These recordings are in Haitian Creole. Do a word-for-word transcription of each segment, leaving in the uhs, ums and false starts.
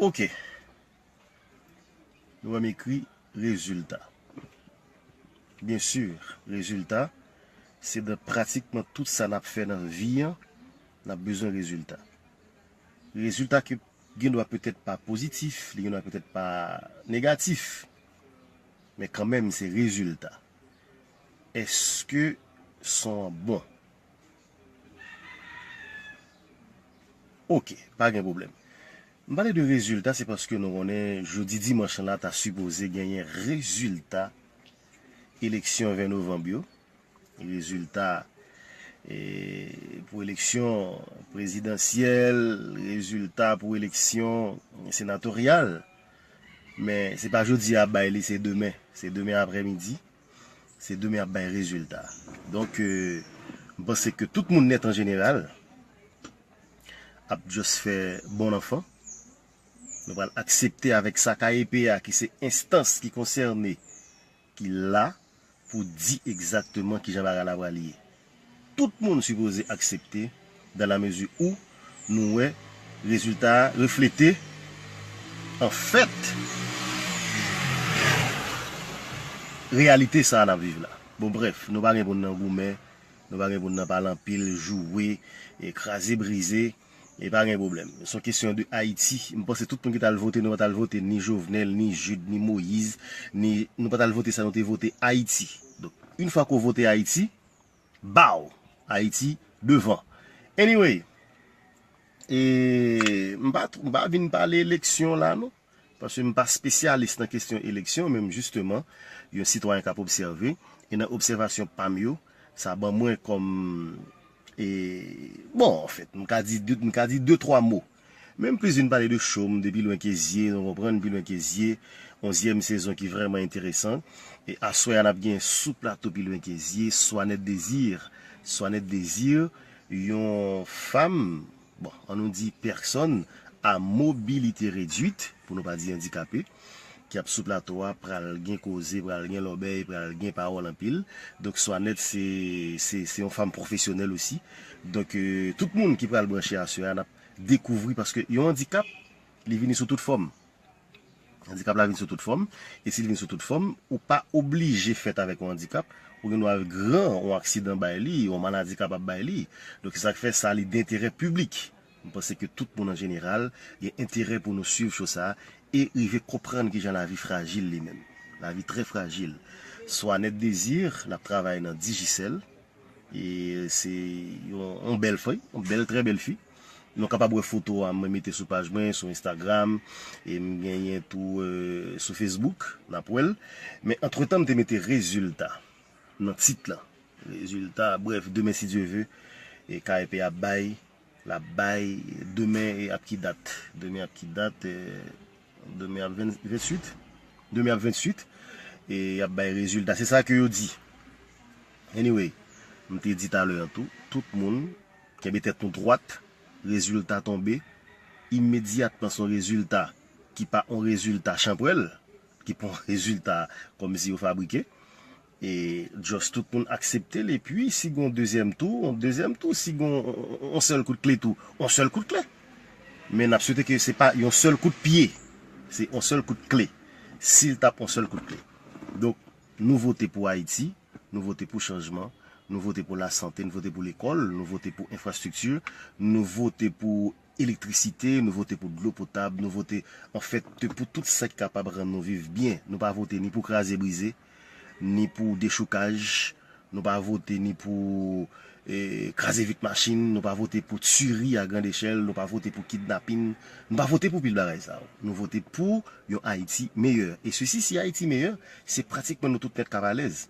Ok. Nou wè m ekri rezilta. Byen si, rezilta, se nan pratikman tout sa n ap fè nan vi an, n ap bezwen rezilta. Rezilta ki gendwa petèt pa pozitif, li gendwa petèt pa negatif, men kanmenm se rezilta. Èske son an bon? Ok, pa gen pwoblèm. M pale de rezilta, se paske nou konnen jodi dimanch lan la ta sipoze genyen rezilta eleksyon ven novanm yo. Rezilta e, pou eleksyon prezidansyèl, rezilta pou eleksyon senatoryal. Men se pa jodi a ap bay li, se demen. Se demen aprèmidi. Se demen ap bay rezilta. Donk, e, m panse ke tout moun nèt an jeneral ap just fè bon anfan. Nou pral aksepte avèk sa K E P a, ki se enstans ki konsène, ki la pou di egzakteman kijan bagay la pral ye. Tout moun sipoze aksepte, dans la mesure où nou wè rezilta a reflete, anfèt, reyalite sa a n ap viv la. Bon, brèf, nou pa gen pou n nan goumen, nou pa gen pou n nan pale anpil, joure, e kraze brize, e pa gen pwoblèm. Se yon kesyon de Ayiti. M panse tout moun ki t al vote, nou pa t al vote ni Jovenel, ni Jude, ni Moïse, ni, nou pa t al vote sa, nou te vote Ayiti. Donk, yon fwa ke w vote Ayiti, baw, Ayiti devan. Anyway, e, m pa, m pa vin pale eleksyon la, non. Paske m pa espesyalis nan kesyon eleksyon, men m jisteman yon sitwayen k ap obsève, e nan obsèvasyon pa m yo, sa ban mwen kòm, e, bon, anfèt, m ka di de, m ka di de, twa mo. Men m plis vin pale de cho m de Pi Lwen Ke Zye, nou konprann, Pi Lwen Ke Zye, onzyèm sezon ki vrèman enteresan. E aswè a n ap gen sou plato Pi Lwen Ke Zye, Swanette Désir. Swanette Désir, yon fanm, bon, an nou di pèsòn a mobilite redwit, pou nou pa di andikape, ki ap sou plato a, pral gen koze, pral gen lòbèy, pral gen pawòl anpil. Donk, Swanette, se, se, se yon fanm pwofesyonèl osi. Donk, e, tout moun ki pral branche aswè a, n ap dekouvri, paske yon andikap, li vini sou tout fòm. Andikap la vin sou tout fòm, e si l vin sou tout fòm, ou pa oblije fèt avèk yon andikap, ou gen dwa gran, yon aksidan bay li, yon maladi kapab bay li. Donk, se sa k fè sa, li denterè piblik. M panse ke tout moun an jeneral gen enterè pou nou swiv cho sa a e rive konprann kijan lavi frajil li menm. Lavi trè frajil. Swanette Désir, n ap travay nan Digicel. E se yon, yon bèl fi, yon bèl, trè bèl fi. Nou kapab wè foto a mwen mete sou paj mwen, sou Instagram, e m genyen tou, e, sou Facebook, n ap wè l. Men antretan, m te mete rezilta nan tit lan. Rezilta, brèf, demen, si Dye ve, e K E P ap bay, l ap bay, demen, e ap ki dat? Demen ap ki dat? E, demen ap venn, ventuit? Demen ap ventuit, e y ap bay rezilta. Se sa ke yo di. Anyway, m te di talè an tou, tout moun, kenbe tèt nou dwat, rezilta tonbe, imedyatman se yon rezilta ki pa yon rezilta chanpwèl, ki pa yon rezilta kòmsi yo fabrike. E just tout moun aksepte l, epi si gon dezyèm tou, yon dezyèm tou, si gon yon sèl kout kle tou, yon sèl kout kle. Men n ap swete ke se pa yon sèl kout pye, se yon sèl kout kle. Si l t ap yon sèl kout kle. Donk, nou vote pou Ayiti, nou vote pou chanjman, nou vote pou lasante, nou vote pou lekòl, nou vote pou enfrastrikti, nou vote pou elektrisite, nou vote pou dlo potab, nou vote, anfèt, pou tout sa ki kapab rann nou viv byen. Nou pa vote ni pou kraze brize, ni pou dechoukaj, nou pa vote ni pou, e, kraze vit machin, nou pa vote pou tiri a grand echèl, nou pa vote pou kidnapin, nou pa vote pou pil bagay sa yo. Nou vote pou yon Ayiti meyè. E sesi, si Ayiti meyè, se pratikman nou tout nèt k ap alèz.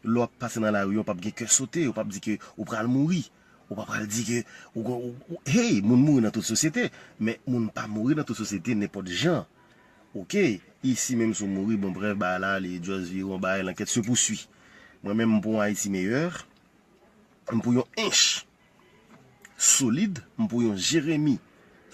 Lè w ap pase nan lari, w p ap gen kè sote, w p ap di ke ou pral mouri. Ou pa pral di ke, ou, ou, ou, hey, moun mouri nan tout sosyete, men moun pa mouri nan tout sosyete nenpòt jan. Oke, isi menm si w mouri, bon, brèf, bagay la, li just vire yon bagay, l'enquête se poursuit. Mwen menm, m pou yon Ayiti meyè, m pou yon Ench solid, m pou yon Jeremi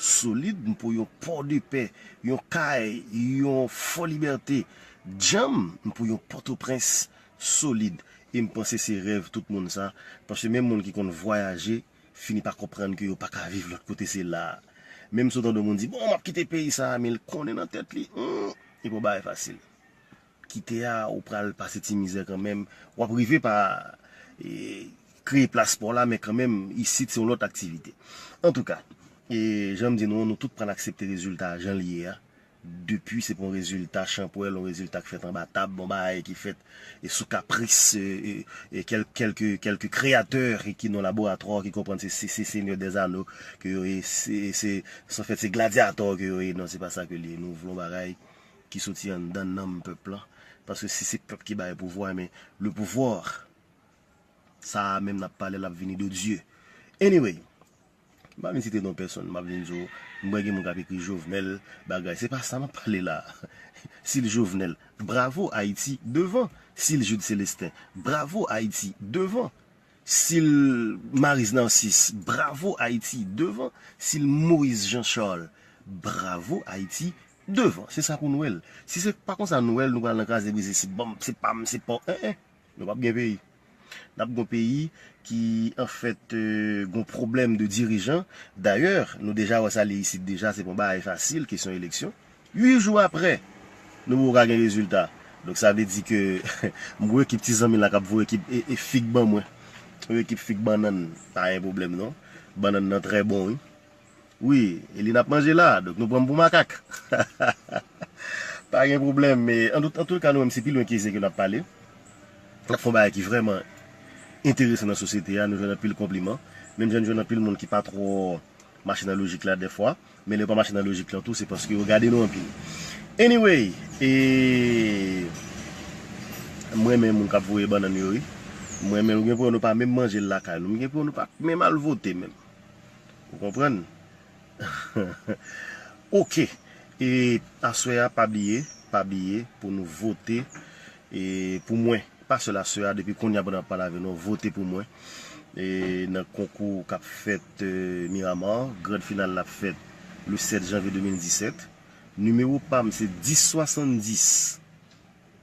solid, m pou yon Pòdepè, yon kay, yon Fò Libète djanm, m pou yon Pòtoprens solid. E m panse se rèv tout moun sa, paske menm moun ki konn vwayaje, fini pa konprann ke yo pa ka viv lòt kote, se la a. Menm si w tande yon moun di, bon, m ap kite peyi sa a, men l konnen nan tèt li, hmm, e pa yon bagay fasil. Kite a, ou pral pase ti mizè kanmenm. W ap rive pa e, kreye plas pa w la, men kanmenm, isit, se yon lòt aktivite. Antouka, e, jan m di nou, nou tout pral aksepte rezilta a jan l ye a. Depi se pa yon rezilta chanpwèl, yon rezilta k fèt anba tab, yon bagay ki fèt e sou kapris e, e, e kèl, kèlke, kèlke kreyatè ki nan laboratwa ki konprann se, se, se Senyè dèzano ke yo ye, se, se, se, anfèt, se gladyatò ke yo ye. Non, se pa sa ke l ye. Nou vle yon bagay ki soti anndan nanm pèp lan. Paske si se pèp ki bay pouvwa, men le pouvoir, sa a menm n ap pale, l ap vini de Dye. Anyway, m pa vin site non pèsonn, m ap vin di w, m wè gen moun k ap ekri Jovenel, bagay. Se pa sa m ap pale la. Sil Jovenel, bravo Ayiti, devan. Sil Jude Célestin, bravo Ayiti, devan. Sil Maryse Narcisse, bravo Ayiti, devan. Sil Moïse Jean Charles, bravo Ayiti, devan. Se sa pou nou wè l. Si se pa konsa nou wè l, nou pral nan kraze brize, se banm, se pa m, se pa w, en, en. Nou p ap gen peyi. N ap gen yon peyi ki, anfèt, e, gen yon pwoblèm de dirijan. Dayè, nou deja wè sa li isit deja, se pa yon bagay fasil, kesyon eleksyon. Uit jou apre, nou poko ka gen rezilta. Donk, sa vle di ke m gen yon ekip ti zanmi la k ap voye ekip e, e fig ban mwen. Yon ekip fig bannann, pa gen pwoblèm non. Bannann nan trè bon, wi. Wi, e li n ap manje la, donk nou pran m pou makak. Pa gen pwoblèm, men an tout, an tout ka, nou menm, se pi lwen ke ze ke n ap pale. N ap fè yon bagay ki vrèman enteresan nan sosyete a, nou jwenn anpil konpliman. Menm jan n jwenn anpil moun ki pa twò mache nan lojik la dèfwa, men lè yo pa mache nan lojik lan tou, se paske yo gade nou anpil. Anyway, e, mwen menm moun k ap voye bannann yo, wi. Mwen menm, gen pou nou pa menm manje l lakay nou. Gen pou nou pa menm al vote menm. Ou konprann? Ok. E aswè a, pa bliye, pa bliye pou nou vote e pou mwen. Pa sèl aswè a, depi kounye a pandan m ap pale avè nou, vote pou mwen. E nan konkou k ap fèt e, Miramar, grand final la ap fèt le sèt janvye de mil disèt. Nimewo pa m se dis swasanndis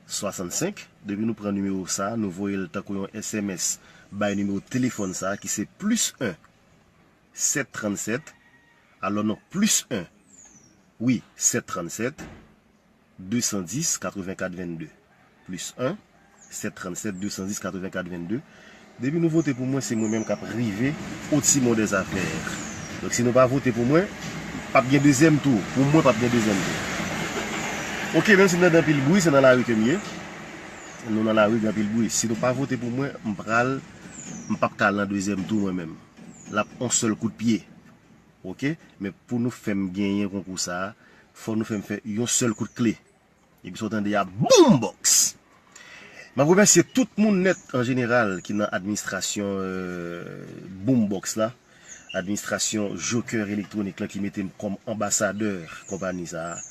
swasannsenk. Depi nou pran nimewo sa, nou voye l tankou yon S M S bay nimewo telefòn sa ki se plis en sèt trannsèt, alò non, plis en, wi, sèt trannsèt, de san dis, katrevenkat vennde. Plis en, sèt trannsèt, de san dis, katrevenkat vennde. Depi nou vote pou mwen, se mwen menm k ap rive au timon des affaires. Donk, si nou pa vote pou mwen, p ap gen dezyèm tou. Pou mwen, p ap gen dezyèm tou. Ok, menm si m tande anpil bri, se nan lari ke m ye. Nou nan lari, gen anpil bri. Si nou pa vote pou mwen, m pral, m p ap ka al nan dezyèm tou mwen menm. L ap on sèl kout pye. Ok? Men pou nou fè m genyen konkou sa a, fò nou fè m fè yon sèl kout kle. Epi sa w tande a, boom box! M ap remèsye tout moun nèt an jeneral ki nan administrasyon e, boom box la. Administrasyon Joker Electronic lan ki mete m kòm anbasadè konpayi sa a.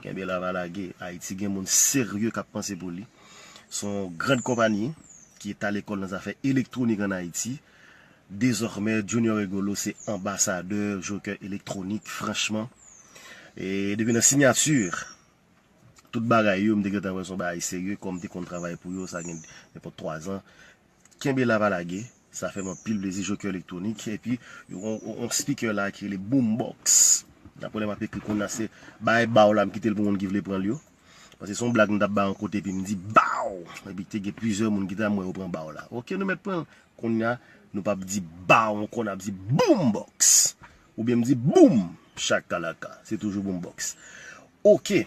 Kenbe la pa lage. Ayiti gen moun serye k ap panse pou li. Se yon gran konpayi ki ta lekòl nan zafè elektwonik ann Ayiti. Dezòmè, Junior Rigolo se anbasadè Joker Electronic, franchman. E depi nan siyati, tout bagay yo, m te gentan wè se yon bagay serye, kòm m te konn travay pou yo, sa gen nenpòt twa zan. Kenbe la pa lage, sa fè m anpil plezi, Joker Electronic. Epi, yon, yon, yon speaker la ki rele Boombox. Daprè lè m ap ekri kounye a, se bay ba w la, m kite l pou moun ki vle pran l yo. Paske se yon blag m t ap bay yon kote, epi m di ba w! Epi te gen plizyè moun ki te a m wè yo pran ba w la. Ok, nou mèt pran l. Kounye a, nou p ap di ba w ankò, n ap di boombox! Oubyen m di boom! Chakalaka. Se toujou boombox. Ok.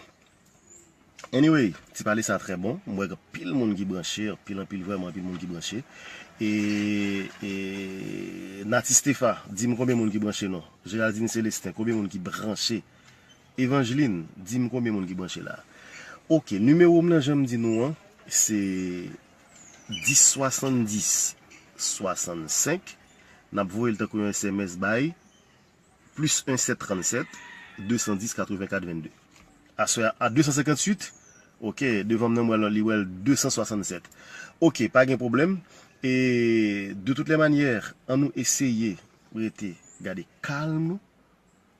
Anyway, ti pale sa trè bon. M wè gen anpil moun ki branche, anpil, anpil, vrèman anpil moun ki branche. E, e Nati Stefa, di m konbyen moun ki branche non. Geraldine Célestin, konbyen moun ki branche? Evangeline, di m konbyen moun ki branche la. Ok, nimewo m nan, jan m di nou an, se dis swasanndis swasannsenk. N ap voye l tankou yon S M S bay plis en sèt trannsèt de san dis katrevenkat vennde. Aswè a, a de san senkantuit, ok, devan m nan, m wè l, li wè l de san swasannsèt. Ok, pa gen pwoblèm. E de toutes les manières, an nou eseye rete, gade kalm nou.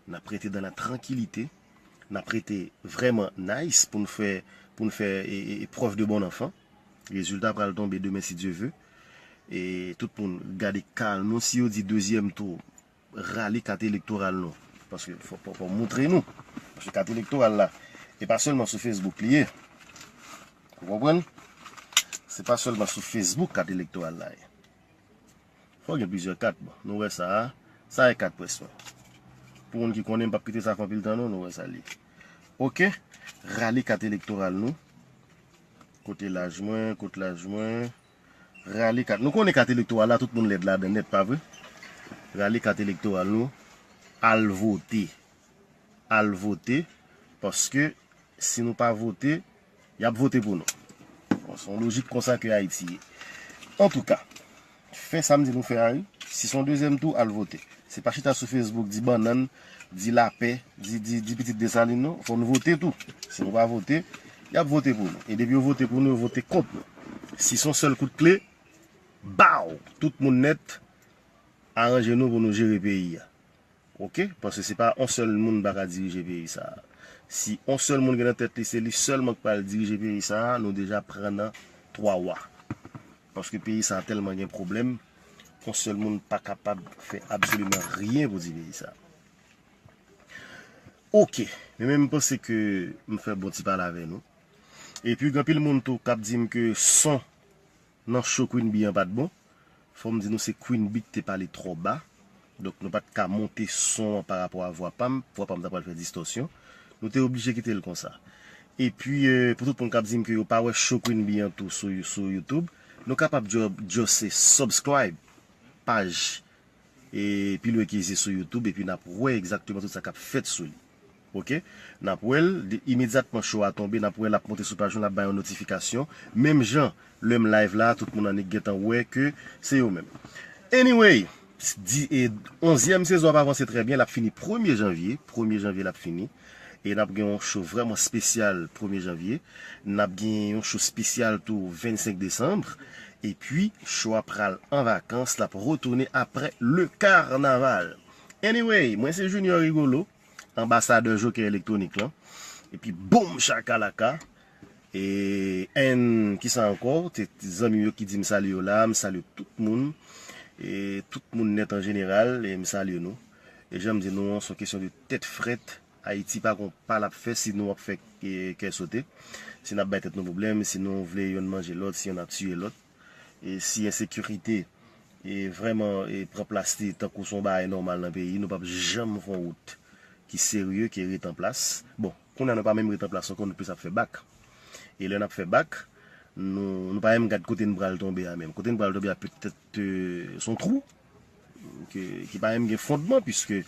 N ap rete dans la tranquillité. N ap rete vrèman nice pou n fè, pou n fè e, e, e preuve de bon enfant. Rezilta pral tonbe demen si Dye ve. E tout moun gade kalm nou. Si yo di dezyèm tou, rale kat elektoral nou. Paske fò, fò, fò moutre nou. Paske kat elektoral la, e pa sèlman sou Facebook li ye. Ou konprann? Se pa sèlman sou Facebook kat elektoral la ye. Fò gen plizyè kat, bon. Nou wè sa a. Sa e kat près mwen. Pou moun ki konnen, m p ap kite sa fè anpil tan non, nou wè sa li. Oke. Rale kat elektoral nou. Kote laj mwen, kot laj mwen. Rale kat. Nou konnen kat elektoral la, tout moun lèd ladan nèt, pa vre? Rale kat elektoral nou. Al vote. Al vote. Paske si nou pa vote, y ap vote pou nou. Bon, se yon lojik konsa ke Ayiti ye. Antouka, fè sa m di nou fè a wi. Si se yon dezyèm tou, al vote. Se pa chita sou Facebook, di bannann, di lapè, di, di, di pitit Desalin non. Fò n vote tou. Si nou pa vote, y ap vote pou nou. E depi yo vote pou nou, yo vote kont nou. Si se yon sèl kout kle, baw! Tout moun nèt, aranje nou pou nou jere peyi a. Oke? Paske se pa yon sèl moun pa ka dirije peyi sa a. Si yon sèl moun gen nan tèt li, se li sèlman k pral dirije peyi sa a, nou deja pran nan twa wa. Paske peyi sa a tèlman gen pwoblèm, yon sèl moun pa kapab fè absoliman ryen pou di peyi sa a. Oke, men, men m panse ke m fè bon ti pale avè nou. Epi gen anpil moun tou k ap di m ke son nan show Queen Bee an pa t bon. Fò m di nou se Queen Bee ki te pale twò ba. Donk nou pa t ka monte son an pa rapò a vwa pa m. Vwa pa m ta pral fè distòsyon. Nou te oblije kite l konsa. Epi, eh, pou tout moun k ap di m ke yo pa wè show Queen Bee an tou sou, sou YouTube, nou kapab ju-, just subscribe paj e Pilwen Kezye sou YouTube, epi n ap wè egzakteman tout sa k ap fèt sou li. Oke? N ap wè l, de, imedyatman show a tonbe, n ap wè l ap monte sou paj nou, l ap bay yon notifikasyon. Menm jan, lè m live la, tout moun annik gentan wè ke se yo menm. Anyway, di, e, onzyèm sezon ap avanse trè byen, l ap fini premye janvye, premye janvye l ap fini. E n ap gen yon show vrèman espesyal premye janvye. N ap gen yon show espesyal tou vennsenk desanm. Epi, show a pral an vakans, l ap retounen aprè le carnaval. Anyway, mwen se Junior Rigolo, anbasadè Jokè Elektwonik lan. Epi, boum, chakalaka. E, and, kisa ankò? Te zanmi yo ki di m salye yo la, m salye tout moun. E, tout moun nèt an jeneral, e m salye nou. E jan m di nou, se yon kesyon de tèt frèt. Ayiti pa gon pa l ap fè si nou ap fè, e, kè sote. Si n ap bay tèt nou pwoblèm, si nou vle yonn manje lòt, si yonn ap tiye lòt. E si ensekirite, e, vrèman, e, pran plas li tankou se yon bagay nòmal nan peyi, nou p ap janm fè yon wout ki serye, ki ret an plas. Bon, kounye a nou pa menm ret an plas ankò, nou plis ap fè bak. E lè n ap fè bak, nou, nou pa menm gad kote n pral tonbe a menm. Kote n pral tonbe a petèt, e, se yon twou ki, ki pa menm gen fondman, piske,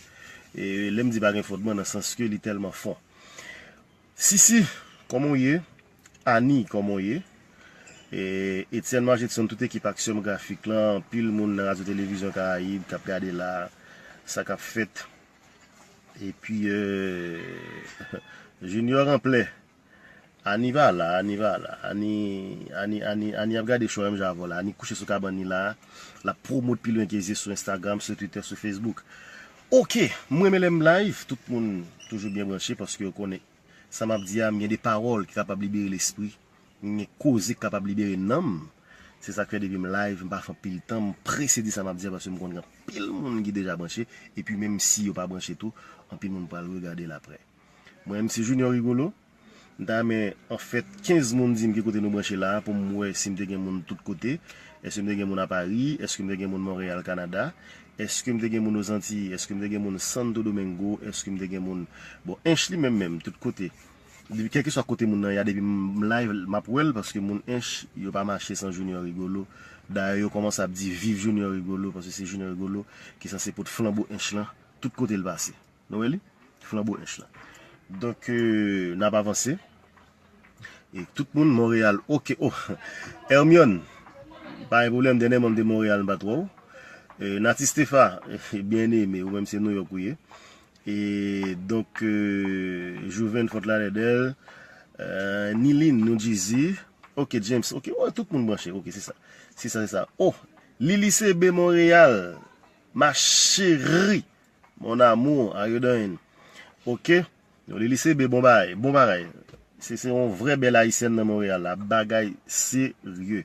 e, lè m di pa gen fondman, nan sans ke li tèlman fon. Sisi, kòman w ye? Ani, kòman w ye? E, Etienne Margetson, tout ekip Aksyon Grafik lan, anpil moun nan Radyo Televizyon Karayib k ap gade la, sa k ap fèt. Epi, e, Junior Anplè, Ani pa la, Ani pa la. Ani, Ani, Ani, Ani ap gade show a menm jan avè w la. Ani kouche sou kabann li la. L ap pwomot Pilwen Kezye sou Instagram, sou Twitter, sou Facebook. Oke, m renmen lè m live, tout moun toujou byen branche paske yo konnen sa m ap di a, m gen de pawòl ki kapab libere lespri, m gen koze ki kapab libere nanm. Se sa k fè depi m live, m pa fè anpil tan, m prese di sa m ap di a paske m konnen gen anpil moun ki deja branche, epi menm si yo pa branche tou, anpil moun pral regade l aprè. Mwen menm se Junior Rigolo. M ta renmen, anfèt, kenz moun di m ki kote nou branche la, pou m wè si m te gen moun tout kote. Èske m te gen moun a Pari? Èske m te gen moun Monreyal, Kanada? Èske m te gen moun Ozantiy? Èske m te gen moun Santo Domingo? Èske m te gen moun, bon, Ench li menm menm, tout kote. Depi kèlkeswa kote moun nan ye a, depi m live, m ap wè l, paske moun Ench, yo pa mache san Junior Rigolo. Dayè, yo kòmanse ap di viv Junior Rigolo, paske se Junior Rigolo ki sanse pot flanbo Ench lan, tout kote l pase. Nou wè li? Flanbo Ench lan. Donk, euh, n ap avanse. E tout moun, Monreyal, oke. Oh, Hermione, pa gen pwoblèm, dènyèman m te Monreyal, m pa t wè w. E Nati Stefa, byen eme, ou menm se Nouyòk ou ye. E donk, euh, Jouven Fort Lauderdale, euh, Nilin, New Jersey. Oke, James, oke, wè, tout moun branche, oke, se sa. Se sa, se sa. Oh, Lili C B Monreyal, ma chérie. Mon amour, how you doing? Oke. Lili C B, bon bagay, bon bagay. Se, se yon vrè bèl ayisyèn nan Monreyal la. Bagay serye.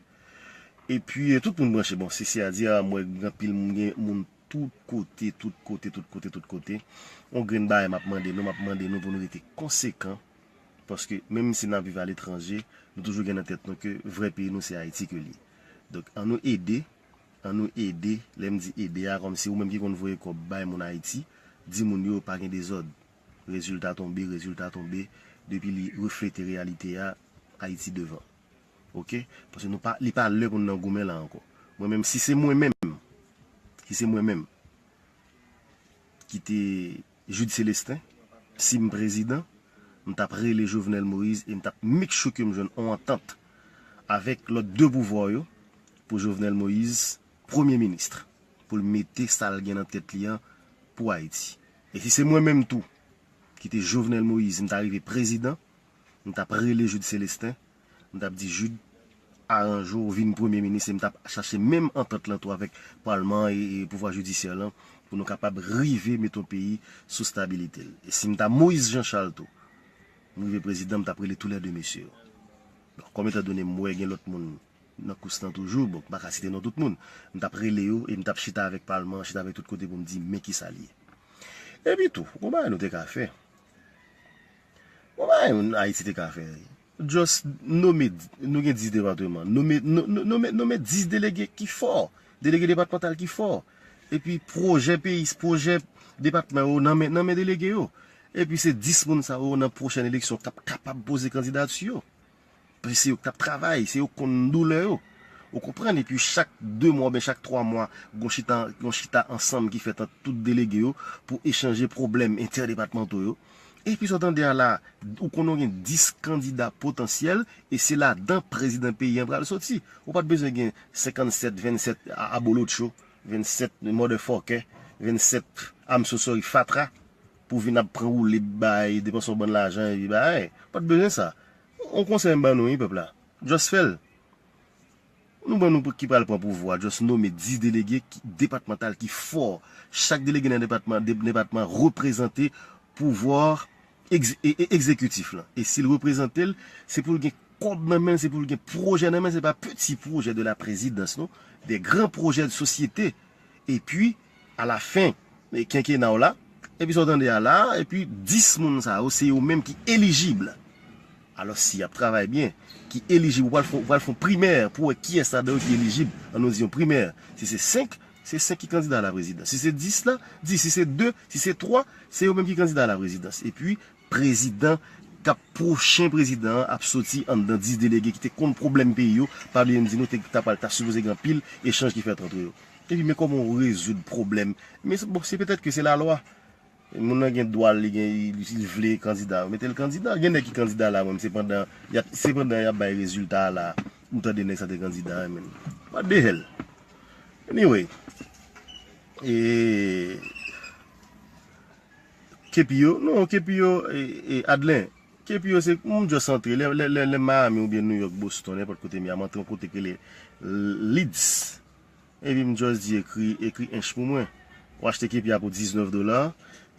Epi, eh, tout moun branche. Bon, se, se a di a, mwen, gen anpil moun, gen moun tout kote, tout kote, tout kote, tout kote. Yon grenn bagay m ap mande nou, m ap mande nou pou nou rete konsekan. Paske menm si n ap viv aletranje, nou toujou gen nan tèt nou ke vrè peyi nou se Ayiti ke l ye. Donk, an nou ede, an nou ede, lè m di ede a, kòmsi ou menm ki konn voye kòb bay moun Ayiti, di moun yo pa gen dezòd. Rezilta tonbe, rezilta tonbe, depi li reflete reyalite a, Ayiti devan. Oke? Paske nou pa, li pa lè pou n nan goumen la ankò. Mwen menm, si se mwen menm, si se mwen menm ki te Jude Célestin, si m prezidan, m t ap rele Jovenel Moïse e m t ap make sure ke m jwenn yon antant avèk lòt de pouvwa yo pou Jovenel Moïse premye minis, pou l mete sa l gen nan tèt li an pou Ayiti. E si se mwen menm tou ki te Jovenel Moïse, m ta rive prezidan, m t ap rele Jude Célestin, m t ap di, Jude, aranje w, vin premye minis, e m t ap chache menm antant lan tou avèk palman an e, e pouvwa jidisyè lan pou nou kapab rive mete yon peyi sou stabilite l. E si m ta Moïse Jean Charles tou, m rive prezidan, m t ap rele toulède mesye yo. Bon, kòm etandone m wè gen lòt moun nan kous lan toujou, bon, m pa ka site non tout moun, m t ap rele yo e m t ap chita avèk palman an, chita avèk tout kote pou m di men kisa l ye. Epi tou, gon bagay nou te ka fè. Gon bagay Ayiti te ka fè. Just nome, nou gen dis depatman. Nome, no- no- nome, nome dis delege ki fò. Delege depatmantal ki fò. Epi pwojè peyi, pwojè depatman yo nan men, nan men delege yo. Epi se dis moun sa yo nan pwochèn eleksyon k ap kapab poze kandidati yo. Paske se yo k t ap travay, se yo k konn doulè yo. Ou konprann? Epi chak de mwa oubyen chak twa mwa, gon chita, gon chita ansanm ki fèt ant tout delege yo pou echanje pwoblèm entèdepatmanto yo. Epi sa w tande a la, ou konnen w gen dis kandida potansyèl, e se ladan prezidan peyi an pral soti. Ou pa t bezwen gen senkannsèt, vennsèt a- abolotcho, vennsèt motherfucker, vennsèt I'm so sorry fatra, pou vin ap pran woule bay, depanse yon bann lajan, epi bay. Ou pa t bezwen sa. On konsèy m ban nou, wi, pèp la. Just fè l. Nou ban nou ki pral pran pouvwa, just nome dis delege ki, depatmantal ki fò. Chak delege nan depatman, de- depatman reprezante pouvwa egz- e- e- egzekitif lan. E si l reprezante l, se pou l gen kòb nan men l, se pou l gen pwojè nan men l, se pa peti pwojè de la prezidans, non. De gran pwojè de sosyete. Epi, alafen, e, kenkena w la, epi sa w tande a la, epi dis moun sa yo, se yo menm ki elijib. Alò, si y ap travay byen, ki elijib, ou pral fè, ou pral fè yon primè pou wè kiyès ladan yo ki elijib. An nou di yon primè. Si se senk, se senk ki kandida a la prezidans. Si se dis la, dis. Si se de, si se twa, se yo menm ki kandida a la prezidans. Epi, prezidan k ap, pwochen prezidan an ap soti anndan dis delege ki te konn pwoblèm peyi yo. Pa bliye m di nou, te, ta pral, ta sipoze gen anpil echanj ki fèt ant yo. Epi, men kòman w rezoud pwoblèm. Men, se- bon, se petèt ke se lalwa. Moun nan gen dwa, li gen, li, li vle kandida. Mete l kandida. Gen nèg ki kandida la, mwen, se pandan y ap, se pandan y ap bay rezilta a la, m tande nèg sa te kandida, men. What the hell? Anyway. E, Kepi yo, non, kepi yo, e, e, Adlen. Kepi yo, se, m just antre, lè, lè, lè, lè Miami oubyen New York, Boston, nenpòt kote m ye a, m antre yon kote ki rele Leeds. Epi m just di ekri, ekri ench pou mwen. Ou achte kepi a pou diznèf dola,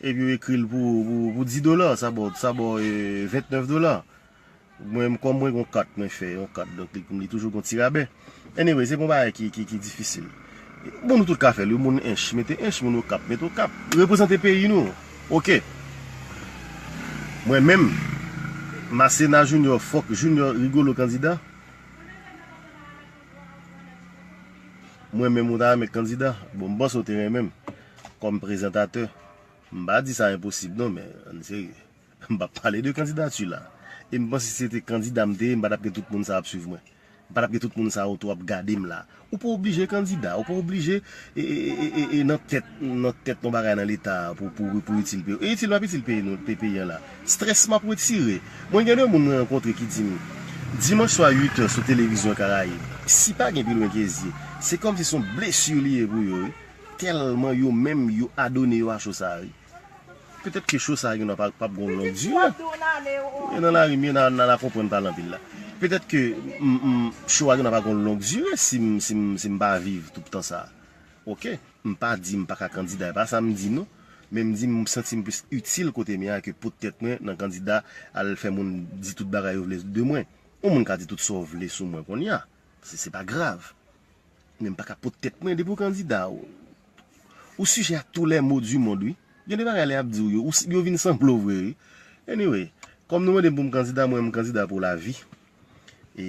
epi yo ekri l pou, pou, pou dis dola, sa ba w, sa ba w, e, ventnèf dola. Mwen, kòm mwen gon kat, mwen fè yon kat, donk li, li toujou gon ti rabè. Anyway, se pa yon bagay ki, ki, ki difisil. Bon, nou tout ka fè l, wi, moun ench, mete ench, moun okap, mete okap. Reprezante peyi nou. Oke. Mwen menm, Masséna Junior, fòk Junior Rigolo kandida. Mwen menm, ou ta renmen kandida. Bon, m panse w te renmen m kòm prezantatè. M pa di sa enposib, non, men ann serye. M p ap pale de kandidati la. E m panse si se te kandida m te ye, m pa t ap gen tout moun sa ap swiv mwen. M pa t ap gen tout moun sa otou ap gade m la. Ou pa oblije kandida, ou pa oblije e, e, e, e, e nan tèt, nan tèt yon bagay nan leta pou, pou, pou itil peyi. E itil m ap itil peyi nou, pe- peyi an la. Strès m ap retire. Mwen gen de moun mwen rankontre ki di m, dimanch swa uit è sou televizyon Karayib, si pa gen pi lwen ke zye, se kòmsi se yon blesi li ye pou yo, wi. Tèlman yo menm, yo adone yo a cho sa, wi. Petèt ke cho sa a gen dwa pa, p ap gon long dire. Mwen nan lari m ye, n a, n a, n a konprann pale anpil la. Petèt ke m, m, cho a gen dwa pa gon long dire si m, si m, si m pa viv tout tan sa a. Oke, m pa di m pa ka kandida, e pa sa m di non. Men m di m santi m plis itil kote m ye a ke pot tèt mwen nan kandida al fè moun di tout bagay yo vle de mwen. Yon moun ka di tout sa w vle sou mwen kounye a. Se, se pa grav. Men m pa ka pot tèt mwen depi w kandida. Ou, Ou sujet à tous les maux du monde, wi. Gen de bagay lè y ap di w yo, ou, yo vin sanble w vre, wi. Anyway, kòm nou mande m pou m kandida, mwen m kandida pou lavi. E,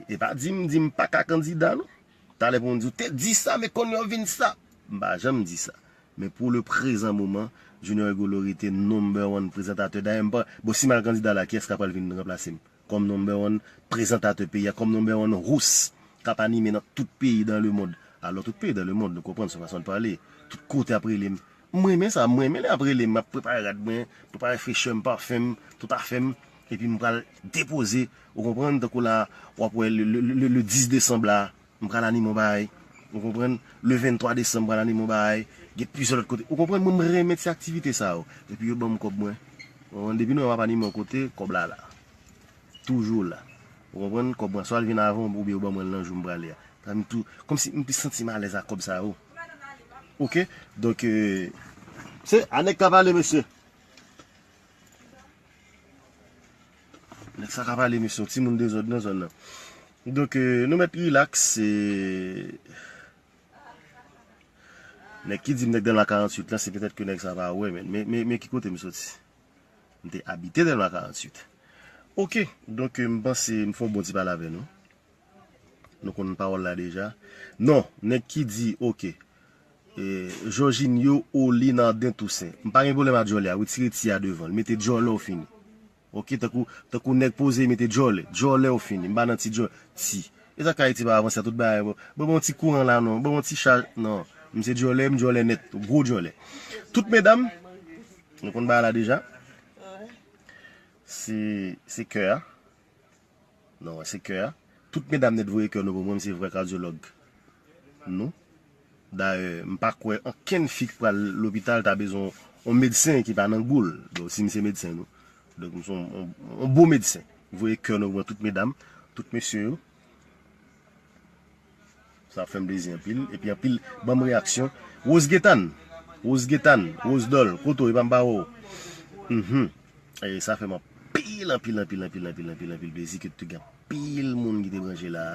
e pa di m, di m pa ka kandida, non. Talè pou m di w te di sa, men kounye a w vin sa. M pa janm di sa. Men pou le prezan moman, Junior Rigolo rete number one prezantatè. Dayè, m pa, bon, si m al kandida la, kiyès k ap pral vin ranplase m? Kòm number one prezantatè peyi a, kòm number one host k ap anime nan tout peyi dans le monde. Alò, tout peyi dans le monde, nou konprann, se yon fason de pale. Tout kote ap rele m. M renmen sa, m renmen lè ap rele m, m ap prepare rad mwen, prepare frechè m, pafen m, tout afè m, epi m pral depoze, ou konprann, tankou la, w ap wè le, le, le, le dis desanm la, m pral anime yon bagay, ou konprann, le venntwa desanm, m pral anime yon bagay, gen plizyè lòt kote, ou konprann, mwen, m renmen ti aktivite sa yo, epi yo ban m kòb mwen, ou konprann, depi nou wè m ap anime yon kote, kòb la la. Toujou la. Ou konprann? Kòb mwen, swa l vin avan oubyen yo ban mwen l nan jou m prale a. Sa m tou, kòmsi m te santi m alèz ak kòb sa yo. Oke? Donk, euh, se a nèg ka pale, mesye. Nèg sa ka pale, mesye. Yon timoun dezòd nan zòn nan. Donk, euh, nou mèt rilaks. Se nèg ki di m nèg dan la karanntuit lan, se petèt ke nèg sa pa wè, men, men, men, men ki kote m soti? M te abite Dèlma karanntuit. Oke, donk, euh, m panse m fè yon bon ti pale avè nou. Nou konn pawòl la deja. Non, nèg ki di, oke, e, Jorginho Oli Nardin Toussaint. M pa gen pwoblèm ak djòlè a, retire ti a devan l. Mete djòlè ou fini. Oke, tankou, tankou nèg poze, mete djòlè. Djòlè ou fini. M pa nan ti djòlè. Ti. E sa k Ayiti pa avanse a tout bagay, bon. Bon, bon, ti kouran la, non. Bon, bon, ti chaj, non. M se djòlè, m djòlè nèt. Gwo djòlè. Tout medam, nou konn bagay la deja. Se, se kè a. Non, se kè a. Tout medam nèt voye kè nou pou mwen, m se vrè kadyològ nou. Dayè, m pa kwè ankenn fi k pral lopital ta bezwen yon medsen ki pa nan gou l. Donk, si m se medsen nou. Donk, m se yon, yon, yon bon medsen. Voye kè nou pou mwen, tout medam, tout mesye yo. Sa fè m plezi anpil. Epi anpil, ban m reyaksyon. Rose Getan. Rose Getan. Rose Dol. Kote w? E pa m pa wè w. Mhm. E sa fè m anpil, anpil, anpil, anpil, anpil, anpil, anpil plezi ke te gen anpil moun ki te branche la.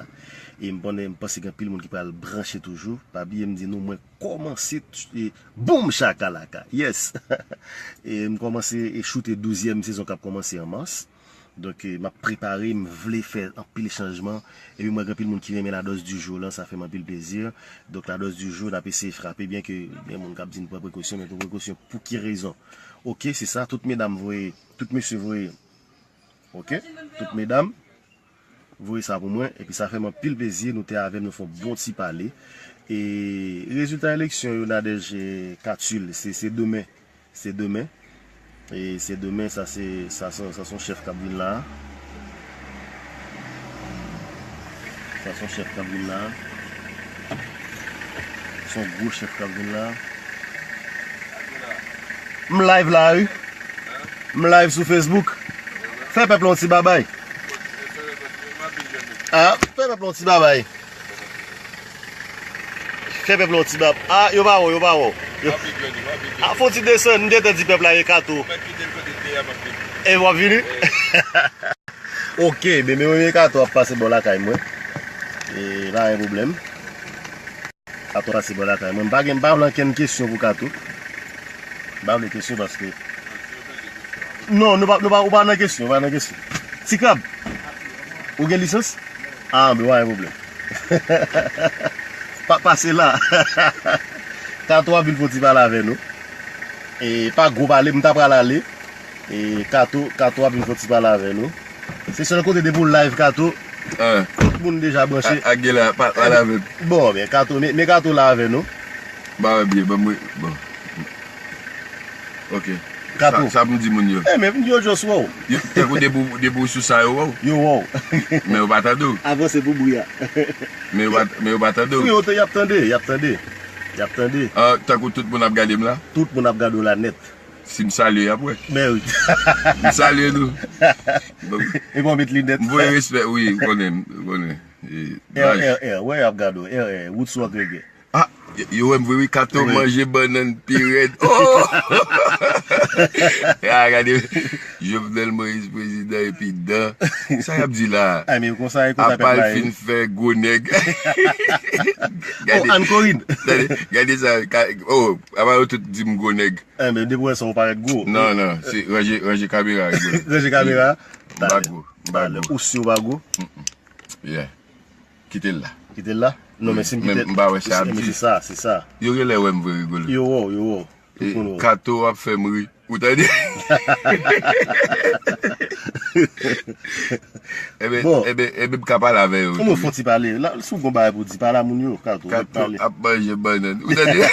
E m konnen, m panse gen anpil moun ki pral branche toujou. Pa bliye m di nou, mwen kòmanse t-, e, boum chakalaka. Yes! E m kòmanse e choute douzyèm sezon k ap kòmanse an mas. Donk, eh, m ap prepare, m vle fè anpil chanjman. Epi m wè gen anpil moun ki renmen la dose du jour lan, sa fè m anpil plezi. Donk, la dose du jour, n ap eseye frape, byen ke gen moun k ap di n pran prekosyon, men pran prekosyon pou ki rezon? Oke, se sa, tout medam voye, tout mesye voye. Oke, tout medam voye sa pou mwen, epi sa fè m anpil plezi, nou te avè m, nou fè yon bon ti pale. E rezilta eleksyon yo, Nadège, eh, Katul, se, se demen. Se demen. E se demen, sa se, sa se, sa se yon chèf k ap vin la. Sa se yon chèf k ap vin la. Se yon gwo chèf k ap vin la. M live la, wi. M live sou Facebook. Fè pèp la yon ti babay. Ah, fè pèp la yon ti babay. Fè pèp la yon ti bab. Ah, yo pa wè w, yo pa wè w. Yo... Ah, fè yon ti desann, m te di pèp la e Kato. E w ap vini? Ok, ben, men mwen e Kato ap pase bò lakay mwen. E pa gen pwoblèm. Kato pase bò lakay mwen. M pa gen, m pa vle ankenn kesyon pou Kato. M pa vle kesyon paske... Non, nou pa, nou pa, ou pa nan kesyon, ou pa nan kesyon. Ti Krab, ou gen lisans? Ah, ben, pa gen pwoblèm. Pa pase la. Kato ap vin fè yon ti pale avè nou. E pa gwo pale, m ta pral ale. E Kato, Kato ap vin fè yon ti pale avè nou. Se sèl kote depi w live, Kato, tout moun deja branche. A, a, Gela, pa, pale avè m. Bon, men Kato, men, men Kato la avè nou. Ba wè byen, ban mwen, bon. Ok. Kato. Sa, sa pou m di moun yo. Eh, men yo just wè w. Yo, tankou depi w, depi w sou sa, yo wè w. Yo wè w. Men yo pa tande w. Avanse pou bri a. Men yo pa, men yo pa tande w. Wi, yo te, y ap tande, y ap tande. Y ap tande. Ah, tankou tout moun ap gade m la? Tout moun ap gade w la nèt. Si m salye, y ap wè. Men wi. M salye nou. Bon. E bon, met linèt. M voye respè, wi, ou konnen, ou konnen. E, R R R, wè y ap gade w, R R R, Roots Rock Reggae. Ah, yo, yo wè m vre wi, Kato manje bannann pi rèd. Oh! Ah, gade. Jovenel Moïse prezidan epi dan. Sa y ap di la? Ay, men konsa, e konsa pèp la ye. Apa l fin fè gwo nèg. Oh, Ann Korin. Gade, gade sa. Ka- Oh, apa yo tout di m gwo nèg. Ay, men depi w wè sa, ou parèt gwo. Non, non, se ranje, ranje kamera, Rigolo. Ranje kamera. M pa gwo, m pa gwo. Ou si ou pa gwo? Yeah. Kite l la. Kite l la? Non, men si m kite l, m pa wè sa ap di. Se sa, se sa. Yo genlè wè m vre, Rigolo. Yo wè w, yo wè w. Tout moun wè w. Kato ap fè m ri. Ou tande? Ebyen, ebyen, ebyen, m ka pale avè yo tou. Bon. Ou mwen fon ti pale. La, si w gon bagay pou di, pale a moun yo, Kato, ou mèt pale. Kato ap manje bannann. Ou tande?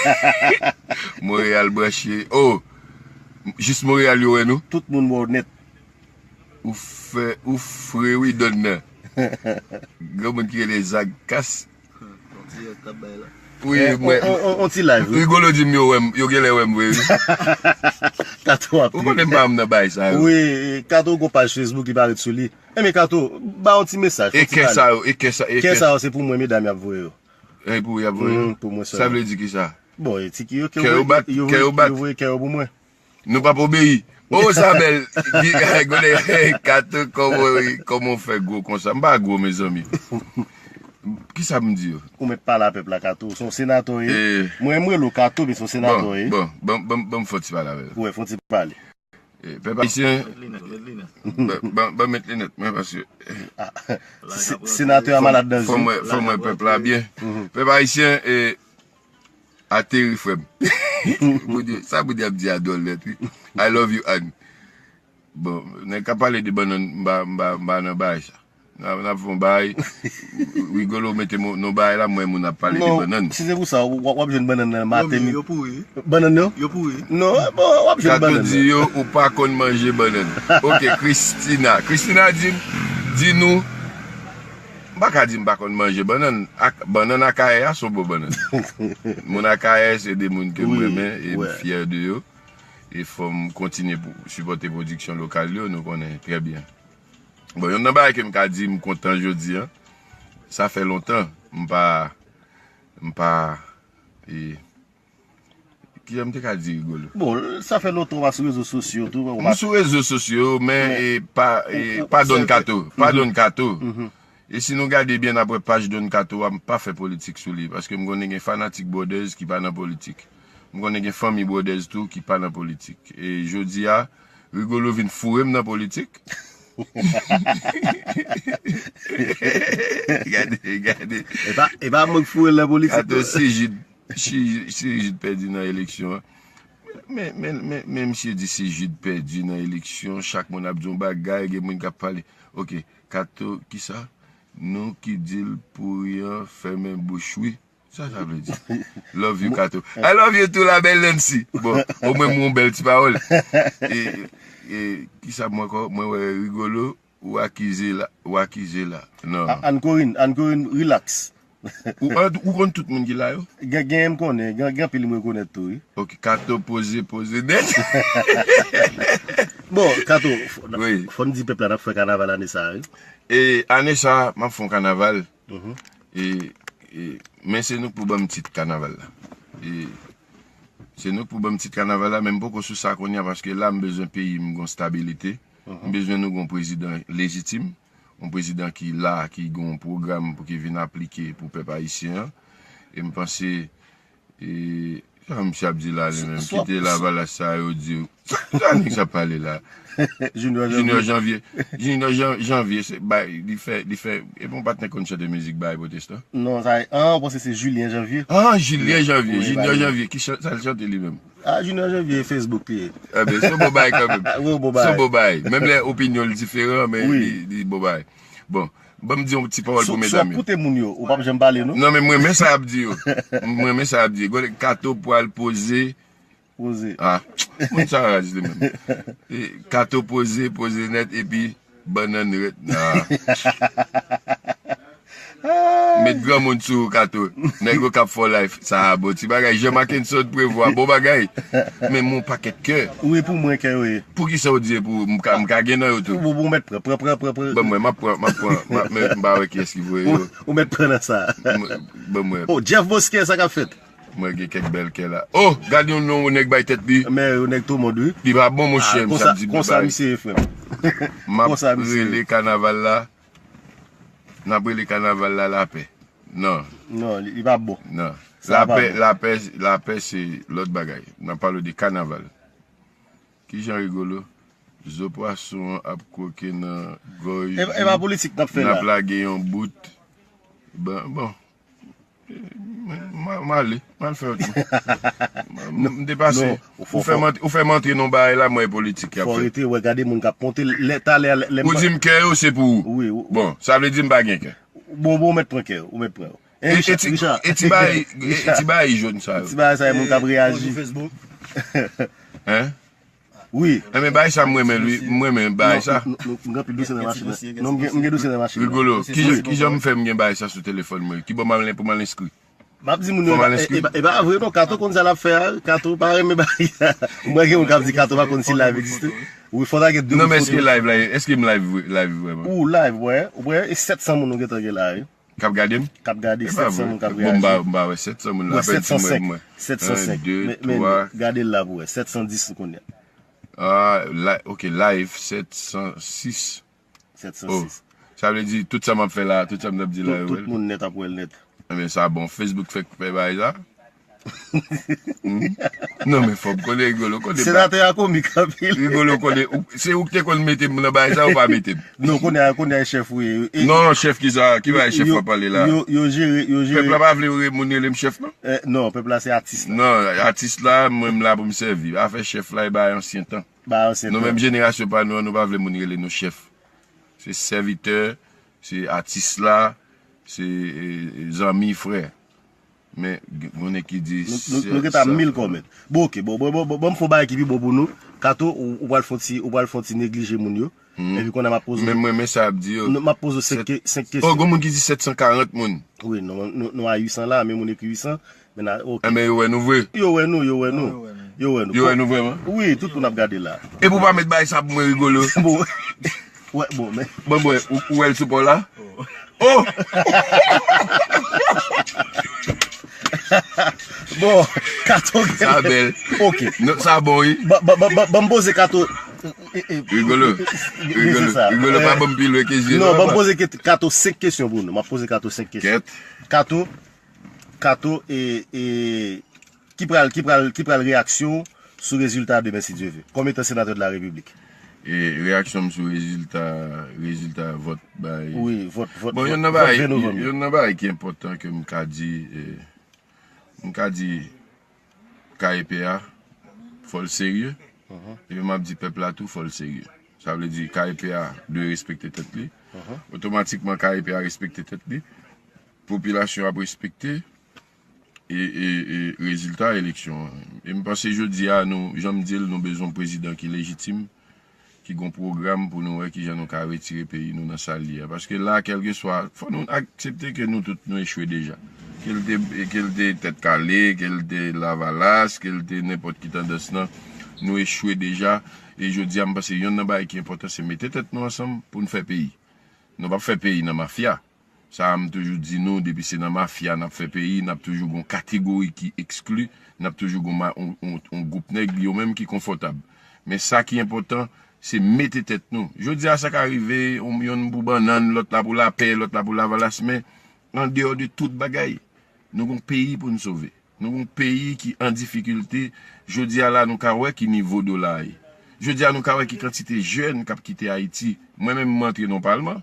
Monreyal branche. Oh! Jis Monreyal yo wè nou. Tout moun wè w nèt. Ou fè, ou fre wi, Don nan. Granmoun ki rele Zag Kas. Wi, mwen. On, on, on ti live, wi. Rigolo di m yo wè m, yo genlè wè m vre, wi. Kato ap. Ou konnen m pa nan bay sa yo. Wi, Kato gon paj Facebook ki parèt sou li. Enben Kato, ba yon ti mesaj, fè yon ti pale. E kè sa yo, e kè sa, e kè sa yo, se pou mwen, medam y ap voye yo. E pou y ap voye yo? Mm, pou mwen sèlman. Sa vle di ki sa? Bon, e ti ki yo, kè yo bat, kè yo bat. Yo voye kè yo pou mwen. Nou p ap obeyi. Oh, sa bèl. Gade, Kato, kòman, kòman w fè gwo konsa? M pa gwo, mezanmi. Kisa m di yo? Ou mèt pale a pèp la, Kato. Se yon senatè w ye. Mwen, m rele w Kato, men se yon senatè w ye. Bon, bon, bon, bon, ban m fè yon ti pale avè l. Wi, fè yon ti pale. Eh, pèp ayisyen, ban, ban, ban m met linèt mwen, paske, eh, senatè a malad nan zye. Fò m wè, fò m wè pèp la byen. Pèp ayisyen, eh, ateri, frè m. Bondye, sa Bondye ap di a dwòl nèt, wi. I love you, Ann. Bon, nèg k ap pale de bannann, m pa, m pa, m pa nan bagay sa. N ap, n ap fè yon bagay. Rigolo mete m nan bagay la, m wè moun ap pale de bannann. Non, si se pou sa, w, w ap jwenn bannann nan maten. Yo pouri. Bannann yo? Yo pouri. Non, bon, w ap jwenn bannann nan. Kato di yo, ou pa konn manje bannann. Ok, Christina. Christina di, di nou, m pa ka di m pa konn manje bannann. Ak, bannann Akayè a se yon bon bannann. Moun Akayè se de moun ke m renmen e m fyè de yo. E fò m kontinye pou sipòte pwodiksyon lokal yo, nou konnen trè byen. Bon, youn nan bagay ke m ka di m kontan jodi a, sa fè lontan m pa, m pa, e, kijan m te ka di, Rigolo? Bon, sa fè lontan w pa sou rezo sosyo tou. M sou rezo sosyo, men, e, pa, e, pa Don Kato, pa Don Kato. E si nou gade byen, n ap wè paj Don Kato a, m pa fè politik sou li, paske m konnen gen fanatik Brothers ki pa nan politik. M konnen gen fanmi Brothers tou ki pa nan politik. E jodi a, Rigolo vin foure m nan politik. Gade, gade. E pa, e pa mwen k foure l nan politik. Kato, si Jid, si, si Jid pèdi nan eleksyon an. Men, men, men, men misye di si Jid pèdi nan eleksyon, chak moun ap di yon bagay, gen moun k ap pale. Ok, Kato, kisa? Nou ki di l pouri an, fèmen bouch wi. Sa sa vle di? Love you, Kato. I love you too, la belle Nancy. Bon, omwen m yon bèl ti pawòl. E, e, kisa m ankò? Mwen wè Rigolo, ou akize la, ou akize la. Non. A, Ann Korin, Ann Korin, relax. Ou, ou konn tout moun ki la yo? Gen, gen m konnen, gen, gen anpil m rekonèt tou, wi. Ok, Kato poze, poze nèt. Bon, Kato, fò, fò n di pèp la n ap fè kanaval ane sa a, wi. E ane sa a, m ap fè yon kanaval. E, e, men se nou k pou ban m tit kanaval la. E, se nou k pou ban m tit kanaval la, men m poko sou sa kounye a, paske la m bezwen peyi m gon stabilite. M bezwen nou gon prezidan lejitim, yon prezidan ki la, ki gon pwogram pou ki vin aplike pou pèp ayisyen an. E m panse, e, sa misye ap di la, li menm, kite lavalas sa yo di w. Sa, sa nèg sa pale la? Junior Janvier. Junior Janvier. Junior Jan-, Janvier, se, bay, li fè, li fè, e bon, patnè konn chante mizik bay pwotestan? Non, sa, ah, ou panse se Julien Janvier? Ah, Julien Janvier, Junior Janvier, ki chan-, sa l chante li menm? Ah, Junior Janvier, Facebook li ye. Enben, se yon bon bagay kanmenm. Wi, bon bagay. Se yon bon bagay. Menm lè opinyon l diferan, men li, li bon bagay. Bon, ban m di yon ti pawòl pou medam yo. Si w ap koute moun yo, ou p ap janm pale, non? Non, men m renmen sa y ap di yo. M renmen sa y ap di. Gade, Kato pral poze. Poze. Ah, moun sa raz li menm. E, Kato poze, poze nèt, epi bannann rèt. Ah. Met granmoun sou ou, Kato. Nèg yo k ap fè w live. Sa a bon ti bagay. Jean Mackenson Prevost, bon bagay. Men m yon pakèt kè. Wi, pou mwen kè yo ye. Poukisa w di e pou m ka, m ka gen nan yo tou? Ou, ou mèt pran, pran, pran, pran, pran. Ban mwen, m ap pran, m ap pran, m ap, men m pa wè kiyès ki voye yo. Ou, ou mèt pran nan sa. M, ban mwen. Oh, Jeff Bosquet, sa k ap fèt? Mwen gen kèk bèl kè la. Oh, gade yon non yon nèg bay tèt li. Men yon nèg tou mond, wi. Li pa bon, monchè, m ap di konsa misye ye, frè m. M ap rele kanaval la. N ap rele kanaval la lapè. Non. Non, li pa bon. Non. Lapè, lapè, lapè se lòt bagay. N ap pale de kanaval. Kijan Rigolo? Zo pwason an ap kwoke nan gòj li. E pa politik n ap fè la. N ap lage yon bout. Bon, bon. M ale, m al fè lòt moun. M depase. Ou fè m antre nan bagay la, mwen politik y ap fè. Fò rete, wè, gade moun k ap monte lè talè. Ou di m kè yo se pou ou. Bon, sa vle di m pa gen kè. Bon, bon, ou mèt pran kè, ou mèt pran. E ti bagay, e ti bagay jòn sa yo. Ti bagay sa yo, moun k ap reyaji. Hein? Wi. Enben bagay sa m renmen li, m renmen bagay sa. M gen anpil dousè nan machin nan. Non, m gen, m gen dousè nan machin nan. Rigolo, ki, kijan m fè m gen bagay sa sou telefòn mwen? Ki bò m al pou m al enskri? M ap di moun yo, e pa vre non, Kato konn sa l ap fè a, Kato pa renmen bagay sa. Mwen gen moun k ap di Kato pa konn si live egziste. Wi, fò ta gen de moun foto. Non, men èske live la, èske m live, live vrèman? Ou live, wè, wè, e sèt san moun nou gentan gen la, wi. K ap gade m? K ap gade, sèt san moun k ap reyaji. Bon, m pa, m pa wè sèt san moun la. Sèt san senk. Sèt san senk. Gade l la pou wè. Sèt san dis kounye a. Ah, ok, live sèt san sis. Sèt san sis. Sa vle di, tout sa m ap fè la, tout sa m t ap di la, yo wè l. Tout moun nèt ap wè l nèt. Enben, sa bon. Facebook fèk fè bagay sa. Non, men fò m konnen Rigolo, konnen pa. Senatè a komik anpil. Rigolo, konnen, se ou ki te konn mete m nan bagay sa, ou pa mete m. Non, konnen, konnen chèf ou ye. Non, chèf ki sa, ki bagay chèf w ap pale la? Yo jere, yo jere. Pèp la pa vle moun rele m chèf, non? Non, pèp la se atis la. Non, atis la, mwen m la pou m sèvi. Afè chèf la, e bagay ansyen tan. Bagay ansyen tan. Nou menm jenerasyon pa nou an, nou pa vle moun rele nou chèf. Se sèvitè, se atis la, se zanmi, frè. Men, gen nèg ki di. Nou gentan mil kòmèt. Bon, ok, bon, bon, bon, bon, m fè yon bagay ki pi bon pou nou. Kato, ou pral fè yon ti, ou pral fè yon ti neglije moun yo. Epi kounye a m ap poze w. Men mwen, men sa ap di yo. M ap poze w senk kesyon. Oh, gen moun ki di sèt san karant moun. Wi, nou a uit san la, men moun ekri uit san. Men, ok. Enben, yo wè nou vre. Yo wè nou, yo wè nou. Yo wè nou. Yo wè nou vrèman? Wi, tout moun ap gade la. Epi w pa met bagay sa pou mwen, Rigolo. Bon. Wè, bon, men. Bon, bon, ou wè l sou pa w la? Oh! Bon, Kato. Sa bèl. Ok. Sa bon, wi. Ban m poze Kato. Rigolo. Rigolo. Rigolo, pa ban m pi lwen ke zye. Non, ban m poze Kato senk kesyon pou nou. M ap poze Kato senk kesyon. Kato, Kato, e, e, ki pral, ki pral, ki pral reyaksyon w sou rezilta demen, si Dye ve? Kòm etan senatè de la repiblik. E reyaksyon m sou rezilta, rezilta vòt bay. Wi, vòt, vòt. Bon, vòt, youn nan bagay, youn nan bagay ki enpòtan ke m ka di, e, m ka di K E P a, fò l serye. Epi m ap di pèp la tou, fò l serye. Sa vle di K E P a dwe respekte tèt li. Otomatikman, K E P a respekte tèt li. Popilasyon ap respekte e, e, e rezilta eleksyon an. E m panse jodi a, nou, jan m di l, nou bezwen yon prezidan ki lejitim, ki gen yon pwogram pou nou wè kijan nou ka retire peyi nou nan sa l ye a. Paske la, kèlkeswa, fò nou aksepte ke nou tout nou echwe deja. Ke l te, ke l te Tèt Kale, ke l te Lavalas, ke l te nenpòt ki tandans lan, nou echwe deja. E jodi a, m panse yonn nan bagay ki enpòtan, se mete tèt nou ansanm pou n fè peyi. Nou p ap fè peyi nan mafya. Sa a m toujou di nou, depi se nan mafya n ap fè peyi, n ap toujou gon kategori ki ekskli, n ap toujou gon ma-, on, on, on gwoup nèg, yo menm ki konfòtab. Men sa ki enpòtan, se mete tèt nou. Jodi a, sa ka rive, on, yonn pou bannann, lòt la pou lapè, lòt la pou lavalas, men andeyò de tout bagay, nou gon peyi pou n sove. Nou gon peyi ki an difikilte. Jodi a la, nou ka wè ki nivo dola a ye. Jodi a, nou ka wè ki kantite jèn k ap kite Ayiti. Mwen menm, mwen antre nan palman.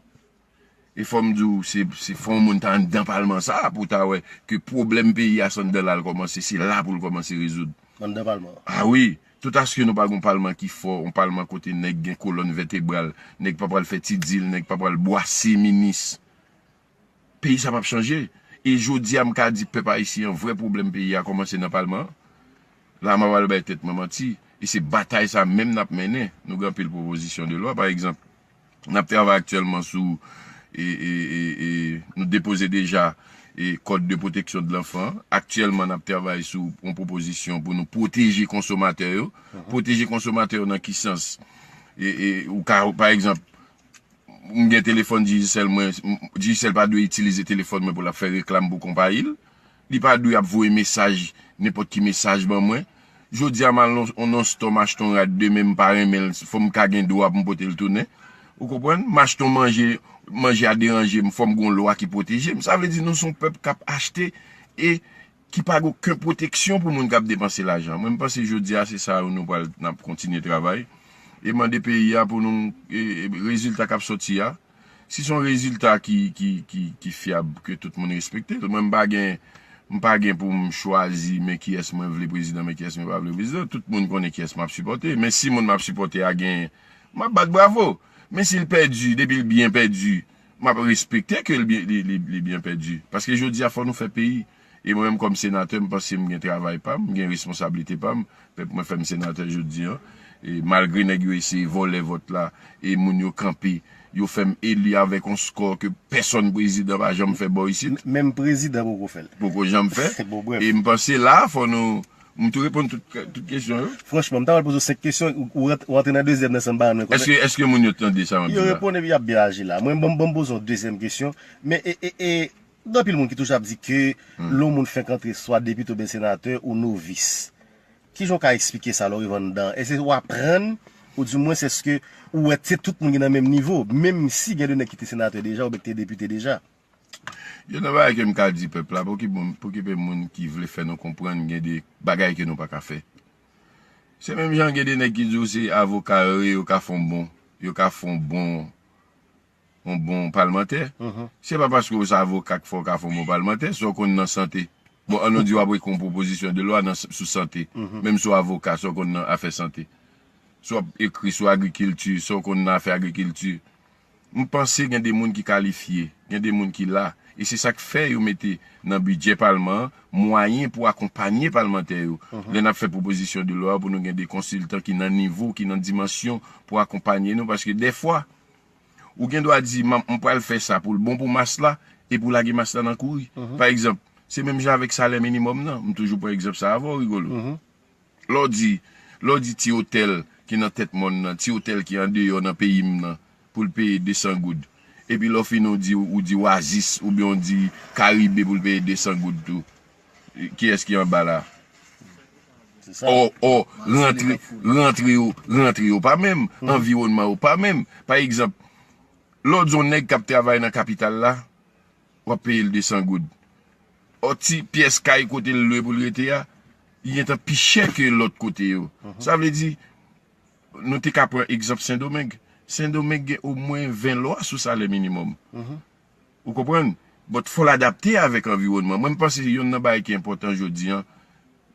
E fò m di w, se, se fò yon moun ta anndan palman sa a pou w ta wè ke pwoblèm peyi a, se anndan la l kòmanse, se la pou l kòmanse rezoud. Anndan palman an. A wi, tout aske nou pa gen yon palman ki fò, yon palman kote nèg gen kolòn vètebral, nèg pa pral fè ti dil, nèg pa pral bwase minis. Peyi sa p ap chanje. E jodi a, m ka di pèp ayisyen an, vrè pwoblèm peyi a kòmanse nan palman an. La, m ap al bay tèt mwen manti. E se batay sa menm n ap mennen. Nou gen anpil pwopozisyon de lwa, pa egzanp. N ap travay aktyèlman sou, e, e, e, e, nou depoze deja, e, Code de protection de l'enfant. Aktyèlman, n ap travay sou yon pwopozisyon pou nou pwoteje konsomatè yo. Pwoteje konsomatè yo nan ki sans? E, e, ou ka, pa egzanp, m gen telefòn Digicel mwen, m, Digicel pa dwe itilize telefòn mwen pou l ap fè reklam pou konpayi l. Li pa dwe ap voye mesaj, nenpòt ki mesaj ban mwen. Jodi a, m al nan yon stò, m achte yon rad, demen m pa renmen l, fò m ka gen dwa pou m pote l tounen. Ou konprann? M achte yon manje, manje a deranje m, fò m gen yon lwa ki pwoteje m. Sa vle di nou se yon pèp k ap achte e ki pa gen okenn pwoteksyon pou moun k ap depanse lajan. Mwen, m panse jodi a, se sa nou pral, n ap kontinye travay. E mande peyi a pou nou, e, e, rezilta k ap sòti a, si se yon rezilta ki, ki, ki, ki fyab, ke tout moun respekte l. Mwen, m pa gen, m pa gen pou m chwazi, men kiyès mwen vle prezidan, men kiyès mwen pa vle prezidan. Tout moun konnen kiyès m ap sipòte. Men si moun m ap sipòte a genyen, m ap bat bravo. Men si l pèdi, depi l byen pèdi, m ap respekte ke l byen, li, li, li byen pèdi. Paske jodi a, fò nou fè peyi. E mwen menm kòm senatè, m panse m gen travay pa m, m gen responsablite pa m. Pèp mwen fè m senatè jodi an. E malgre nèg yo eseye vòlè vòt la, e moun yo kanpe, yo fè m eli avèk yon skò ke pèsonn prezidan pa janm fè bò isit. M- Menm prezidan poko fè l. Poko janm fè. Bon, brèf. E m panse la, fò nou, m tou reponn tout, tout kesyon yo. Franchman, m ta pral poze w senk kesyon, ou, ou rant- ou antre nan dezyèm nan san m pa rann mwen kont. Èske, èske moun yo tande sa m ap di la? Yo reponn epi y ap byen aji la. Mwen, ban m- ban m poze yon dezyèm kesyon. Men, e, e, e, gen anpil moun ki toujou ap di ke lè yon moun fenk antre swa depite oubyen senatè ou novis. Kijan w ka eksplike sa lè w rive anndan? Èske w aprann, oudimwens èske ou wè se tout moun ki nan menm nivo, menm si gen de nèg ki te senatè deja oubyen ki te depite deja? Youn nan bagay ke m ka di pèp la, pou ki moun, pou ki pe moun ki vle fè nou konprann gen de bagay ke nou pa ka fè. Se menm jan gen de nèg ki di w se avoka yo ye, yo ka fè yon bon, yo ka fè yon bon, yon bon palmantè. Se pa paske w se avoka k fè w ka fè yon bon palmantè, sa w konn nan sante. Bon, an nou di w ap ekri yon pwopozisyon de lwa nan, sou sante. Menm si w avoka, sa w konn nan afè sante. Si w ap ekri sou agrikilti, sa w konn nan afè agrikilti. M panse gen de moun ki kalifye, gen de moun ki la. E se sa k fè yo mete nan bidjè palman an mwayen pou akonpanye palmantè yo. Lè n ap fè pwopozisyon de lwa pou nou gen de konsiltan ki nan nivo, ki nan dimansyon pou akonpanye nou. Paske dèfwa, ou gen dwa di, "M ap- m pral fè sa pou l bon pou mas la," epi w lage mas la nan kouri. Pa egzanp, se menm jan avèk salè minimòm nan. M toujou pran egzanp sa avè w, Rigolo. Lè w di, lè w di ti otèl ki nan tèt mòn nan, ti otèl ki andeyò nan peyi m nan, pou l peye desan goud. Epi lè w fini, w di, ou di Oasis oubyen w di Karibe pou l peye desan goud tou. Kiyès ki anba la? Se sa. Ò, ò, rantre, rantre yo, rantre yo pa menm, anviwònman yo pa menm. Pa egzanp, lè w di yon nèg k ap travay nan kapital la, w ap peye l desan goud. Ò, ti pyès kay kote l lwe pou l rete a, li gentan pi chè ke lòt kote yo. Sa vle di, nou te ka pran egzanp Sendomeng. Sendomeng gen omwen ven lwa sou salè minimòm. Ou konprann? But fò l adapte avèk anviwònman. Mwen, m panse youn nan bagay ki enpòtan jodi an,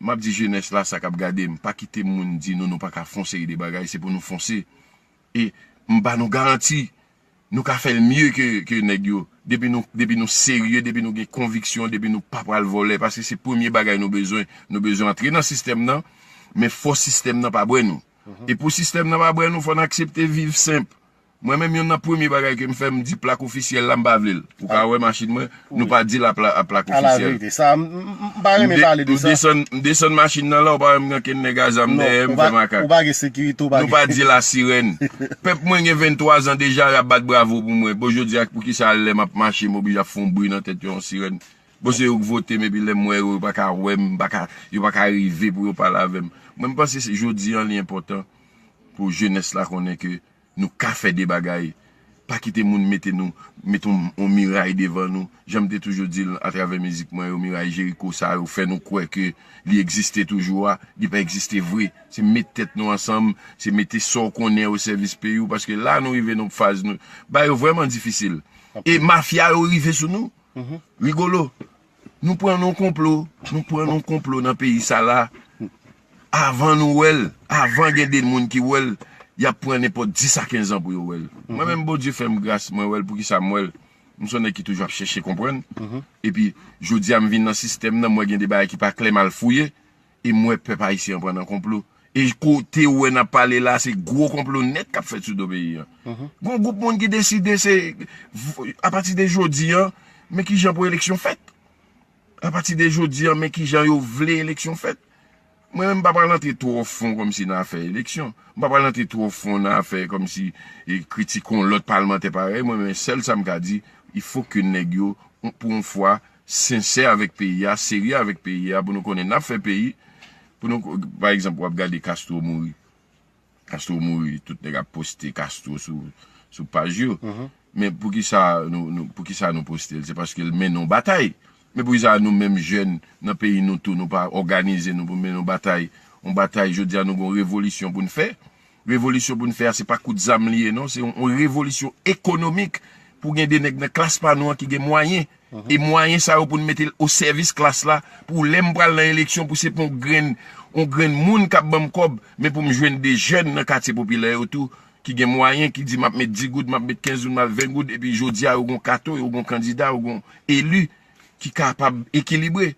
m ap di jenès la, sa k ap gade m, pa kite moun di nou nou pa ka fè yon seri de bagay, se pou nou fonse. E m ba nou garanti, nou ka fè l mye ke, ke nèg yo. Depi nou, depi nou serye, depi nou gen konviksyon, depi nou pa pral vòlè, paske se premye bagay nou bezwen. Nou bezwen antre nan sistèm nan, men fò sistèm nan pa bwè nou. E pou sistèm nan pa bwè nou, fò n aksepte viv senp. Mwen menm, youn nan premye bagay ke m fè, m di plak ofisyèl la, m pa vle l. Ou ka wè machin mwen, nou pa di l a pla- a plak ofisyèl. Alaverite, sa, m, m, m pa renmen pale de sa. M desann, m desann machin nan la, ou pa wè m gen kenn nèg a zam dèyè m fè makak. Ou pa gen sekirite, ou pa gen. Nou pa di la sirèn. Pèp mwen gen venntwa zan deja, y ap bat bravo pou mwen. Bon, jodi a, poukisa lè m ap mache, m oblije ap fè yon bri nan tèt yo, yon sirèn? Bon, se yo k vote m, epi lè m wè yo, yo pa ka wè m, pa ka, yo pa ka rive pou yo pale avè m. Mwen, m panse se jodi an, li enpòtan pou jenès la konnen ke nou ka fè de bagay. Pa kite moun mete nou, mete yon, yon miray devan nou. Jan m te toujou di l atravè mizik mwen yo, miray Jeriko sa yo fè nou kwè ke li egziste toujou a, li pa egziste vre. Se met tèt nou ansanm, se mete sa w konnen o sèvis peyi w, paske la nou rive nan faz nou, bagay yo vrèman difisil. E mafya yo rive sou nou. Rigolo. Nou pran nan yon konplo, nou pran nan yon konplo nan peyi sa la. Avan nou wè l, avan gen de moun ki wè l, y ap pran nenpòt dis a kenz an pou yo wè l. Mwen menm, Bondye fè m gras, mwen wè l. Poukisa m wè l? M se yon nèg ki toujou ap chèche konprann. Epi, jodi a, m vin nan sistèm nan, m wè gen de bagay ki pa klè, m al fouye. E m wè pèp ayisyen an pran nan konplo. E kote ou wè n ap pale la, se gwo konplo nèt k ap fèt sou do peyi an. Gon gwoup moun ki deside se, apati de jodi an, men kijan pou eleksyon fèt. Apati de jodi an, men kijan yo vle eleksyon fèt. Mwen menm, m pa pral antre twò fon kòmsi nan afè eleksyon. M pa pral antre twò fon nan afè kòmsi, e, kritik yon lòt palmantè parèy mwen, men sèl sa m ka di, il faut que nèg yo, pou yon fwa, sensè avèk peyi a, serye avèk peyi a, pou nou konnen n ap fè peyi, pou nou, pa egzanp, w ap gade Castro mouri. Castro mouri, tout nèg ap poste Castro sou, sou paj yo. Men poukisa nou, nou, poukisa nou poste l? Se paske l mennen yon batay. Men poukisa nou menm jèn nan peyi nou tou, nou pa òganize nou pou mennen yon batay, yon batay, jodi a nou gen yon revolisyon pou n fè? Revolisyon pou n fè a, se pa kout zam li ye, non. Se yon, yon revolisyon ekonomik pou gen de nèg nan klas pa nou an ki gen mwayen. E mwayen sa yo pou n mete l o sèvis klas la, pou lè m pral nan eleksyon, pou se pa yon grenn, yon grenn moun k ap ban m kòb, men pou m jwenn de jèn nan katye popilè yo tou, ki gen mwayen, ki di, "M ap met dis goud, m ap met kenz goud, m ap ven goud," epi jodi a, yo gon kato, yo gon kandida, yo gon eli ki kapab ekilibre.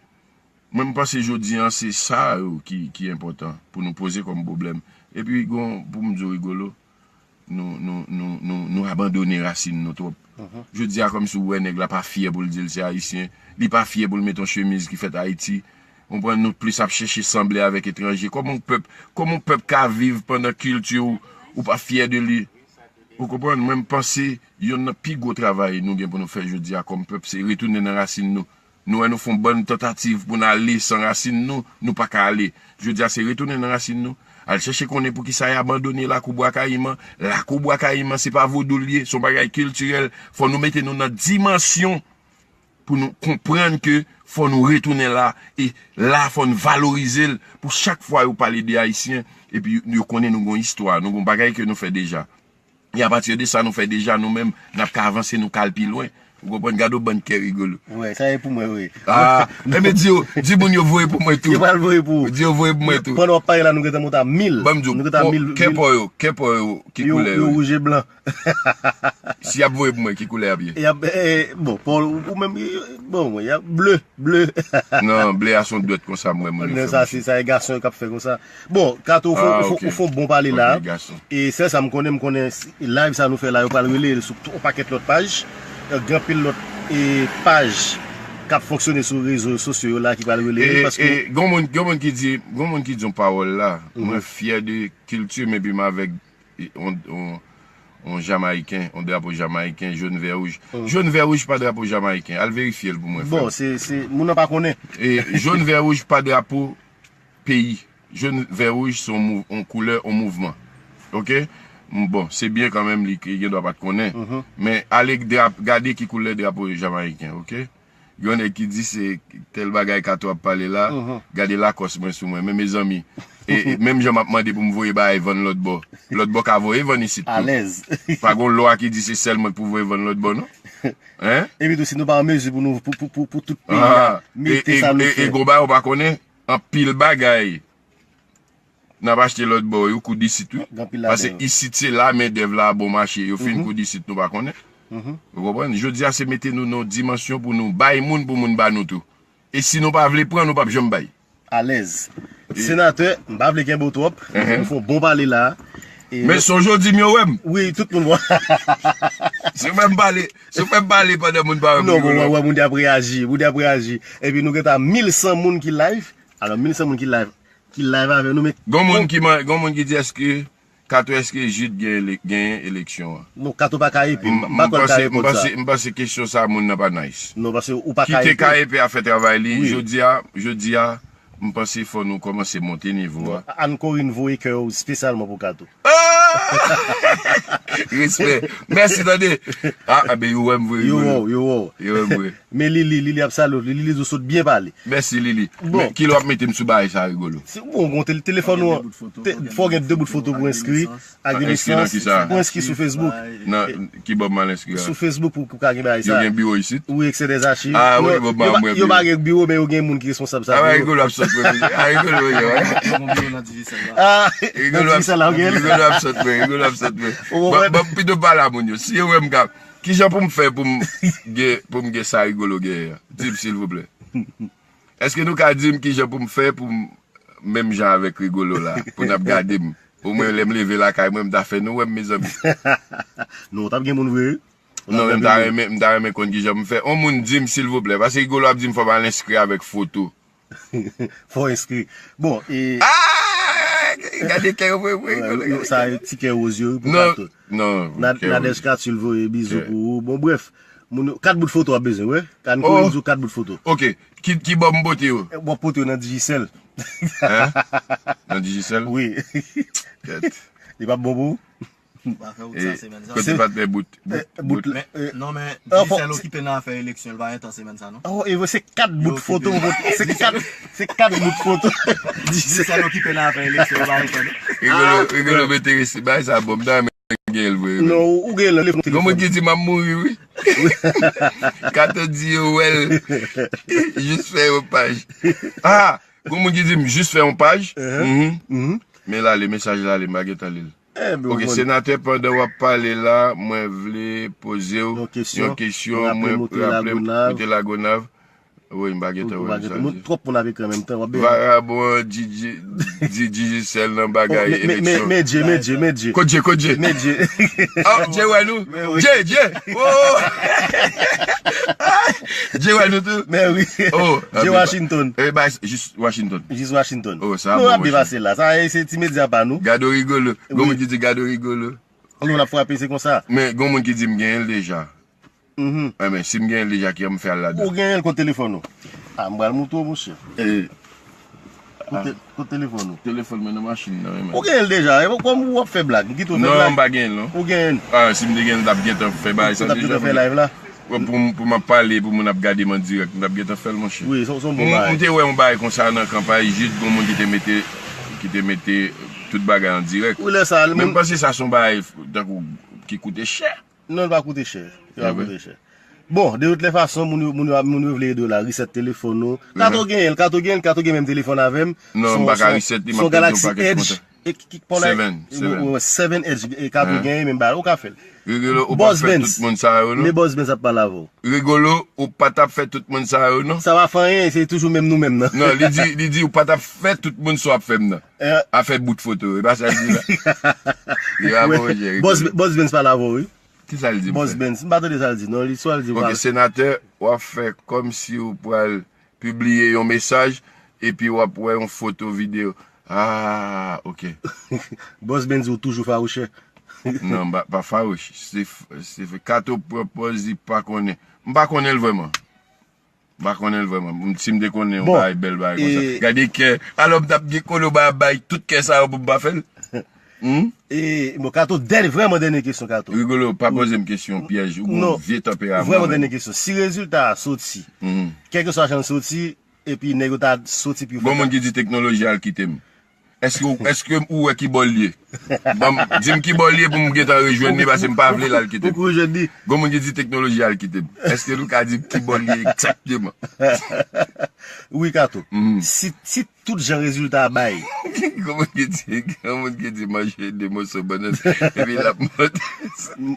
Mwen, m panse jodi a, se sa yo ki, ki enpòtan pou nou poze kòm pwoblèm. Epi, gon, pou m di w, Rigolo, nou, nou, nou, nou, nou abandone rasin nou twòp. Jodi a, kòmsi w wè nèg la pa fyè pou l di l se ayisyen, li pa fyè pou l met yon chemiz ki fèt Ayiti. Ou konprann, nou plis ap chèche sanble avèk etranje. Kòman yon pèp, kòman yon pèp ka viv pandan kilti w, ou pa fyè de li? Ou konprann? Mwen, m panse yonn nan pi gwo travay nou gen pou nou fè jodi a kòm pèp, se retounen nan rasin nou. Nou wè nou fè yon bann tantativ pou n ale san rasin nou, nou pa ka ale. Jodi a, se retounen nan rasin nou. Al chèche konnen poukisa y abandone lakou Bwa Kayiman. Lakou Bwa Kayiman, se pa vodou l ye, se yon bagay kiltirèl. Fò nou mete nou nan dimansyon pou nou konprann ke fò nou retounen la, e la, fò n valorize l pou chak fwa yo pale de Ayisyen, epi yo konnen nou gon istwa, nou gon bagay ke nou fè deja. E apati de sa nou fè deja nou menm, n ap ka avanse, nou ka al pi lwen. Ou konprann? Gade yon bann kè Rigolo. Wi, sa e pou mwen, wi. Ah, enben di yo, di moun yo voye pou mwen tou. Yo pral voye pou ou. Di yo voye pou mwen tou. Pandan w ap pale la, nou gentan monte a mil. Ban m di w, nou gentan a mil, kè mil. Paw yo, kè paw yo, ki koulè yo? Yo wouj e blan. Si y ap voye pou mwen, ki koulè y ap ye? Y ap, eh, bon, paw ou menm, bon, y ap ble. Ble. Non, ble a se yon dwèt konsa m wè moun yo fè. Non, sa se, sa e gason yo k ap fè konsa. Bon, Kato, ou fè, ou fè, ou fè yon bon pale la. E sèl sa m konnen, m konnen live sa nou fè la, yo pral rele l sou yon pakèt lòt paj. Gen anpil lòt, e, paj k ap fonksyone sou rezo sosyo yo la ki pral rele l, paske gon moun, gon moun ki di, gon moun ki di yon pawòl la, mwen fyè de kilti m epi m avèk yon, yon, yon Jamayiken, yon drapo Jamayiken, jòn vè wouj. Jòn vè wouj pa drapo Jamayiken. Al verifye l pou mwen, frè. Bon, se, se, moun nan pa konnen. E jòn vè wouj pa drapo peyi. Jòn vè wouj se yon mouv-, yon koulè, yon mouvman. Oke? M, bon, se byen kanmenm, li, li gen dwa pa t konnen. Men ale drap-, gade ki koulè drapo Jamayiken, oke? Gen yon nèg ki di se tèl bagay Kato ap pale la, gade Lakòs mwen sou mwen. Men mezanmi, e, e, menm jan m ap mande pou m voye bagay vann lòt bò, lòt bò ka voye vann isit tou. Alèz. Pa gon lwa ki di se sèl mwen k pou voye vann lòt bò, non. Hein? Epi tou, si nou pa an mezi pou nou, pou, pou, pou, pou tout peyi a mete sa nou fè. E, e, e gon bagay ou pa konnen, anpil bagay n ap achte lòt bò yo koud isit, wi. Gen anpil ladan yo. Paske isit se la mendèv la bon mache. Yo fin koud isit, nou pa konnen. Ou konprann? Jodi a, se mete nou nan yon dimansyon pou nou bay moun, pou moun ba nou tou. E si nou pa vle pran, nou p ap janm bay. Alèz. Senatè, m pa vle kenbe w twòp. Ou fè yon bon pale la. Men sonje w di m yo wè m. Wi, tout moun wè. Si w fè m pale, si w fè m pale pandan moun pa wè m. Non, bon, wè, wè, moun y ap reyaji, moun y ap reyaji. Epi nou gentan mil san moun ki live. Alò, mil san moun ki live. Ki live avè nou, men gon moun ki man-, gon moun ki di èske Kato, èske Jude gen ele-, genyen eleksyon an? Non, Kato pa ka epe. M, m pa kwè l ka reponn sa. M panse, m panse kesyon sa moun nan pa nice. Non, paske ou pa ka epe. Kite ka epe a fè travay li. Wi. Jodi a, jodi a, m panse fò nou kòmanse monte nivo a. Ann Corinne voye kè yo espesyalman pou Kato. Ah! Respè. Mèsi, tande. Ah, ah, ben, yo wè m vre, yo wè w, yo wè w. Yo wè m vre. Men Lili, Lili ap salye w. Lili di w sot byen pale. Mèsi, Lili. Bon. Men kilè w ap mete m sou bagay sa, Rigolo? Si, bon, gon tele-, telefòn ou an, te-, fò w gen de bout foto pou enskri. Ak renesans. Pou enskri sou Facebook. Nan, ki bò m al enskri a? Sou Facebook pou, pou ka gen bagay sa. Yo gen biwo isit? Wi, Excès des Archives. Ah, wi, bon, yo pa, yo pa gen biwo, men yo gen moun ki responsab sa. Ah, Rigolo ap sot mwen. Ah, Rigolo, yo. Yo gon biwo nan Digicel la. Ah, Rigolo ap sot mwen, Rigolo ap sot mwen. Ban m pito pale a moun yo. Si yo wè m ka Kijan pou m fè pou m gen, pou m gen sa Rigolo genyen an? Di m, silvouplè. Èske nou ka di m kijan pou m fè pou m menm jan avèk Rigolo la, pou n ap gade m? Omwen, lè m leve lakay mwen, m ta fè nou wè m, mezanmi. Non, w t ap gen moun vre, wi. Non, men m ta renmen, m ta renmen konn kijan pou m fè. On moun di m, silvouplè, paske Rigolo ap di m fò m al enskri avèk foto. Fò enskri. Bon, e. Ah! Gade kè yo voye pou Rigolo. Sa, ti kè woz yo, wi, pou Kato. Non, Nadège Katul voye bizou pou ou. Bon, brèf. Moun yo, kat bout foto w ap bezwen, wi. Kan kouri m di w kat bout foto. Ok. Ki, ki bò m pote yo? W ap pote yo nan Digicel. Hein? Nan Digicel? Wi. Kèt. Li p ap bon pou ou? Ou pa fè wout sa semèn sa. Kote patnè bout? Eh, bout Bout. la. Eh, Non, men Ah, fò- Digicel okipe nan afè eleksyon, l pa gen tan semèn sa, non? Oh, e se kat bout Yo foto, okipe. se kat, se kat bout foto. Digicel okipe nan afè eleksyon, l pa gen tan, non? Rigolo, Rigolo m enterese. Bay sa bon, m ta renmen gen l vre. Non, ou gen nan telefòn. Gon moun ki di m ap mouri, wi. Kato di yo wè l. Jis fè yon paj. Ah, gon moun ki di m jis fè yon paj. Mhm. Mhm. Men l ale, mesaj la ale, m pa gentan li l. Eh, ben, Ok, ou senatè, pandan w ap pale la, mwen vle poze w Yon kesyon. yon kesyon. Raple Mwen m ou te raple m Lagonav. ou te Lagonav. Wi, m pa gentan Ou wè pa mesaj gen moun, li. twòp moun avèk an menm tan, w ap bezwen. Varabon an di di- di- Digicel nan bagay Men, men, men, eleksyon. men Dje, men Dje, men Dje. Kot Dje, kot Dje? Men Dje. Ah, Dje wè nou? Dje, Dje. Oh! Dje wè nou tou? Men wi. Oh, Dje Washington. Eh, bay, jis Washington. Jis Washington. Oh, sa Nou bon, ap Washington. depase la. Sa e se ti medya pa nou. Gado Rigolo. Gon Wi. Moun ki di gado Rigolo. Nou ap frape, se konsa. Men gon moun ki di m genyen l deja. Mhm. Eh, men si m genyen l deja, ki an m fè al ladan? Ou genyen l kot telefòn ou? Ah, m pral moutre w, monchè. Eh, Kot te- kot telefòn ou? Telefòn mwen nan machin nan, wi, men. Ou genyen l deja. E kòm ou ap fè blag, m kite w fè Non, blag. M pa genyen l, non. Ou genyen l. Ah, si m te genyen l, m t ap gentan fè bagay Ou sa t ap gentan deja. Fè live la. Pou, pou, pou m ap pale, pou moun ap gade m an dirèk, m t ap gentan fè l, monchè. Wi, se se yon bon M, m bagay. Te wè yon bagay konsa nan kanpay, jis gon moun ki te mete, ki te mete tout bagay an dirèk. Wi, lè sa, Men moun m panse sa se yon bagay tankou ki koute chè. Non, li pa koute chè. Li pa Anben. Koute chè. Bon, de tout lè fason, moun yo, moun yo, moun yo vle ede w la, reset telefòn ou. Kato genyen l, Kato genyen l, Kato gen menm telefòn avè m. Non, m pa ka reset li, m ap pèdi yon pakèt kontan. E ki, ki, pon la- Seven, seven. Seven Edge, e Kato genyen, menm bagay, ou ka fè l. Rigolo, ou p Boss ap fè Benz. Tout moun sa yo, non? Men Boss Benz ap pale avè w. Rigolo, ou pa t ap fè tout moun sa yo, non? Sa va fè anyen, se toujou menm nou menm nan. Non, li di, li di ou pa t ap fè tout moun sa w ap fè m nan. Eh. Afè bout foto, e pa sa l di la. Li pa bon, Rigolo. Boss, Boss Benz pale avè w, wi. Ki sa l di m Boss fè? Benz, m pa tande sa l di, non, li swa l di Ok, pale. Senatè, w ap fè kòmsi ou pral pibliye yon mesaj, epi w ap wè yon foto videyo. Ah, ok. Boss Benz ou toujou fawouchè. Non, pa, pa fawouch. Se f- se f- Kato pran pòz li pa konnen. M pa konnen l vrèman. M pa konnen l vrèman. M- Si m te konnen yon Bon, bagay bèl bagay konsa. e- Gade kè. Alò m t ap gen kolo ba bay tout kè sa yo pou m pa fè l. Hmm? E, bon, Kato, dènye, vrèman dènye kesyon, Kato. Rigolo, pa poze m kesyon pyèj. Ou gon Non. vye tanperaman. Vrèman dènye kesyon. Si rezilta a soti, Mhm. kèlkeswa jan l soti, epi nèg yo ta soti pou yo Gon fè moun ki di teknoloji al kite m. Èske, èske ou wè ki bò l ye? Bon, di m ki bò l ye pou m gentan rejwenn li, paske m pa vle l al kite Ou m. kou jwenn li. Gon moun ki di teknoloji al kite m. Èske nou ka di m ki bò l ye egzakteman? Wi, Kato. Mhm. Si, si tout jan rezilta a bay. Gon moun ki di, gon moun ki di manje de moso bannann, epi l ap monte.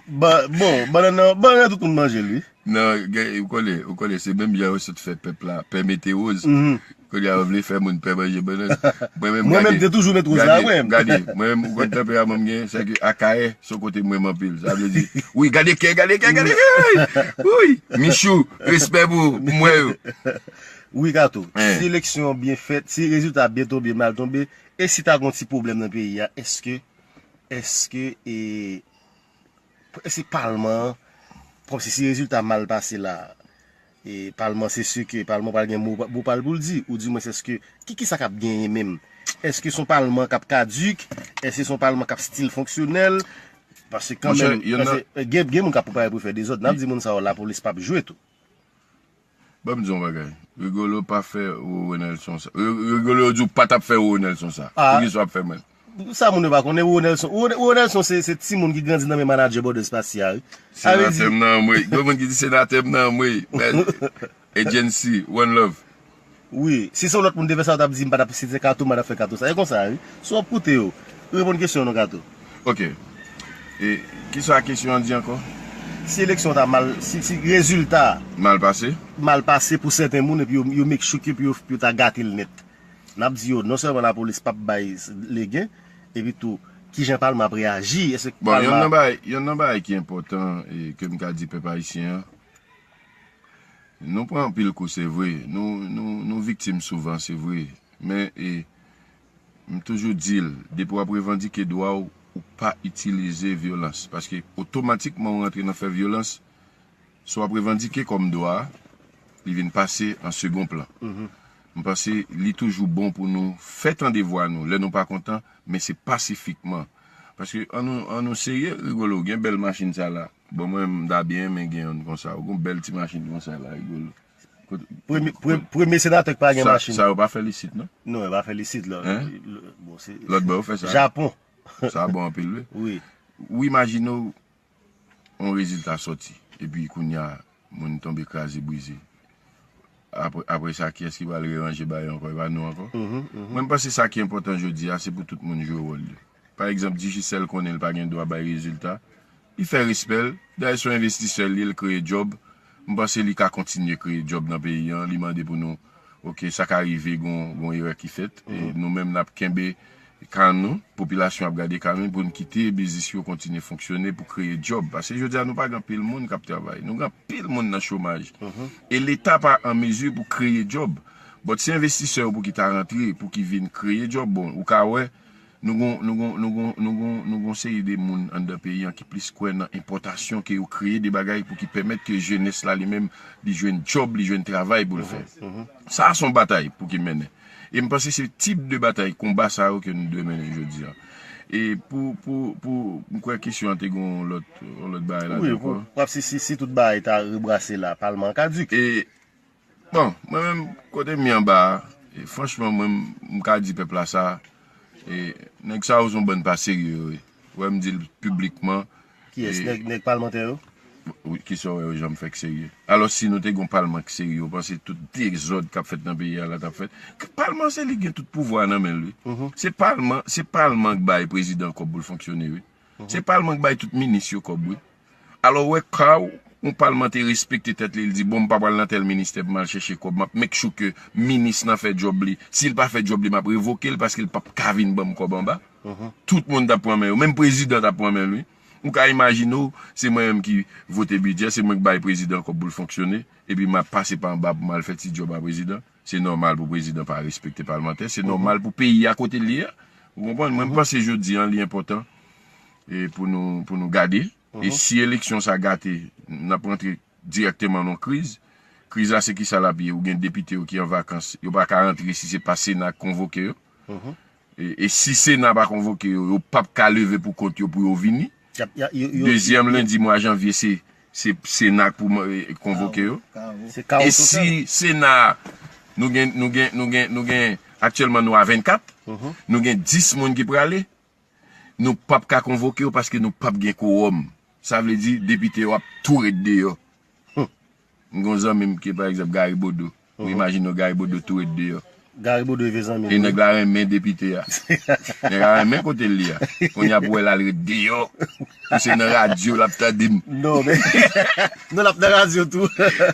Ba- bon, bannann nan, bannann nan tout moun manje l, wi. Non, gen- ou konnen, ou konnen, se menm jan yo sot fè pèp la, pè Mete Woz. Mhm. Kounye a yo vle fè moun pè manje bannann. Mwen menm, Mwen menm, gade, te toujou met woz la, gade, mwen menm. Gade, mwen menm, ou konn tanperaman m gen, se ke Akayè, se yon kote mwen menm anpil. Sa vle di, wi, gade kè, gade kè, gade kè, wi, Michou, respè pou ou, pou mwen yo. Wi, Kato. Hein. Si eleksyon an byen fèt, si rezilta a byen tonbe, mal tonbe, e si ta gon ti pwoblèm nan peyi a, èske, èske, e, èske palman an, kòmsi si rezilta mal pase la, e palman se si ke palman pral gen mo, mo pral pou l di, ou di mwen èske, ki, ki sa k ap genyen menm? Èske se yon palman k ap kadik? Èske se yon palman k ap stil fonksyonèl? Paske Monchè, kanmenm, y en a- paske, e, gen, gen moun k ap prepare pou fè dezòd. N ap di moun sa yo lapolis p ap jwe tou. Ban m di yon bagay. Rigolo pa fè Roro Nelson sa. Ri- Rigolo di w pa t ap fè Roro Nelson sa. Ah. Poukisa w ap fè mwen? Sa moun yo pa konnen, Roro Nelson. Roro, Roro Nelson se, se timoun ki grandi nan men manadjè Bòdè Spasya, wi. Sa vle di, Senatè m nan anmwey. Gon moun ki di senatè m nan anmwey. Men, Agency, One Love. Wi, si se yon lòt moun te fè sa, w t ap di m pa t ap, si se Kato, m pa t ap fè Kato sa. E konsa, wi. Si w ap koute yo, reponn kesyon non, Kato. Ok. E kisa kesyon an di ankò? Si eleksyon ta mal, si, si rezilta Mal pase? Mal pase pou sèten moun, epi yo, yo make sure ke pou yo, pou yo ta gate l nèt. N ap di yo, non sèlman lapolis p ap bay legen, epi tou, kijan palman ap reyaji? Èske Bon, yonn palman nan bagay, yonn nan bagay ki enpòtan e ke m ka di pèp ayisyen an, nou pran anpil kou, se vre. Nou, nou, nou viktim souvan, se vre. Men, e, m toujou di l, depi w ap revandike dwa w, ou pa itilize vyolans. Paske otomatikman ou rantre nan fè vyolans, Sa w ap revandike kòm dwa, li vin pase an segon plan. M panse li toujou bon pou nou fè tande vwa nou lè nou pa kontan, men se pasifikman. Paske an nou, an nou serye, Rigolo, gen bèl machin sa la. Bon, mwen, m ta byen renmen gen youn konsa. Ou gen bèl ti machin konsa la, Rigolo. Kote- Premye, pre- premye senatè ki pa gen sa, machin. Sa yo pa fè l isit, non? Non, yo pa fè l isit, la. Hein? Bon, se Lòt bò, yo fè sa. Japon. Sa bon anpil, wi. Wi. Ou imajine w, yon rezilta sòti. Epi kounye a, moun tonbe kraze brize. Apre, apre sa, kiyès ki pral reranje bagay ankò? E pa nou ankò? Mwen, m panse sa ki enpòtan jodi a, se pou tout moun jwe wòl yo. Pa egzanp, Digicel konnen l pa gen dwa bay rezilta. Li fè respè l. Dayè, se yon envestisè l ye, l kreye djòb. M panse li ka kontinye kreye djòb nan peyi an. Li mande pou nou, oke, sa ka rive, gon, gon erè ki fèt. E nou menm, n ap kenbe kalm nou, popilasyon ap gade kalm li pou n kite biznis yo kontinye fonksyone pou kreye djòb. Paske jodi a, nou pa gen anpil moun k ap travay. Nou gen anpil moun nan chomaj. E Leta pa an mezi pou kreye djòb. But se envestisè yo pou ki ta rantre, pou ki vin kreye djòb. Bon, ou ka wè, nou gon, nou gon, nou gon, nou gon, nou gon seri de moun anndan peyi an ki plis kwè nan enpòtasyon ke yo kreye de bagay pou ki pèmèt ke jenès la li menm, li jwenn djòb, li jwenn travay pou l fè. Sa a se yon batay pou ki mennen. E m panse se tip de batay, konba sa yo ke nou dwe mennen jodi a. E pou, pou, pou, m kwè kesyon an te gen yon lòt, yon lòt bagay la Wi, ankò. Pou, pou si, si, si tout bagay ta rebrase la, palman an ka dik. E, bon, mwen menm, kote m ye anba a, e, franchman, mwen, m, m ka di pèp la sa, e, nèg sa yo se yon bann pa serye yo ye. Ou wè m di l piblikman. Kiyès? E, nèg, nèg palmantè yo? Wi, kisa w wè yo janm fèk serye? Alò, si nou te gen yon palman ki serye, ou panse tout dezòd k ap fèt nan peyi a la t ap fèt? Palman se li ki gen tout pouvwa nan men l, wi. Se palman, se palman k bay prezidan kòb pou l fonksyone, wi. Se palman k bay tout minis yo kòb, wi. Alò, ou wè, ka w, yon palman te respekte tèt li, li di, bon, m pa pral nan tèl ministè pou m al chèche kòb, m ap make sure ke minis lan fè djòb li. Si l pa fè djòb li, m ap revoke l paske l p ap ka vin ban m kòb anba. Tout moun t ap pran men yo. Menm prezidan t ap pran men l, wi. Ou ka imajine w, se mwen menm ki vote bidjè, se mwen ki bay prezidan kòb pou l fonksyone, epi m ap pase pa anba pou m al fè ti djòb a prezidan. Se nòmal pou prezidan pa respekte palmantè, se nòmal pou peyi a kote l ye a. Ou konprann? Mwen, m panse jodi a, li enpòtan e pou nou, pou nou gade. E si eleksyon sa gate, n ap rantre dirèkteman nan yon kriz. Kriz la, se kisa l ap ye? Ou gen depite yo ki an vakans, yo pa ka rantre si se pa Sena k konvoke yo. E, e si Sena pa konvoke yo, yo p ap ka leve pou kont yo pou yo vini. Y ap, y a, yo, yo, Dezyèm yo, lendi mwa janvye, se, se Sena k pou man- e, konvoke yo. Se kawo E total. Si Sena, nou gen, nou gen, nou gen, nou gen, aktyèlman nou a vennkat, nou gen dis moun ki prale, nou p ap ka konvoke yo paske nou p ap gen kowòm. Sa vle di, depite yo ap tou ret deyò. M gen yon zanmi m ki, pa egzanp, Gary Bodeau. Ou imajine w Gary Bodeau tou ret deyò. Gary Bodeau vye zanmi l, wi. E nèg la renmen depite a. Nèg la renmen kote l ye a. Kounye a pou wè l al ret deyò. Pou se nan radyo l ap tande m. Non, men. Non, l ap nan radyo tou.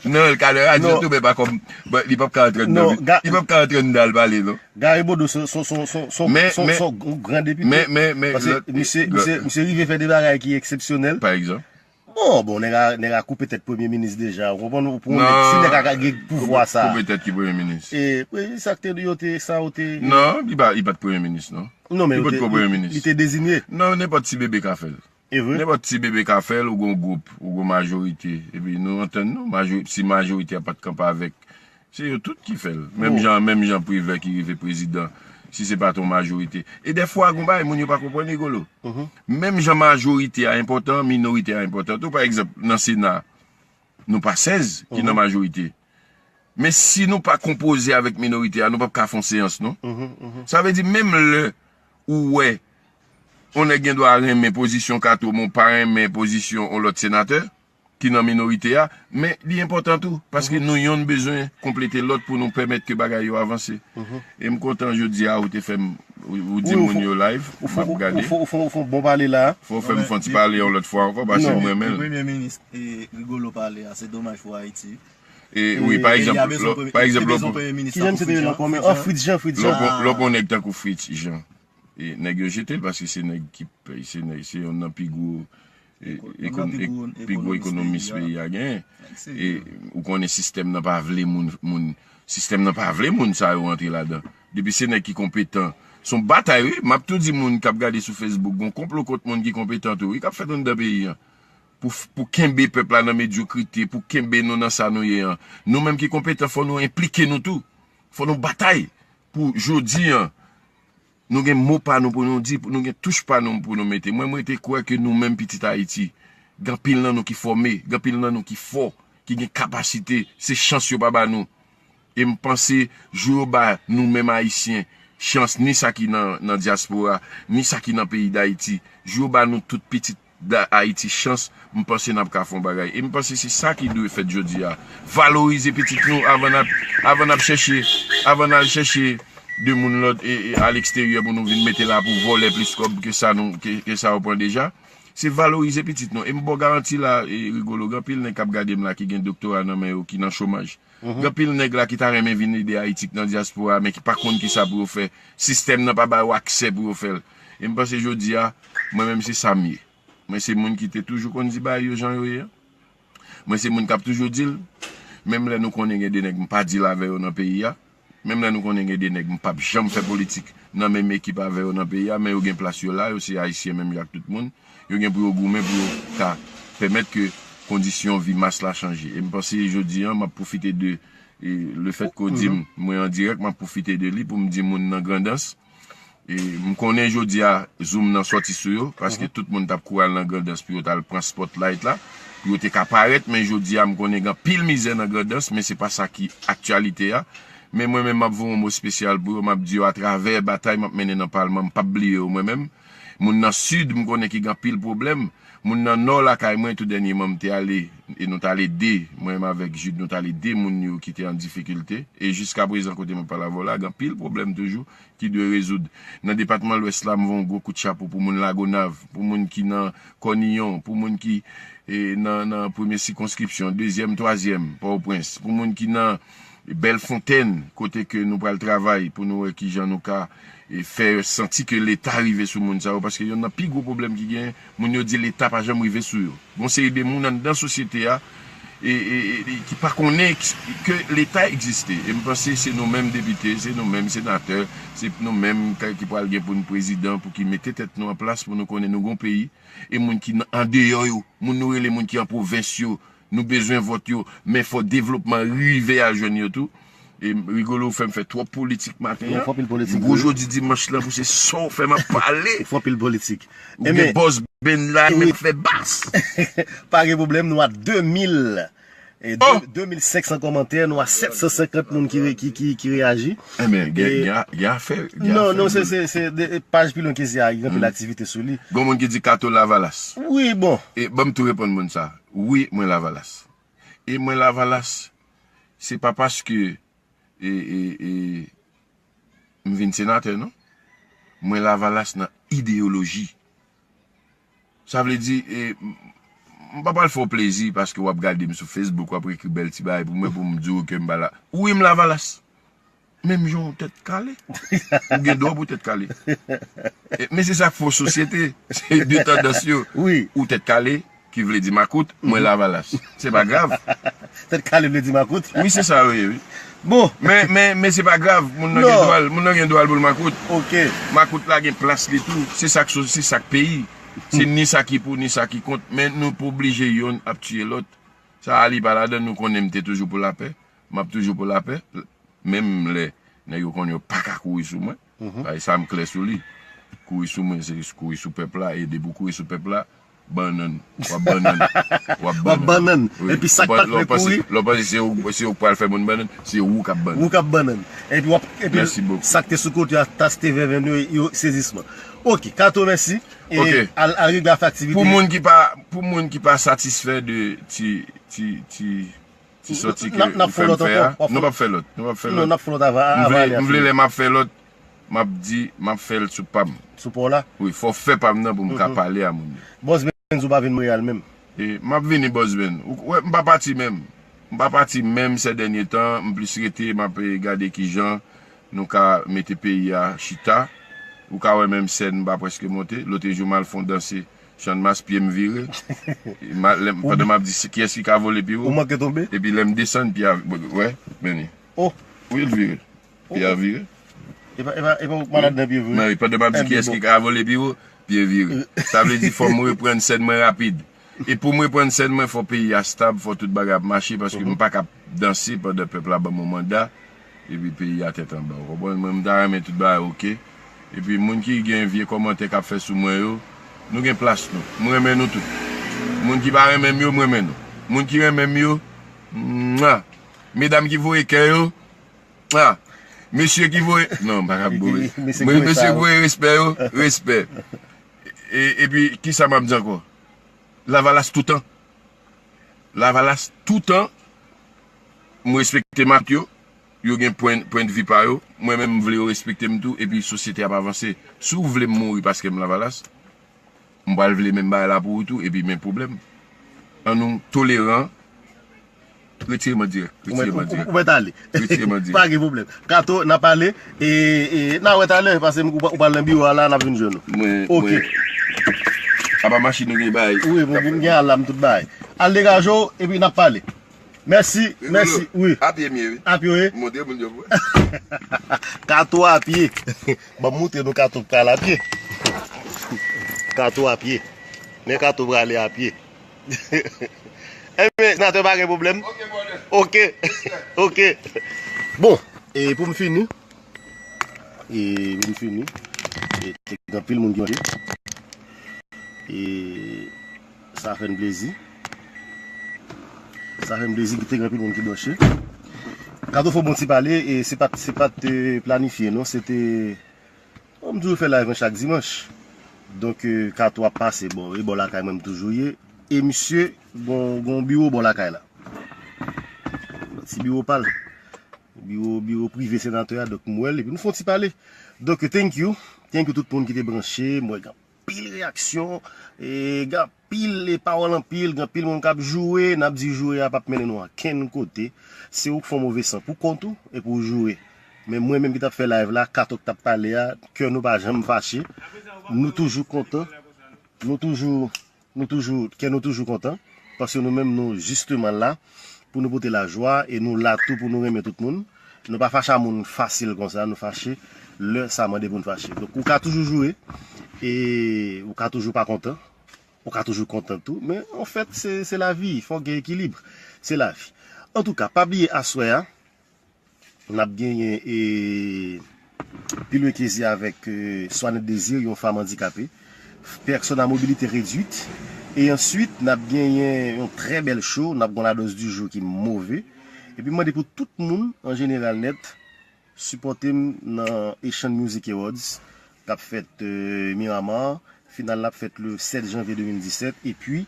Non, l ka nan radyo tou, men pa kòm. Bon, li p ap ka antre anndan. Li p ap ka antre anndan al pale, non. Gary Bodeau se, se, se, se, se, se, se yon gran depite. Men, men, men, Paske lòt, misye, lòt, misye, misye rive fè de bagay ki eksepsyonèl. Pa egzanp. Bon, bon, nèg la, nèg la koupe tèt premye minis deja. Ou konprann? Ou pou yon nèg, si nèg la ka gen pouvwa sa. Koupe tèt ki premye minis? E, premye minis sa k te, yo te, sa yo te. Non, li pa, li pa t premye minis, non. Non, men li potko premye minis. Li te dezinye. Non, nenpòt ti bebe ka fè l. E vre? Nenpòt ti bebe ka fè l, ou gon gwoup, ou gon majorite. Epi nou antann nou, majori, si majorite a pa t kanpe avèk Se yo tout ki fè l. Menm jan, menm jan Privè ki rive prezidan, si se pa t yon majorite. E dèfwa, gon bagay moun yo pa konprann, Rigolo. Menm jan majorite a enpòtan, minorite a enpòtan tou. Pa egzanp, nan Sena, nou pa sèz ki nan majorite. Men si nou pa konpoze avèk minorite a, nou p ap ka fè yon seyans, non. Sa vle di, menm lè ou wè yon nèg gen dwa renmen pozisyon Kato, men w pa renmen pozisyon yon lòt senatè, ki nan minorite a, men li enpòtan tou, paske nou yonn bezwen konplete lòt pou nou pèmèt ke bagay yo avanse. E m kontan jodi a ou te fè m, ou, ou di moun yo live, m ap gade. Ou fè, ou fè, ou fè, ou fè yon bon pale la. Fò w fè m fè yon ti pale yon lòt fwa ankò, paske m renmen l. Premye minis e Rigolo pale a, se domaj pou Ayiti. E wi, pa egzanp, pa egzanp, lè w pran, kijan misye te rele ankò, men, oh, Fritz Jean, Fritz Jean. Lè w pran yon nèg tankou Fritz Jean. E nèg yo jete l paske se nèg ki, se nèg, se youn nan pi gwo, e, pi gwo ekonomis peyi a genyen. E ou konnen sistèm nan pa vle moun, moun, sistèm nan pa vle moun sa yo rantre ladan. Depi se nèg ki konpetan, se yon batay, wi. M ap tou di moun k ap gade sou Facebook, gon konplo kont moun ki konpetan tou, wi, k ap fèt anndan peyi a. pou, pou kenbe pèp la nan medyokrite, pou kenbe nou nan sa nou ye an. Nou menm ki konpetan, fò nou enplike nou tou. Fò nou batay pou jodi an. Nou gen mo pa nou pou nou di, nou gen touch pa nou pou nou mete. Mwen, mwen te kwè ke nou menm pitit Ayiti, gen anpil nan nou ki fòme, gen anpil nan nou ki fò, ki gen kapasite, se chans yo pa ba nou. E m panse, jou yo ba nou menm Ayisyen chans, ni sa ki nan, nan dyaspora, ni sa ki nan peyi Dayiti, jou yo ba nou tout pitit da Ayiti chans, m panse n ap ka fè yon bagay. E m panse se sa ki dwe fèt jodi a. Valorize pitit nou avan n ap, avan n ap chèche, avan n al chèche de moun lòt e, e a leksteryè pou nou vin mete la pou vòlè plis kòb ke sa nou, ke, ke sa yo pran deja. Se valorize pitit nou. E m ba w garanti la, e Rigolo, gen anpil nèg k ap gade m la ki gen doktora nan men yo, ki nan chomaj. Gen anpil nèg la ki ta renmen vin ede Ayiti k nan dyaspora, men ki pa konn kisa pou yo fè. Sistèm nan pa ba yo aksè pou yo fè l. E m panse jodi a, mwen menm se sa m ye. Mwen se moun ki te toujou konn di bagay yo jan yo ye an. Mwen se moun k ap toujou di l, menm lè nou konnen gen de nèg m pa deal avè yo nan peyi a, menm lè nou konnen gen de nèg m p ap janm fè politik nan menm ekip avè yo nan peyi a, men yo gen plas yo la, yo se Ayisyen menm jan ak tout moun, yo gen pou yo goumen pou yo ka pèmèt ke kondisyon vi mas la chanje. E m panse jodi an, m ap pwofite de, e, le fèt ke w di m, mwen an dirèk, m ap pwofite de li pou m di moun nan Grandans, E, m konnen jodi a, Zoom nan sòti sou yo, paske tout moun t ap kouri al nan Grandans pou yo t al pran spotlight la, pou yo te ka parèt, men jodi a, m konnen gen anpil mizè nan Grandans, men se pa sa ki aktyalite a. Men mwen menm, m ap voye yon mo espesyal pou yo, m ap di yo atravè batay m ap mennen nan palman, m p ap bliye yo mwen menm. Moun nan Sid, m konnen ki gen anpil pwoblèm. Moun nan Nò lakay mwen, tou dènyèman, m te ale, e nou t al ede, mwen menm avèk Jude, nou t al ede moun yo ki te an difikilte. E jiska prezan, kote m ap pale avè w la, gen anpil pwoblèm toujou. ki dwe rezoud. Nan depatman Lwès la, m voye yon gwo kout chapo pou moun Lagonav, pou moun ki nan Kòniyon, pou moun ki, e, nan, nan premye sikonskripsyon, dezyèm, twazyèm, Pòtoprens, pou moun ki nan Bèlfontèn, kote ke nou pral travay pou nou wè kijan nou ka, e, fè santi ke Leta rive sou moun sa yo, paske yonn nan pi gwo pwoblèm ki genyen, moun yo di Leta pa janm rive sou yo. Gon seri de moun anndan sosyete a, e, e, e, e, ki pa konnen k-, ke Leta egziste. E m panse se nou menm depite, se nou menm senatè, se nou menm k-, ki pral gen pou n prezidan, pou ki mete tèt nou an plas, pou nou konnen nou gon peyi. E moun ki nan, andeyò yo, moun nou rele moun ki an pwovens yo, nou bezwen vòt yo, men fò devlopman rive al jwenn yo tou. E Rigolo, ou fè m fè twòp politik maten an. Ou fè anpil politik, wi. Gwo jodi dimanch lan pou se sa w fè m ap pale. Ou fè anpil politik. Ou gen bòs benn la, men fè bas. Pa gen pwoblèm, nou a de mil, e, de, de mil senk san kòmantè, nou a sèt san senkant moun ki re-, ki, ki, ki reyaji. Enben, gen, gen a-, gen afè, gen afè. Non, non, se, se, se de, paj pi lwen ke sa a, gen anpil aktivite sou li. Gon moun ki di Kato Lavalas. Wi, bon. E ban m tou reponn moun sa. Wi, mwen Lavalas. E mwen Lavalas, se pa paske e, e, e, m vin senatè, non. Mwen Lavalas nan ideyoloji. Sa vle di, e, m, m pa pral fè w plezi paske w ap gade m sou Facebook, w ap ekri bèl ti bagay pou mwen, pou m di w ke m pa la. Wi, m Lavalas. Menm jan w tèt kale. Ou gen dwa pou tèt kale. E, men se sa k fè w sosyete. Se de tandans yo. Wi. Ou tèt kale, ki vle di makout, mwen Lavalas. Se pa grav. Tèt kale vle di makout. Wi, se sa yo ye, wi. Bon. Men, men, men se pa grav. Moun nan gen dwa l, moun nan gen dwa l pou l makout. Ok. Makout la gen plas li tou. Se sa k so-, se sa k peyi. Se ni sa ki pou, ni sa ki kont. Men nou pa oblije yonn ap tiye lòt. Sa a li pa ladan, nou konnen m te toujou pou lapè. M ap toujou pou lapè. Menm lè nèg yo konnen yo pa ka kouri sou mwen. Bagay sa m klè sou li. Kouri sou mwen, se kouri sou pèp la, e depi w kouri sou pèp la, bannann. W ap bannann. W ap bannann. Wi. Epi sa k pa t vle kouri. Lè w panse se ou, se ou k pral fè moun bannann, se ou k ap bannann. Ou k ap bannann. Epi w ap, epi sa k te sou kote a, tas te vèvenn yo, yo sezisman. Ok, Kato, mèsi. E al, al regle afè aktivite. Pou moun ki pa, pou moun ki pa satisfè de ti, ti, ti, Ti sòti ke ou fè m fè a, nou p ap fè lòt. Nou p ap fè lòt. Non, n ap fè lòt avan, avan ale a fini. M vle, m vle lè m ap fè lòt, m ap di, m ap fè l sou pa m. Sou pa w la? Wi, fò w fè pa m nan pou m ka pale a moun yo. Bòs Benz ou pa vin Montréal menm? E, m ap vini, Bòs Benz. Ou wè, m pa pati menm. M pa pati menm sè dènye tan, m plis rete, m ap, e, gade kijan nou ka mete peyi a chita. Ou ka wè menm sèn m pa prèske monte. Lòt jou m al fè yon danse Channmas, pye m vire. E ma-, lè m, pandan m ap di, se kiyès ki ka vole pi wo? Ou manke tonbe? Epi lè m desann, pye a, wè, men li. Oh. Wi, l vire. Pye a vire. E pa, e pa, e pa ou k malad nan pye vre? Men wi, pandan m ap di kiyès ki ka vole pi wo, pye vire. Sa vle di fò m reprann sèn mwen rapid. E pou m reprann sèn mwen, fò peyi a stab, fò tout bagay ap mache, paske m pa ka ap danse pandan pèp la ban m yon manda, epi peyi a tèt anba. Ou konprann? Mwen, m ta renmen tout bagay oke. Epi moun ki gen vye kòmantè k ap fè sou mwen yo, nou gen plas nou. M renmen nou tout. Moun ki pa renmen m yo, m renmen nou. Moun ki renmen m yo, mwa. Medam ki voye kè yo, ah. Mesye ki voye, non, m pa ka boure. Mesye ki voye respè yo, respè. E, epi, kisa m ap di ankò? Lavalas toutan. Lavalas toutan. M respekte mak yo. Yo gen pwen, pwen de vi pa yo. Mwen menm, m vle yo respekte m tou. Epi sosyete ap avanse. Si w vle m mouri paske m Lavalas, m pral vle menm bagay la pou ou tou. Epi men pwoblèm. An nou toleran. Retire m an dirèk. Retire m an dirèk. Ou mèt ale. Retire m an dirèk. Pa gen pwoblèm. Kato, n ap pale. E, e, n a wè talè, paske ou pa- ou pral nan biwo a la, n ap vin jwenn ou. Mwen, Ok. Mwen, apa machin nou gen bay. Wi, mwen gen alam tout bay. Al degaje w, epi n ap pale. Mèsi, Rigolo, mèsi, wi. Apye m ye, wi. Apye w ye? Montre moun yo pou. Kato apye. Ban m montre nou Kato pral apye. Kato apye. Men Kato prale apye. Enben, senatè, pa gen pwoblèm. Ok, brother. Ok. Ok. Bon, e pou m fini, e pou m fini, e te gen anpil moun ki manke. E sa fè n plezi. Sa fè n plezi ki te gen anpil moun ki branche. Kato fè bon ti pale, e se pa t, se pa t, e, planifye, non, se te Bon, m toujou fè live mwen chak dimanch. Donk, e, Kato ap pase, bon, e bò lakay mwen m toujou ye. E misye, gon, gon biwo bò lakay la. Ti biwo pa l. Biwo, biwo prive senatè a, donk m wè l, epi nou fè yon ti pale. Donk, thank you. Thank you tout moun ki te branche. M wè gen anpil reyaksyon. E gen anpil e pawòl anpil, gen anpil moun k ap joure, n ap di joure a p ap mennen nou ankenn kote. Se ou k fè yon move san pou kont ou, epi w joure. Men mwen menm ki t ap fè live la, Kato k t ap pale a, kè nou pa janm fache. Nou toujou kontan. Nou toujou, nou toujou, kè nou toujou kontan. Paske nou menm nou jisteman la pou nou pote lajwa e nou la tou pou nou renmen tout moun. Nou pa fache a moun fasil konsa, nou fache lè sa mande pou n fache. Donk ou ka toujou joure e ou ka toujou pa kontan. Ou ka toujou kontan tou, men anfèt se, se lavi, fòk gen ekilib. Se lavi. Antouka, pa bliye aswè a, n ap genyen e, Pilwe Kezi avèk e, Swanette Désir, yon fanm andikape, pèsòn a mobilite redwit. E answit, n ap genyen yon trè bèl show, n ap gon la dose du jour ki move. Epi m mande pou tout moun, an jeneral nèt, sipòte m nan Asian Music Awards k ap fèt e, Miramar. Final la ap fèt le sèt janvye de mil disèt. Epi,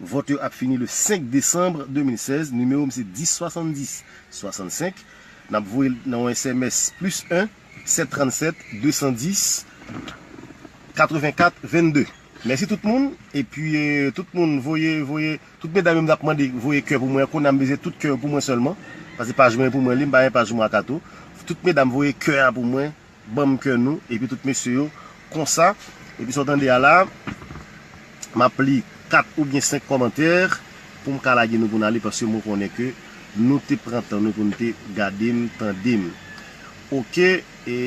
vòt yo ap fini le senk desanm de mil sèz. Nimewo m se dis swasanndis swasannsenk. N ap voye l nan yon S M S plis en, sèt trannsèt, de san dis, katrevenkat, vennde. Mèsi tout moun. Epi, e, tout moun voye, voye, tout medam yo m t ap mande voye kè pou mwen. Kounye a m bezwen tout kè yo pou mwen sèlman. Paske paj mwen pou mwen li, m pa gen paj mwen a Kato. Tout medam voye kè a pou mwen. Ban m kè nou, epi tout mesye yo, konsa. Epi sa w tande a la, m ap li kat oubyen senk kòmantè pou m ka lage nou pou n ale, paske mwen konnen ke nou te pran tan nou pou n te gade m, tande m. Ok, e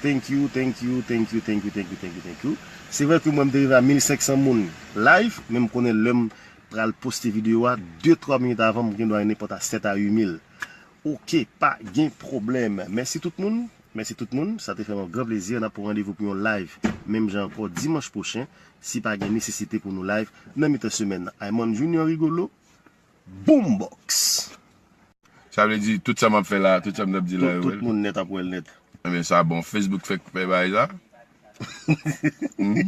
thank you, thank you, thank you, thank you, thank you, thank you, thank you. Se vre ke mwen m te rive a mil senk san moun live, men m konnen lè m pral poste videyo a, de twa minit avan, m gen dwa nenpòt a sèt a uit mil. Ok, pa gen pwoblèm. Mèsi tout moun. Mèsi tout moun. Sa te fè m yon gran plezi. N ap pran randevou pou yon live. Menm jan ankò dimanch pwochen. Si pa gen nesesite pou nou live nan mitan semèn nan. Ayman Junior Rigolo. Boombox. Sa vle di, tout sa m ap fè la, tout sa m t ap di la, yo wè l. Tout, tout moun nèt ap wè l nèt. Ebyen, sa bon. Facebook fèk fè bagay sa. Hmm?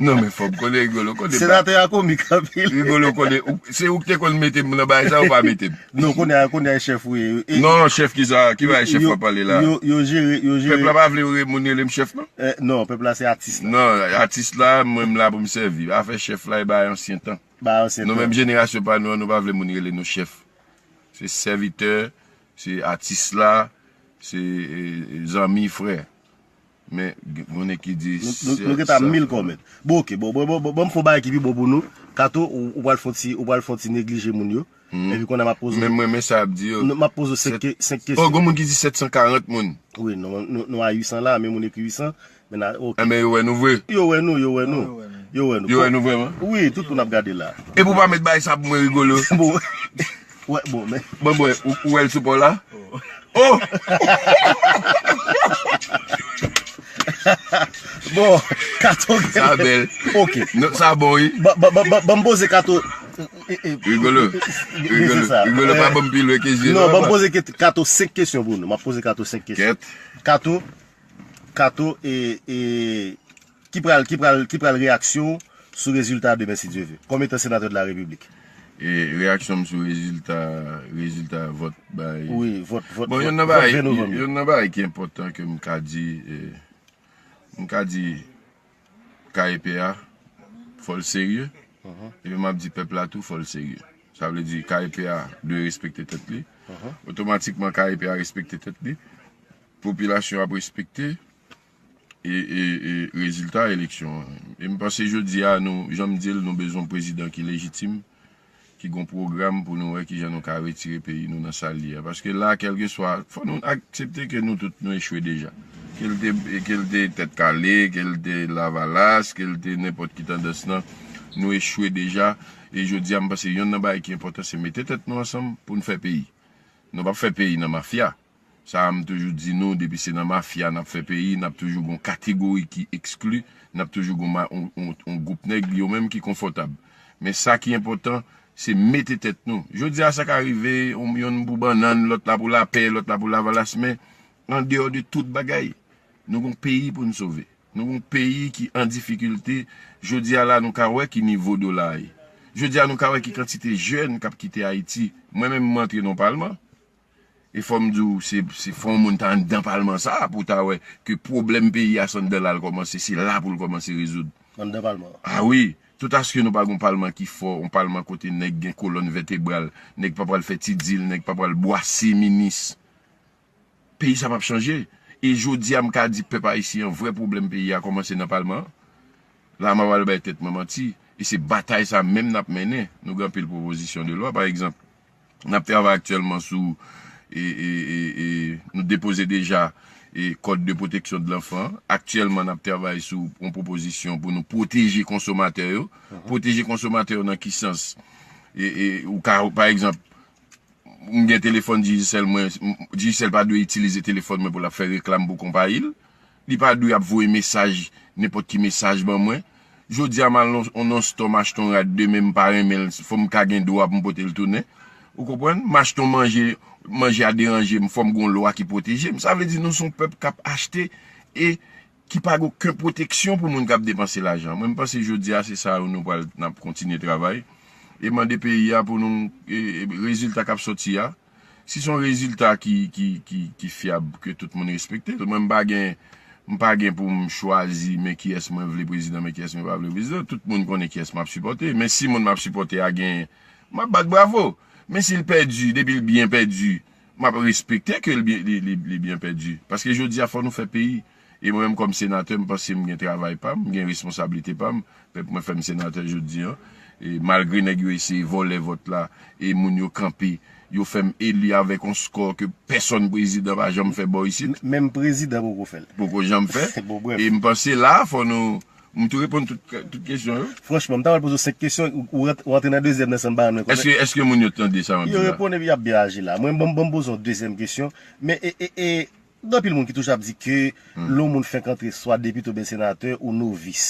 Non, men fò m konnen Rigolo, konnen pa. Senatè a komik anpil. Rigolo, konnen, ou- se ou ki te konn mete m nan bagay sa, ou pa mete m. Non, konnen a, konnen a chèf ou ye. E- Non, chèf ki sa, ki bagay chèf w ap pale la? Yo, yo jere, yo jere. Pèp la pa vle re- moun rele m chèf, non? Eh, non, pèp la se atis la. Non, atis la, mwen m la pou m sèvi. Afè chèf la, e bagay ansyen tan. Bagay ansyen tan. Nou menm jenerasyon pa nou an, nou pa vle moun rele nou chèf. Se sèvitè, se atis la, se, e, e, zanmi, frè. Men, gen- gen nèg ki di Nou, nou, nou gentan mil kòmèt. Bon, ok, bon, bon, bon, bon, bon, m fè yon bagay ki pi bon pou nou. Kato, ou, ou pral fè yon ti, ou pral fè yon ti neglije moun yo. Epi kounye a m ap poze. Men mwen, men sa ap di yo. Non, m ap poze senk ke- senk kesyon. Oh, gen moun ki di sèt san karant moun. Wi, non, nou, nou a uit san la, men moun ekri uit san. Men na, ok. Enben, yo wè nou vre. Yo wè nou, yo wè nou. Yo wè nou. Yo wè nou. Yo wè nou vrèman? Wi, tout moun ap gade la. Epi w pa met bagay sa pou mwen, Rigolo. Bon, wè, bon, men. Bon, bon, ou, ou wè l sou pa w la? Oh! Bon, Kato. Sa bèl. Ok. Non, sa bon, wi. Ban ban- ban- ban- ban m poze Kato. E- e- Rigolo. Men se sa. Rigolo, pa ban m pi lwen ke je. Non, ban m poze ke- Kato senk kesyon pou nou. M ap poze Kato senk kesyon. Kèt. Kato, Kato, e, e, ki pral, ki pral, ki pral reyaksyon w sou rezilta demen, si Dye ve? Kòm etan senatè de la repiblik. E reyaksyon m sou rezilta, rezilta vòt bay. Wi, vòt, vòt, Bon, vòt, yon nan vòt bagay, ven novanm yo. Yon nan bagay ki enpòtan ke m ka di, e, m ka di K E P a, fò l serye. Epi m ap di pèp la tou, fò l serye. Sa vle di K E P a dwe respekte tèt li. Otomatikman, K E P a respekte tèt li. Popilasyon ap respekte e, e, e rezilta eleksyon an. E m panse jodi a, nou, jan m di l, nou bezwen yon prezidan ki lejitim, ki gon pwogram pou nou wè kijan nou ka retire peyi nou nan sa l ye a. Paske la, kèlkeswa, fò nou aksepte ke nou tout nou echwe deja. Ke l te, ke l te Tèt Kale, ke l te Lavalas, ke l te nenpòt ki tandans lan, nou echwe deja. E jodi a, m panse yonn nan bagay ki enpòtan, se mete tèt nou ansanm pou n fè peyi. Nou p ap fè peyi nan mafya. Sa a m toujou di nou, depi se nan mafya n ap fè peyi, n ap toujou gon kategori ki ekskli, n ap toujou gon ma- on, on, on gwoup nèg yo menm ki konfòtab. Men sa ki enpòtan, se mete tèt nou. Jodi a sa ka rive, on- yonn pou bannann, lòt la pou lapè, lòt la pou lavalas, men andeyò de tout bagay, nou gon peyi pou n sove. Nou gon peyi ki an difikilte. Jodi a la nou ka wè ki nivo dola a ye. Jodi a nou ka wè ki kantite jèn k ap kite Ayiti. Mwen menm mwen antre nan palman. E fò m di w, se, se fò yon moun ta anndan palman sa a pou w ta wè ke pwoblèm peyi a se anndan la l kòmanse, se la pou l kòmanse rezoud. Anndan palman an. Ah wi, tout aske nou pa gon palman ki fò, yon palman kote nèg gen kolòn vètebral, nèg pa pral fè ti dil, nèg pa pral bwase minis. Peyi sa p ap chanje. E jodi a m ka di pèp ayisyen an, vrè pwoblèm peyi a kòmanse nan palman an. La m ap al bay tèt mwen manti. E se batay sa menm n ap mennen. Nou gen anpil pwopozisyon de lwa, pa egzanp. N ap travay aktyèlman sou, e, e, e, e, nou depoze deja e, Code de Protection de l'Enfant. Aktyèlman, n ap travay sou yon pwopozisyon pou nou pwoteje konsomatè yo. Pwoteje konsomatè yo nan ki sans? E, e, ou ka, pa egzanp, m gen telefòn Digicel mwen, m- Digicel pa dwe itilize telefòn mwen pou l ap fè reklam pou konpayi l. Li pa dwe ap voye mesaj, nenpòt ki mesaj ban mwen. Jodi a m al nan on non store m achte on rad, demen m pa renmen l, fò m ka gen dwa pou m pote l tounen. Ou konprann? M achte on manje, manje a deranje m, fò m gen on lwa ki pwoteje m. Sa vle di nou se on pèp k ap achte e ki pa gen okenn pwoteksyon pou moun k ap depanse lajan. Mwen m panse jodi a se sa yo nou pral n ap kontinye travay. E mande peyi a pou nou, e, e, rezilta k ap sòti a, si se yon rezilta ki, ki, ki, ki fyab, ke tout moun respekte l, mwen m pa gen, m pa gen pou m chwazi men kiyès mwen vle prezidan, men kiyès mwen pa vle prezidan. Tout moun konnen kiyès m ap sipòte. Men si moun m ap sipòte a genyen, m ap bat bravo. Men si l pèdi, depi l byen pèdi, m ap respekte ke l byen, li, li, li byen pèdi. Paske jodi a fò nou fè peyi. E mwen menm kòm senatè, m panse m gen travay pa m, m gen responsablite pa m. Pèp mwen fè m senatè jodi an. E malgre nèg yo eseye vòlè vòt la, e moun yo kanpe, yo fè m eli avèk on skò ke pèsonn prezidan pa janm fè bò isit. Menm prezidan poko fè l. Poko janm fè. Bon, brèf. E m panse la, fò nou, m tou reponn tout, tout kesyon yo. Franchman, m ta pral poze w senk kesyon, ou, ou rant- ou antre nan dezyèm nan san m pa rann mwen kòmè. Èske, èske moun yo tande sa m ap Yo di la? Reponn epi y ap byen aji la. Mwen, ban m- ban m poze w dezyèm kesyon. Men, e, e, e, gen anpil moun ki toujou ap di ke lè yon moun fenk antre swa depite oubyen senatè ou novis.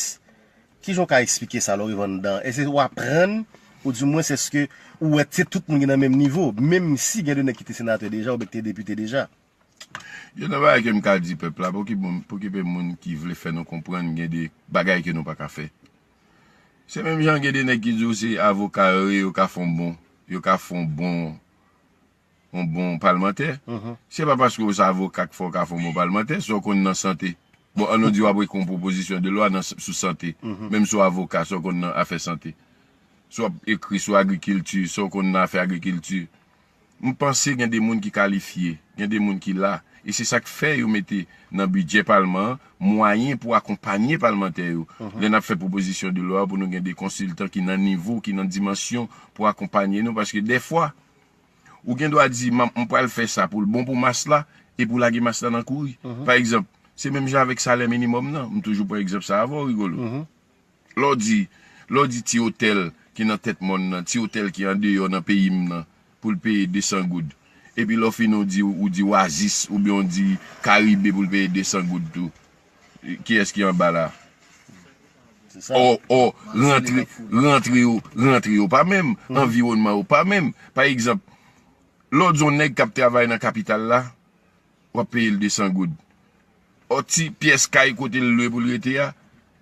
Kijan w ka eksplike sa lè w rive anndan? Èske w aprann, ou di mwens èske ou wè se tout moun ki nan menm nivo, menm si gen de nèg ki te senatè deja oubyen ki te depite deja? Youn nan bagay ke m ka di pèp la, pokipe, pokipe moun ki vle fè nou konprann gen de bagay ke nou pa ka fè. Se menm jan gen de nèg ki di w se avoka yo ye, yo ka fè yon bon, yo ka fè yon bon, yon bon palmantè. Se pa paske w se avoka k fè w ka fè yon bon palmantè, sa w konn nan sante. Bon, ann nou di w ap ekri yon pwopozisyon de lwa nan, sou sante. Menm si w avoka, sa w konn nan afè sante. Si w ap ekri sou agrikilti, sa w konn nan afè agrikilti. M panse gen de moun ki kalifye, gen de moun ki la. E se sa k fè yo mete nan bidjè palman an mwayen pou akonpanye palmantè yo. Lè n ap fè pwopozisyon de lwa pou nou gen de konsiltan ki nan nivo, ki nan dimansyon pou akonpanye nou. Paske dèfwa, ou gen dwa di, "M ap- m pral fè sa pou l bon pou mas la," epi w lage mas la nan kouri. Pa egzanp, se menm jan avèk salè minimòm nan. M toujou pran egzanp sa avè w, Rigolo. Lè w di, lè w di ti otèl ki nan tèt mòn nan, ti otèl ki andeyò nan peyi m nan, pou l peye de san goud. Epi lè w fin ou di, ou di Oasis, oubyen w di Karibe pou l peye de san goud tou. Kiyès ki anba la? Ò, ò, rantre, rantre yo, rantre yo pa menm, anviwònman yo pa menm. Pa egzanp, lè w di yon nèg k ap travay nan kapital la, w ap peye l de san goud. Ò, ti pyès kay kote l lwe pou l rete a,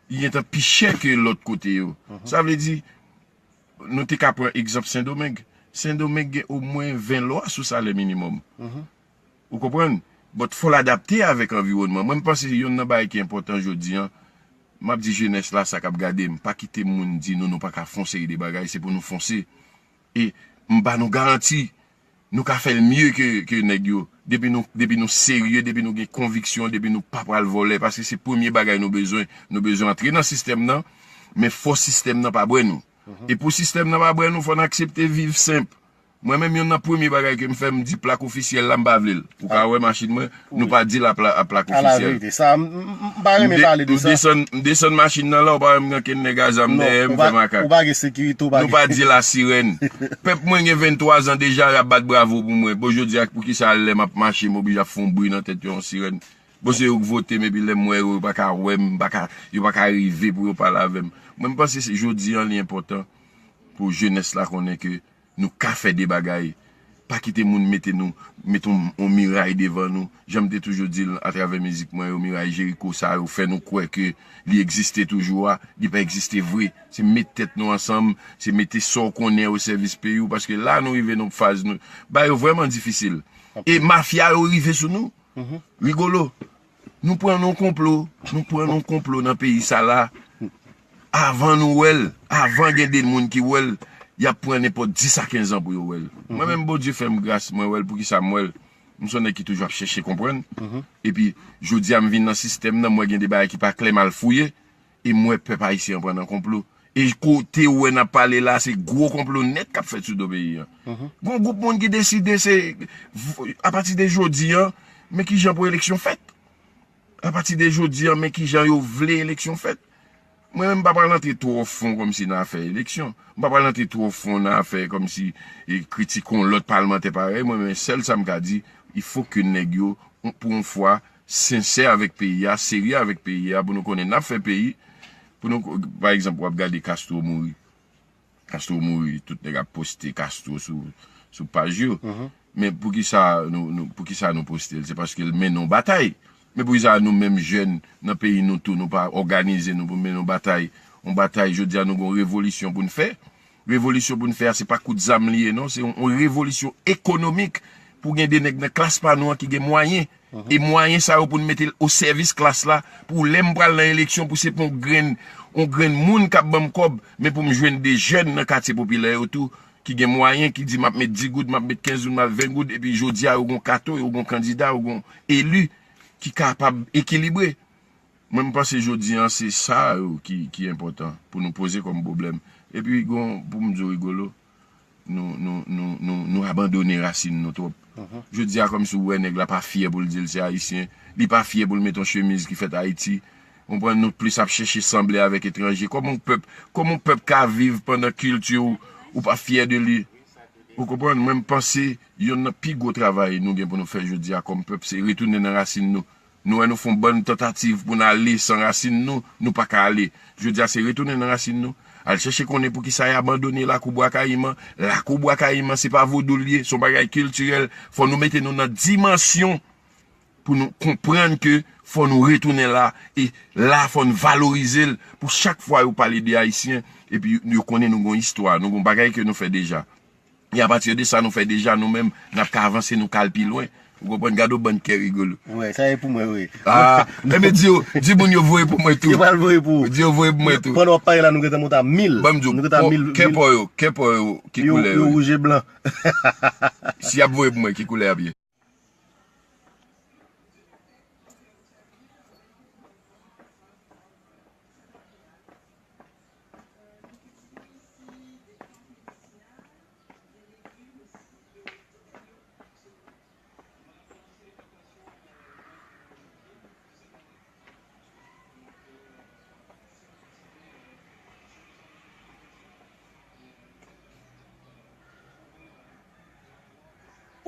li gentan pi chè ke lòt kote yo. Sa vle di, nou te ka pran egzanp Sendomeng. Sendomeng gen omwen ven lwa sou salè minimòm. Ou konprann? But fò l adapte avèk anviwònman. Mwen, m panse yonn nan bagay ki enpòtan jodi a, m ap di jenès la, sa k ap gade m, pa kite moun di nou, nou pa ka fè yon seri de bagay, se pou nou fonse. E m ba nou garanti, nou ka fè l mye ke, ke nèg yo. Depi nou, depi nou serye, depi nou gen konviksyon, depi nou pa pral vòlè, paske se premye bagay nou bezwen. Nou bezwen antre nan sistèm nan, men fò sistèm nan pa bwè nou. E pou sistèm nan pa bwè nou, fò n aksepte viv senp. Mwen menm, yonn nan premye bagay ke m fè, m di plak ofisyèl la, m pa vle l. Ou ka wè machin mwen, nou pa di l a pla-, a plak ofisyèl. Ala verite, sa, m, m, m pa renmen pale de sa. M desann, m desann machin nan la, ou pa wè m gen kenn nèg a zam dèyè m, fè makak. Ou pa gen sekirite, ou pa gen. Nou pa di la sirèn. Pèp mwen gen venntwa zan deja, y ap bat bravo pou mwen. Bon, jodi a, poukisa lè m ap mache, m oblije ap fè yon bri nan tèt yo, yon sirèn? Bon, se yo k vote m, epi lè m wè yo, yo pa ka wè m, pa ka, yo pa ka rive pou yo pale avè m. Mwen, m panse se jodi a, li enpòtan pou jenès la konnen ke nou ka fè de bagay. Pa kite moun mete nou, mete yon, yon miray devan nou. Jan m te toujou di l atravè mizik mwen yo, miray Jeriko sa yo fè nou kwè ke li egziste toujou a, li pa egziste vre. Se met tèt nou ansanm, se mete sa w konnen o sèvis peyi w, paske la nou rive nan faz nou, bagay yo vrèman difisil. E mafya yo rive sou nou. Rigolo. Nou pran nan yon konplo, nou pran nan yon konplo nan peyi sa la. Avan nou wè l, avan gen de moun ki wè l, y ap pran nenpòt dis a kenz an pou yo wè l. Mwen menm, Bondye fè m gras, mwen wè l. Poukisa m wè l? M se yon nèg ki toujou ap chèche konprann. Epi, jodi a, m vin nan sistèm nan, m wè gen de bagay ki pa klè, m al fouye. E m wè pèp ayisyen an pran nan konplo. E kote ou wè n ap pale la, se gwo konplo nèt k ap fèt sou do peyi an. Gon gwoup moun ki deside se, apati de jodi an, men kijan pou eleksyon fèt. Apati de jodi an, men kijan yo vle eleksyon fèt. Mwen menm, m pa pral antre twò fon kòmsi nan afè eleksyon. M pa pral antre twò fon nan afè kòmsi, e, kritik yon lòt palmantè parèy mwen, men sèl sa m ka di, il faut que nèg yo, pou yon fwa, sensè avèk peyi a, serye avèk peyi a, pou nou konnen n ap fè peyi, pou nou, pa egzanp, w ap gade Castro mouri. Castro mouri, tout nèg ap poste Castro sou, sou paj yo. Men poukisa nou, nou, poukisa nou poste l? Se paske l mennen yon batay. Men poukisa nou menm jèn nan peyi nou tou, nou pa òganize nou pou mennen yon batay? Yon batay, jodi a, nou gen yon revolisyon pou n fè. Revolisyon pou n fè a, se pa kout zam li ye, non. Se yon, yon revolisyon ekonomik pou gen de nèg nan klas pa nou an ki gen mwayen. E mwayen sa yo pou n mete l o sèvis klas la, pou lè m pral nan eleksyon, pou se pa yon grenn, yon grenn moun k ap ban m kòb, men pou m jwenn de jèn nan katye popilè yo tou, ki gen mwayen, ki di, "M ap met dis goud, m ap met kenz goud, m ap ven goud," epi jodi a, yo gon kato, yo gon kandida, yo gon eli ki kapab ekilibre. Mwen, m panse jodi a, se sa yo ki, ki enpòtan pou nou poze kòm pwoblèm. Epi, gon, pou m di w, Rigolo, nou, nou, nou, nou, nou abandone rasin nou twòp. Jodi a, kòmsi w wè nèg la pa fyè pou l di l se ayisyen, li pa fyè pou l met yon chemiz ki fèt Ayiti. Ou konprann, nou plis ap chèche sanble avèk etranje. Kòman yon pèp, kòman yon pèp ka viv pandan kilti w, ou pa fyè de li? Ou konprann? Mwen, m panse yonn nan pi gwo travay nou gen pou nou fè jodi a kòm pèp, se retounen nan rasin nou. Nou wè nou fè yon bann tantativ pou n ale san rasin nou, nou pa ka ale. Jodi a, se retounen nan rasin nou. Al chèche konnen poukisa y abandone Lakou Bwa Kayiman. Lakou Bwa Kayiman, se pa vodou l ye, se yon bagay kiltirèl. Fò nou mete nou nan dimansyon pou nou konprann ke fò nou retounen la. E la, fò n valorize l pou chak fwa yo pale de Ayisyen, epi yo konnen nou gon istwa, nou gon bagay ke nou fè deja. E apati de sa nou fè deja, nou menm, n ap ka avanse, nou ka al pi lwen. Ou konprann? Gade yon bann kè Rigolo. Wi, sa e pou mwen, wi. Ah, enben di yo, di moun yo voye pou mwen tou. Yo pral voye pou ou. Di yo voye pou mwen tou. Pandan w ap pale la, nou gentan monte a mil. Ban m di w, nou gentan a mil, kè pa w yo, kè pa w yo, ki koulè yo ye? Yo wouj e blan. Si y ap voye pou mwen, ki koulè y ap ye?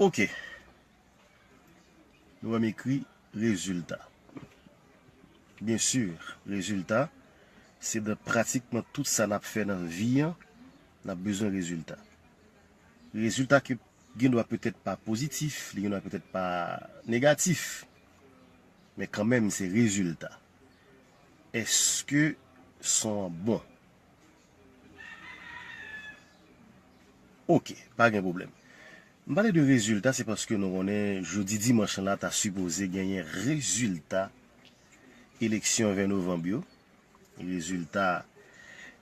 Ok. Nou wè m ekri rezilta. Byen si, rezilta, se nan pratikman tout sa n ap fè nan vi an, n ap bezwen rezilta. Rezilta ki gendwa petèt pa pozitif, li gendwa petèt pa negatif, men kanmenm se rezilta. Èske son an bon? Ok, pa gen pwoblèm. M pale de rezilta, se paske nou konnen jodi dimanch lan la ta sipoze genyen rezilta eleksyon ven novanm yo. Rezilta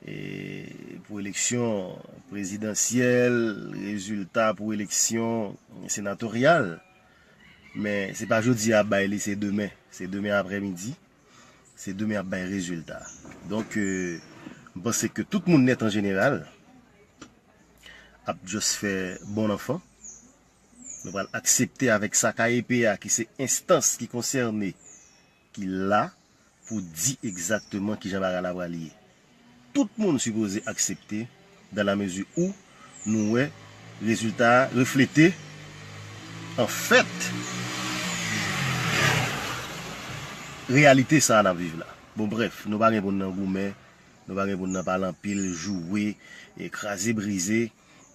e, pou eleksyon prezidansyèl, rezilta pou eleksyon senatoryal. Men se pa jodi a ap bay li, se demen. Se demen aprèmidi. Se demen ap bay rezilta. Donk, e, m panse ke tout moun nèt an jeneral ap just fè bon anfan. Nou pral aksepte avèk sa K E P a, ki se enstans ki konsène, ki la pou di egzakteman kijan bagay la pral ye. Tout moun sipoze aksepte, dans la mesure où nou wè rezilta a reflete, anfèt, reyalite sa a n ap viv la. Bon, brèf, nou pa gen pou n nan goumen, nou pa gen pou n nan pale anpil, joure, e kraze brize,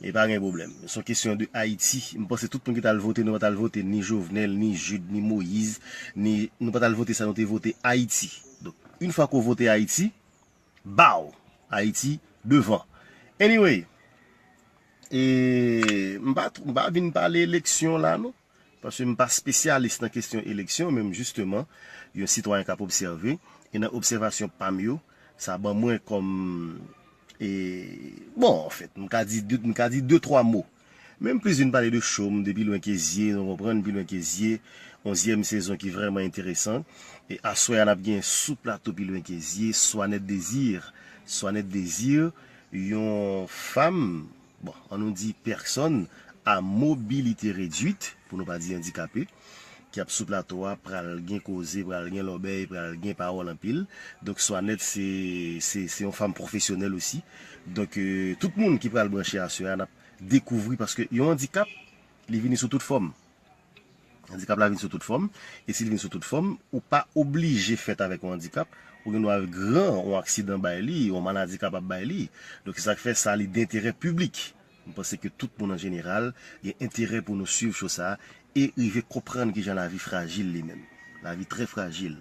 e pa gen pwoblèm. Se yon kesyon de Ayiti. M panse tout moun ki t al vote, nou pa t al vote ni Jovenel, ni Jude, ni Moïse, ni, nou pa t al vote sa, nou te vote Ayiti. Donk, yon fwa ke w vote Ayiti, baw, Ayiti devan. Anyway, e, m pa, m pa vin pale eleksyon la, non. Paske m pa espesyalis nan kesyon eleksyon, men m jisteman yon sitwayen k ap obsève, e nan obsèvasyon pa m yo, sa ban mwen kòm, e, bon, anfèt, m ka di de, m ka di de, twa mo. Men m plis vin pale de cho m de Pi Lwen Ke Zye, nou konprann, Pi Lwen Ke Zye, onzyèm sezon ki vrèman enteresan. E aswè a n ap gen sou plato Pi Lwen Ke Zye, Swanette Désir. Swanette Désir, yon fanm, bon, an nou di pèsòn a mobilite redwit, pou nou pa di andikape, ki ap sou plato a, pral gen koze, pral gen lòbèy, pral gen pawòl anpil. Donk, Swanette, se, se, se yon fanm pwofesyonèl osi. Donk, e, tout moun ki pral branche aswè a, n ap dekouvri, paske yon andikap, li vini sou tout fòm. Andikap la vin sou tout fòm, e si l vin sou tout fòm, ou pa oblije fèt avèk yon andikap, ou gen dwa gran, yon aksidan bay li, yon maladi kapab bay li. Donk, se sa k fè sa, li denterè piblik. M panse ke tout moun an jeneral gen enterè pou nou swiv cho sa a e rive konprann kijan lavi frajil li menm. Lavi trè frajil.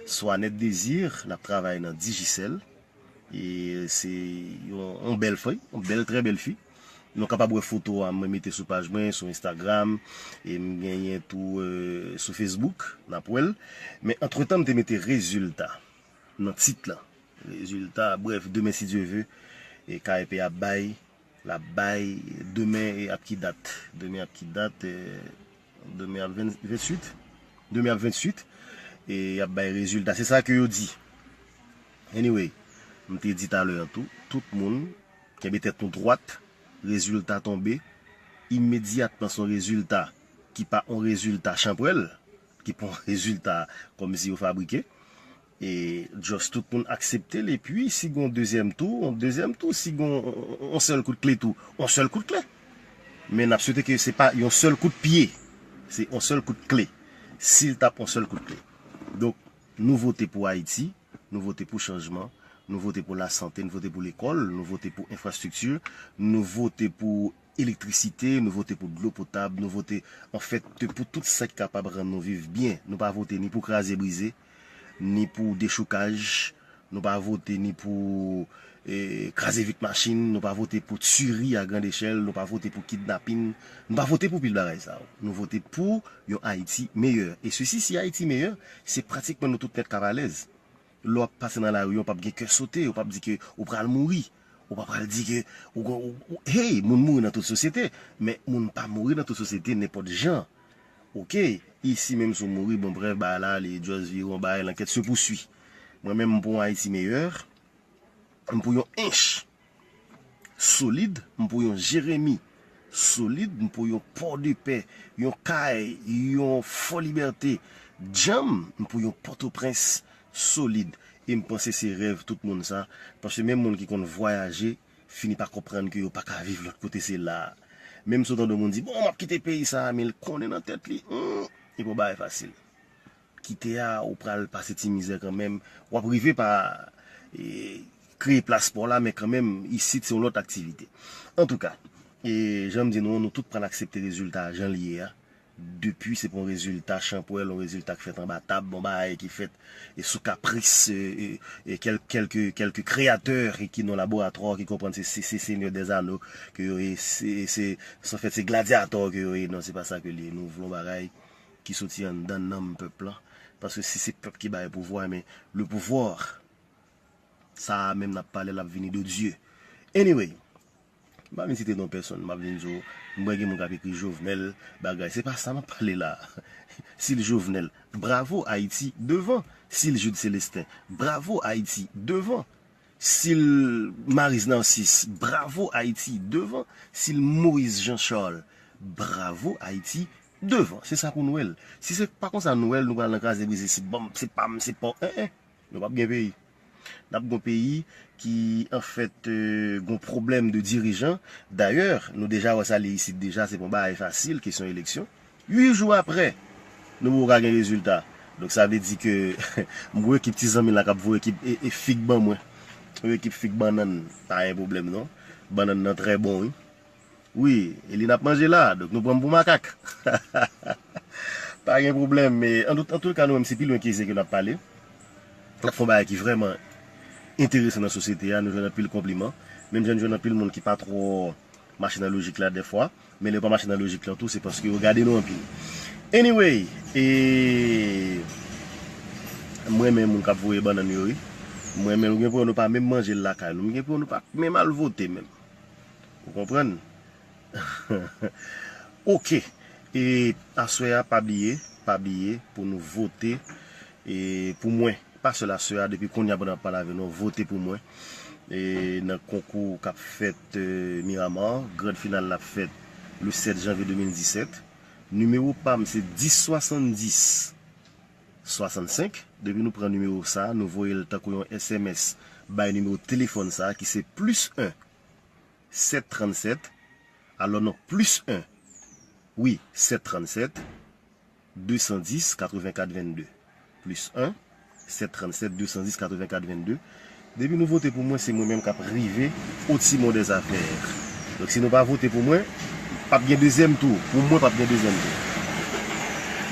Swanette Désir, n ap travay nan Digicel. E se yon, yon bèl fi, yon bèl, trè bèl fi. Nou kapab wè foto a mwen mete sou paj mwen, sou Instagram, e m genyen tou, e, sou Facebook, n ap wè l. Men antretan, m te mete rezilta nan tit la. Rezilta, brèf, demen, si Dye ve, e K E P ap bay, l ap bay, demen, e ap ki dat? Demen ap ki dat? E, demen ap venn, ventuit? Demen ap ventuit, e y ap bay rezilta. Se sa ke yo di. Anyway, m te di talè an tou, tout moun, kenbe tèt nou dwat, rezilta tonbe, imedyatman se yon rezilta ki pa yon rezilta chanpwèl, ki pa yon rezilta kòmsi yo fabrike. E just tout moun aksepte l, epi si gon dezyèm tou, yon dezyèm tou, si gon yon sèl kout kle tou, yon sèl kout kle. Men n ap swete ke se pa yon sèl kout pye, se yon sèl kout kle. Si l t ap yon sèl kout kle. Donk, nou vote pou Ayiti, nou vote pou chanjman, nou vote pou lasante, nou vote pou lekòl, nou vote pou enfrastrikti, nou vote pou elektrisite, nou vote pou dlo potab, nou vote, anfèt, pou tout sa ki kapab rann nou viv byen. Nou pa vote ni pou kraze brize, ni pou dechoukaj, nou pa vote ni pou, e, kraze vit machin, nou pa vote pou tiri a grand echèl, nou pa vote pou kidnapin, nou pa vote pou pil bagay sa yo. Nou vote pou yon Ayiti meyè. E sesi si Ayiti meyè, se pratikman nou tout nèt k ap alèz. Lè w ap pase nan lari, w p ap gen kè sote, w p ap di ke ou pral mouri. Ou pa pral di ke ou, ou, ou, hey, moun mouri nan tout sosyete, men moun pa mouri nan tout sosyete nenpòt jan. Oke, isi menm si w mouri, bon, brèf, bagay la, li just vire yon bagay, l'enquête se poursuit. Mwen menm, m pou yon Ayiti meyè, m pou yon Ench solid, m pou yon Jeremi solid, m pou yon Pòdepè, yon kay, yon Fò Libète djanm, m pou yon Pòtoprens solid. E m panse se rèv tout moun sa, paske menm moun ki konn vwayaje fini pa konprann ke yo pa ka viv lòt kote, se la a. Menm si w tande yon moun di, bon, m ap kite peyi sa a, men l konnen nan tèt li, hmm, e pa yon bagay fasil. Kite a, ou pral pase ti mizè kanmenm. W ap rive pa e, kreye plas pa w la, men kanmenm, isit, se yon lòt aktivite. Antouka, e, jan m di nou, nou tout pral aksepte rezilta a jan l ye a. Depi se pa yon rezilta chanpwèl, yon rezilta k fèt anba tab, yon bagay ki fèt e sou kapris e, e, e kèl, kèlke, kèlke kreyatè e ki nan laboratwa ki konprann se, se, se Senyè dèzano ke yo ye, se, se, se, anfèt, se gladyatò ke yo ye. Non, se pa sa ke l ye. Nou vle yon bagay ki soti anndan nanm pèp lan. Paske si se pèp ki bay pouvwa, men le pouvoir, sa a menm n ap pale, l ap vini de Dye. Anyway, m pa vin site non pèsonn, m ap vin di w, m wè gen moun k ap ekri Jovenel, bagay. Se pa sa m ap pale la. Sil Jovenel, bravo Ayiti, devan. Sil Jude Célestin, bravo Ayiti, devan. Sil Maryse Narcisse, bravo Ayiti, devan. Sil Moïse Jean Charles, bravo Ayiti, devan. Se sa pou nou wè l. Si se pa konsa nou wè l, nou pral nan kraze brize, se banm, se pa m, se pa w. En, en. Nou p ap gen peyi. N ap gen yon peyi ki, anfèt, e, gen yon pwoblèm de dirijan. Dayè, nou deja wè sa li isit deja, se pa yon bagay fasil, kesyon eleksyon. Uit jou apre, nou poko ka gen rezilta. Donk, sa vle di ke m gen yon ekip ti zanmi la k ap voye ekip e, e fig ban mwen. Yon ekip fig bannann, pa gen pwoblèm non. Bannann nan trè bon, wi. Wi, e li n ap manje la, donk nou pran m pou makak. Pa gen pwoblèm, men an tout, an tout ka, nou menm, se pi lwen ke zye ke n ap pale. N ap fè yon bagay ki vrèman enteresan nan sosyete a, nou jwenn anpil konpliman. Menm jan n jwenn anpil moun ki pa twò mache nan lojik la dèfwa, men lè yo pa mache nan lojik lan tou, se paske yo gade nou anpil. Anyway, e, m renmen moun k ap voye bannann yo, wi. M renmen, nou gen pou nou pa menm manje l lakay nou. M gen pou nou pa menm al vote menm. Ou konprann? Ok. E aswè a, pa bliye, pa bliye pou nou vote, e pou mwen. Pa sèl aswè a, depi kounye a pandan m ap pale avè nou, vote pou mwen. E nan konkou k ap fèt, e, Miramar, grand final la ap fèt le sèt janvye de mil disèt. Nimewo pa m se dis swasanndis swasannsenk. Depi nou pran nimewo sa, nou voye l tankou yon S M S bay nimewo telefòn sa ki se plis en sèt trannsèt, alò non, plis en, wi, sèt trannsèt, de san dis, katrevenkat vennde. Plis en, sèt trannsèt, de san dis, katrevenkat vennde. Depi nou vote pou mwen, se mwen menm k ap rive au timon des affaires. Donk, si nou pa vote pou mwen, p ap gen dezyèm tou. Pou mwen, p ap gen dezyèm tou.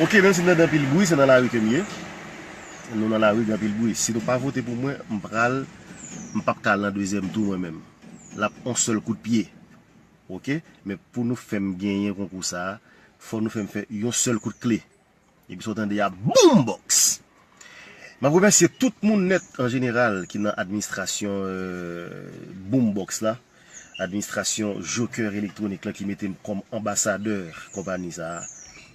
Ok, menm si n tande anpil bri, se nan lari ke m ye. Nou nan lari, gen anpil bri. Si nou pa vote pou mwen, m pral, m p ap ka al nan dezyèm tou mwen menm. L ap on sèl kout pye. Ok? Men pou nou fè m genyen konkou sa a, fò nou fè m fè yon sèl kout kle. Epi sa w tande a, boombox! M ap remèsye tout moun nèt an jeneral ki nan administrasyon, euh, boombox la. Administrasyon Joker Electronic lan ki mete m kòm anbasadè konpayi sa a.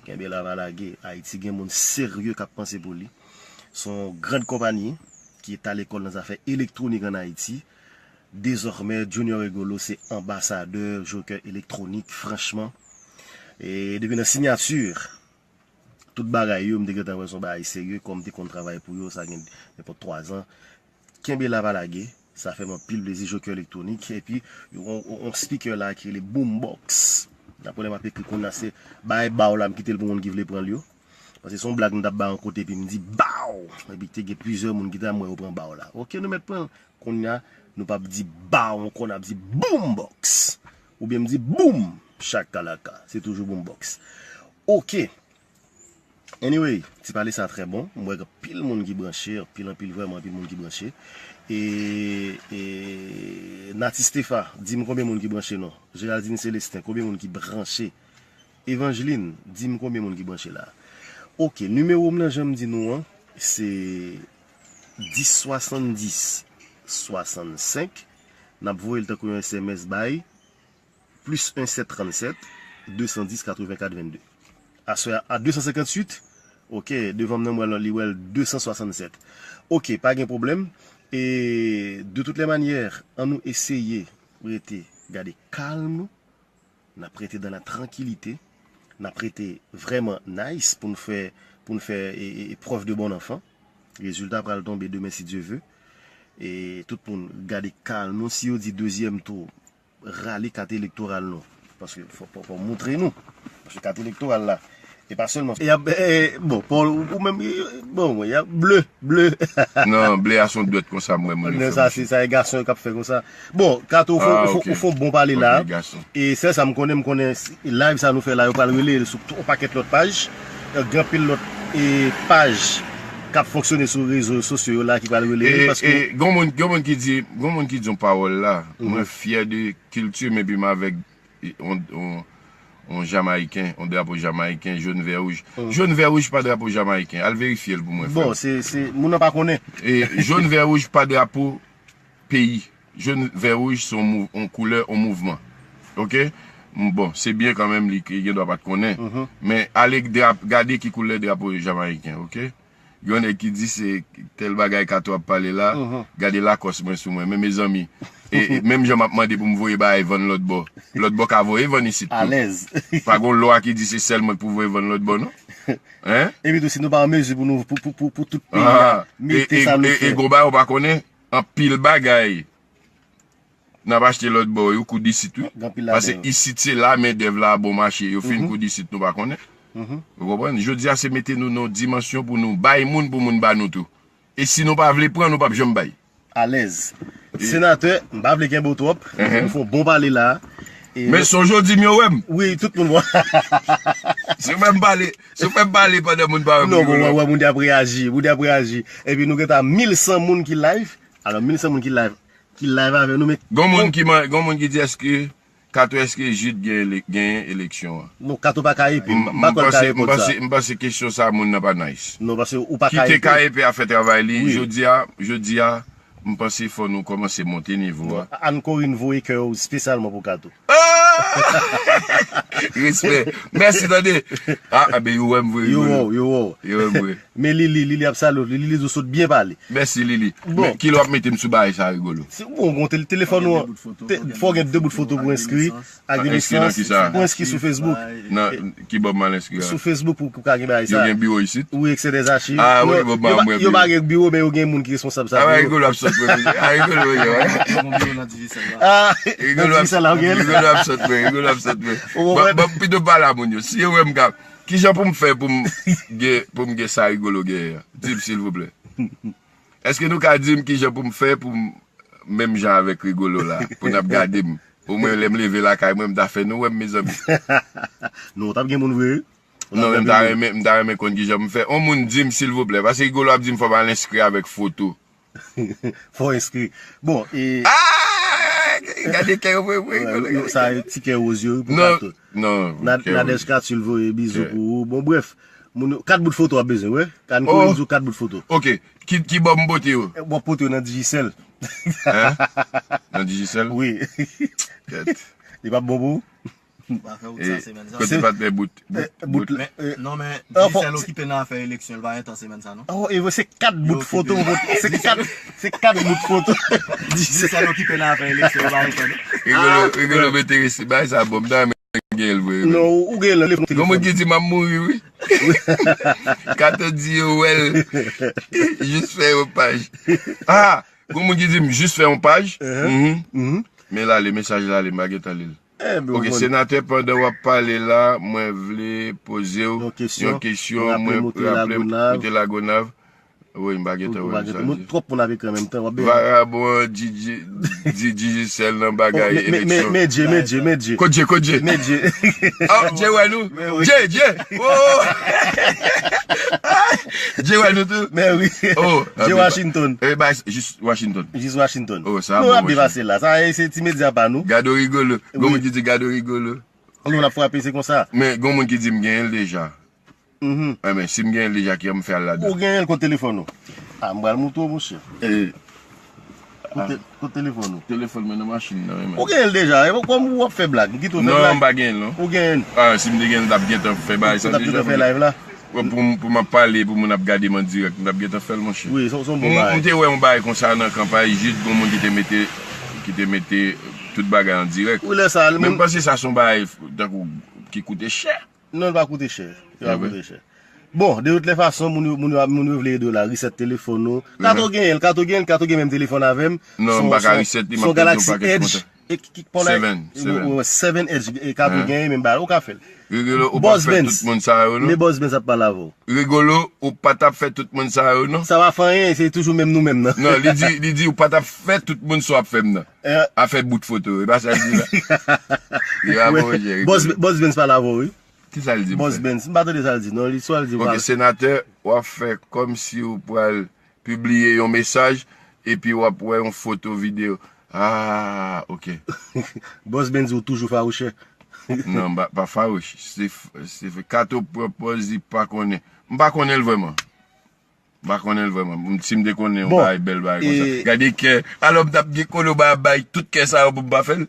Kenbe la pa lage. Ayiti gen moun serye k ap panse pou li. Se yon gran konpayi ki ta lekòl nan zafè elektwonik ann Ayiti. Dezòmè, Junior Rigolo se anbasadè Joker Electronic, franchman. E depi nan siyati, tout bagay yo, m te gentan wè se yon bagay serye, kòm m te konn travay pou yo, sa gen nenpòt twa zan. Kenbe la pa lage, sa fè m anpil plezi, Joker Electronic. Epi, yon, yon, yon speaker la ki rele Boombox. Daprè lè m ap ekri kounye a, se bay ba w la, m kite l pou moun ki vle pran l yo. Paske se yon blag m t ap bay yon kote, epi m di ba w! Epi te gen plizyè moun ki ta m wè yo pran ba w la. Ok, nou mèt pran l. Kounye a, nou p ap di ba w ankò, n ap di boombox! Oubyen m di boom! Chakalaka. Se toujou boombox. Ok. Anyway, ti pale sa trè bon. M wè gen anpil moun ki branche, anpil, anpil, vrèman anpil moun ki branche. E, e Nati Stefa, di m konbyen moun ki branche non. Geraldine Célestin, konbyen moun ki branche? Evangeline, di m konbyen moun ki branche la. Ok, nimewo m nan, jan m di nou an, se dis swasanndis swasannsenk. N ap voye l tankou yon S M S bay plis en sèt trannsèt de san dis katrevenkat vennde. Aswè a, a de san senkantuit, ok, devan m nan m wè l, li wè l de san swasannsèt. Ok, pa gen pwoblèm. E de toutes les manières, an nou eseye rete, gade kalm nou, n ap rete dans la tranquillité, n ap rete vrèman nice pou n fè, pou n fè e, e, e preuve de bon enfant. Rezilta pral tonbe demen si Dye ve. E tout moun gade kalm nou. Si yo di dezyèm tou, rale kat elektoral nou. Paske fò, fò, fò moutre nou. Paske kat elektoral la. E pa sèlman. E ap, e, bon, Paul, ou, ou menm, bon, mwen, y ap ble, ble. Non, ble a se yon dwèt konsa m wè moun yo Non, fè. sa, se, sa, e gason yo k ap fè konsa. Bon, Kato, ou fè, Ah, ou fè, ok. ou fè yon bon pale la. Ok, gason. E sèl sa m konnen, m konnen si, live sa nou fè la, yo pral rele l sou tout yon pakèt lòt paj. Gen anpil lòt e, paj k ap fonksyone sou rezo sosyo yo la ki pral rele l. E, Paske e, gon moun, gon moun ki di, gon moun ki di yon pawòl la, mwen fyè de kilti m epi m avèk yon, yon, yon Jamayiken, yon drapo Jamayiken, jòn vè wouj. Jòn vè wouj pa drapo Jamayiken. Al verifye l pou mwen, frè Bon, m. se, se, moun nan pa konnen. E jòn vè wouj pa drapo peyi. Jòn vè wouj se yon mouv-, yon koulè, yon mouvman. Oke? M, bon, se byen kanmenm li, li gen dwa pa t konnen. Men ale drap, gade ki koulè drapo Jamayiken, oke? Gen yon nèg ki di se tèl bagay Kato ap pale la, gade Lakòs mwen sou mwen. Men mezanmi, e, e, menm jan m ap mande pou m voye bagay vann lòt bò, lòt bò ka voye vann isit tou. Alèz. Pa gon lwa ki di se sèl mwen k pou voye vann lòt bò, non? Hein? Epi tou, si nou pa an mezi pou nou, pou, pou, pou, pou tout peyi a, Ah, e, mete e, sa nou e, e fè. Gon bagay ou pa konnen, anpil bagay n ap achte lòt bò, yo koud isit, wi. Gen anpil Paske ladan yo. Isit se la mendèv la bon mache, yo fin koud isit, nou pa konnen. Ou konprann? Jodi a se mete nou nan yon dimansyon pou nou bay moun, pou moun ba nou tou. E si nou pa vle pran, nou p ap janm bay. Alèz. Senatè, m pa vle kenbe w twòp. Ou fè yon bon pale la. E Men sonje w di m yo wè m. Wi, tout moun wè. Si w fè m pale, si w fè m pale pandan moun pa wè m, Non, yo bon, wè wè, m. Wè, moun te ap reyaji. Moun te ap reyaji. Epi nou gen ta mil san moun ki live. Alò, mil san moun ki live. Ki live avè nou, men Gon moun ki man, gon moun ki di èske Kato, èske Jid gen ele-, genyen eleksyon an? Non, Kato pa ka epe. M, m pa M kwè l ka panse, m reponn sa. panse, m panse kesyon sa moun nan pa nice. Non, paske ou pa ka Kite epe. K E P a fè travay li. Wi. Jodi a, jodi a, m panse fò nou kòmanse monte nivo a. Ann Corinne voye kè yo espesyalman pou Kato. Respè. Mèsi, tande. Ah, ah, ben, yo wè m vre, Yo yo wè w, yo wè w. Yo wè m vre. Men Lili, Lili ap salye w. Lili di w sot byen pale. Mèsi, Lili. Bon. Men kilè w ap mete m sou bagay sa, Rigolo? Si w bon, gon tele-, telefòn ou an, te- fò w gen de bout foto pou enskri. Ak Enskri nan lisans, ki sa? Pou enskri sou Facebook. Nan ki bò m al enskri a? Sou Facebook pou, pou ka gen bagay Yo sa. Gen biwo isit? Wi, eksè dèzachiv. Ah, wi, Non, bon, yo pa- mwen, Yo pa mwen. Gen biwo, men yo gen moun ki responsab sa. Ah, Pou yo. Rigolo ap sot mwen. Ah, Rigolo, yo, hein? Yo gon biwo nan Digicel la. Ah, Rigolo nan ap Digicel la, ou gen? Rigolo ap sot mwen, Rigolo ap sot mwen. Ou Ban wè- ban m pito pale a moun yo. Si yo wè m ka, kijan pou m fè pou m gen, pou m gen sa Rigolo genyen an? Di m, silvouplè. Èske nou ka di m kijan pou m fè pou m, menm jan avèk Rigolo la, pou n ap gade m? Omwen lè m leve lakay mwen, m ta fè nou wè m, mezanmi. Non, w t ap gen moun vre. Non, men m ta renmen, m ta renmen konn kijan pou m fè. On moun di m, silvouplè, paske Rigolo ap di m fò m al enskri avèk foto. Fò enskri. Bon, e Ah! Gade kè yo vre, vre, Rigolo. Sa ti kè woz yo, wi, pou Non, Kato. non. Nad- Kè Nadège woz. Kato, l voye bizou Ok. pou ou. Bon, bref, moun yo, kat bout foto ap bezwen, wi. Kan Oh. Corinne di w kat bout foto. Ok, ki, ki bò m pote yo? W ap pote yo nan Digicel. Hein? Nan Digicel? Wi. Kèt. Li p ap bon pou ou? M pa fè wout sa semèn sa. Kote patnè bout? Eh, bout la. Men, Eh, non, men ah, fò- Digicel okipe nan afè eleksyon, l pa gen tan semèn sa, non. Oh, e se kat bout Yo, foto. okipe. Se kat, se kat bout foto. Digicel. Digicel okipe nan afè eleksyon, l pa gen tan, non. Rigolo, Rigolo m enterese. Bay sa bon, m ta renmen gen l vre. Non, ou gen l. Gon moun ki di m ap mouri, wi. Kato di yo wè l. Jis fè yon paj. Ah, gon moun ki di m jis fè yon paj. Mhm. Men l ale, mesaj la ale, m pa gentan li l. Eh, ben, Ok, bon. Senatè, pandan w ap pale la, mwen vle poze w Yon kesyon. Yon kesyon, Raple mwen m ou te raple m Lagonav. ou te Lagonav. Wi, m pa gentan Ou wè pa mesaj gentan. Moun li. Twòp moun avèk an menm tan, w ap bezwen. Varabon an, Dji- Dji- Digicel nan bagay Men- men- eleksyon. Men Dje, men Dje, men Dje. Kot Dje, kot Dje? Men Dje. Oh, Dje wè nou? Dje, Dje. Oh! Dje wè nou tou? Men wi. Oh, Dje Washington. Eh, bay, jis Washington. Jis Washington. Oh, sa Nou bon, ap Washington. depase la. Sa, e, se ti medya pa nou. Gado Rigolo. Gon Wi. Moun ki di Gado Rigolo. Nou ap frape, se konsa. Men, gon moun ki di m genyen l deja. Mhm. Eh, men, si m genyen l deja, ki an m fè al ladan? Ou genyen l kot telefòn ou? Ah, m pral moutre w, monchè. Eh, Kot te- kot telefòn ou? Telefòn mwen nan machin nan, wi, men. Ou genyen l deja. E kòm ou ap fè blag, m kite w fè Non, blag. M pa genyen l, non. Ou genyen l. Ah, si m te genyen l, m t ap gentan fè bagay Ou sa t ap deja. gentan fè live la. Pou, pou, pou m ap pale, pou moun ap gade m an dirèk, m t ap gentan fè l, monchè. Wi, se se yon bon Mwen, bagay. mwen te wè yon bagay konsa nan kanpay, Jid, gon moun ki te mete, ki te mete tout bagay an dirèk. Wi, lè sa, Men m panse sa se yon bagay, tankou, ki koute chè. Non, li pa koute chè. Li pa Ewe. Koute chè. Bon, de tout lè fason, moun yo, moun yo, moun yo vle ede w la, reset telefòn ou. Kato genyen l, Kato genyen l, Kato gen menm telefòn avè m. Non, m pa ka reset li, m ap pèdi yon pakèt kontan. E ki, ki, pa w la, Seven, e, seven. e, seven edge, e Kato Hein? genyen, menm ba, ou ka fè l. Rigolo, ou pa Boss fè Benz. Tout moun sa yo, non? Men Boss Benz ap pale avè w. Rigolo, ou pa t ap fè tout moun sa yo, non? Sa va fè anyen, se toujou menm nou menm nan. Non, li di, li di ou pa t ap fè tout moun sa w ap fè m nan. Eh, Afè bout foto, e pa sa l di la. Li pa bon, Roger, Boss, Rigolo. Boss Benz pale avè w, wi. Ki sa l di m Boss fè? Benz, m pa tande sa l di, non, li swa l di w Ok, pale. Senatè, w ap fè kòm si w pral pibliye yon mesaj, epi w ap wè yon foto videyo. Ah, ok. Boss Benz di w toujou fawouchè. Non, m pa, pa fawouch. Se, f- se f- Kato pran pòz li pa konnen. M pa konnen l vrèman. M pa konnen l vrèman. M- Si m te konnen yon Bon, bagay bèl bagay konsa. e- Gade kè. Alò m t ap gen kolo ba bay tout kè sa yo pou m pa fè l.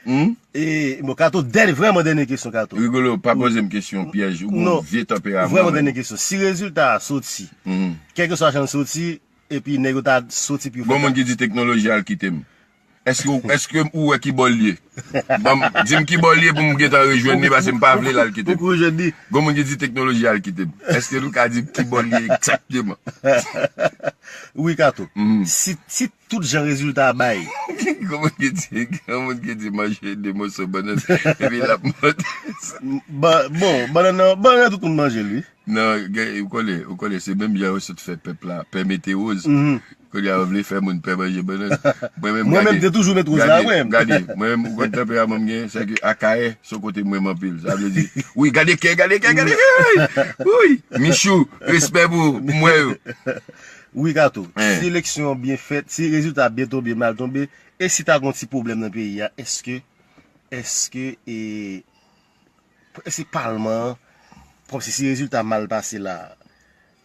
Hmm? E, bon, Kato, dèn, vrèman dènye kesyon, Kato. Rigolo, pa poze m kesyon pyèj. Ou gon Non, vye tanperaman. vrèman Man. Dènye kesyon. Si rezilta a soti, Mhm. kèlkeswa jan l soti, epi nèg yo ta soti pou yo Gon fè moun ki di teknoloji al kite m. Èske, èske ou wè ki bò l ye? Ban m, di m ki bò l ye pou m gentan rejwenn li, paske m pa vle l al kite m. Ou rejwenn li. Gon moun ki di teknoloji al kite m. Èske nou ka di m ki bò l ye egzakteman? Wi, Kato. Mhm. Si, si tout jan rezilta a bay. Gon moun ki di, gon moun ki di manje de moso bannann, epi l ap monte. Ba- bon, bannann nan, bannann nan tout moun manje l, wi. Non, gen- ou konnen, ou konnen, se menm jan yo sot fè pèp la pè mete woz. Mhm. Kounye a yo vle fè moun pè manje bannann. Mwen menm, Mwen menm, gade, te toujou met woz la, gade, mwen. Gade, mwen menm, ou konn tanperaman m gen, se ke Akayè, se yon kote m renmen anpil. Sa vle di, wi, gade kè, gade kè, gade kè! Wi, Michou, respè pou, pou mwen yo. Wi, Kato. Hein. Si eleksyon an byen fèt, si rezilta a byen tonbe, mal tonbe, e si ta gon ti pwoblèm nan peyi a, èske, èske, e, èske palman an, kòmsi si rezilta mal pase la,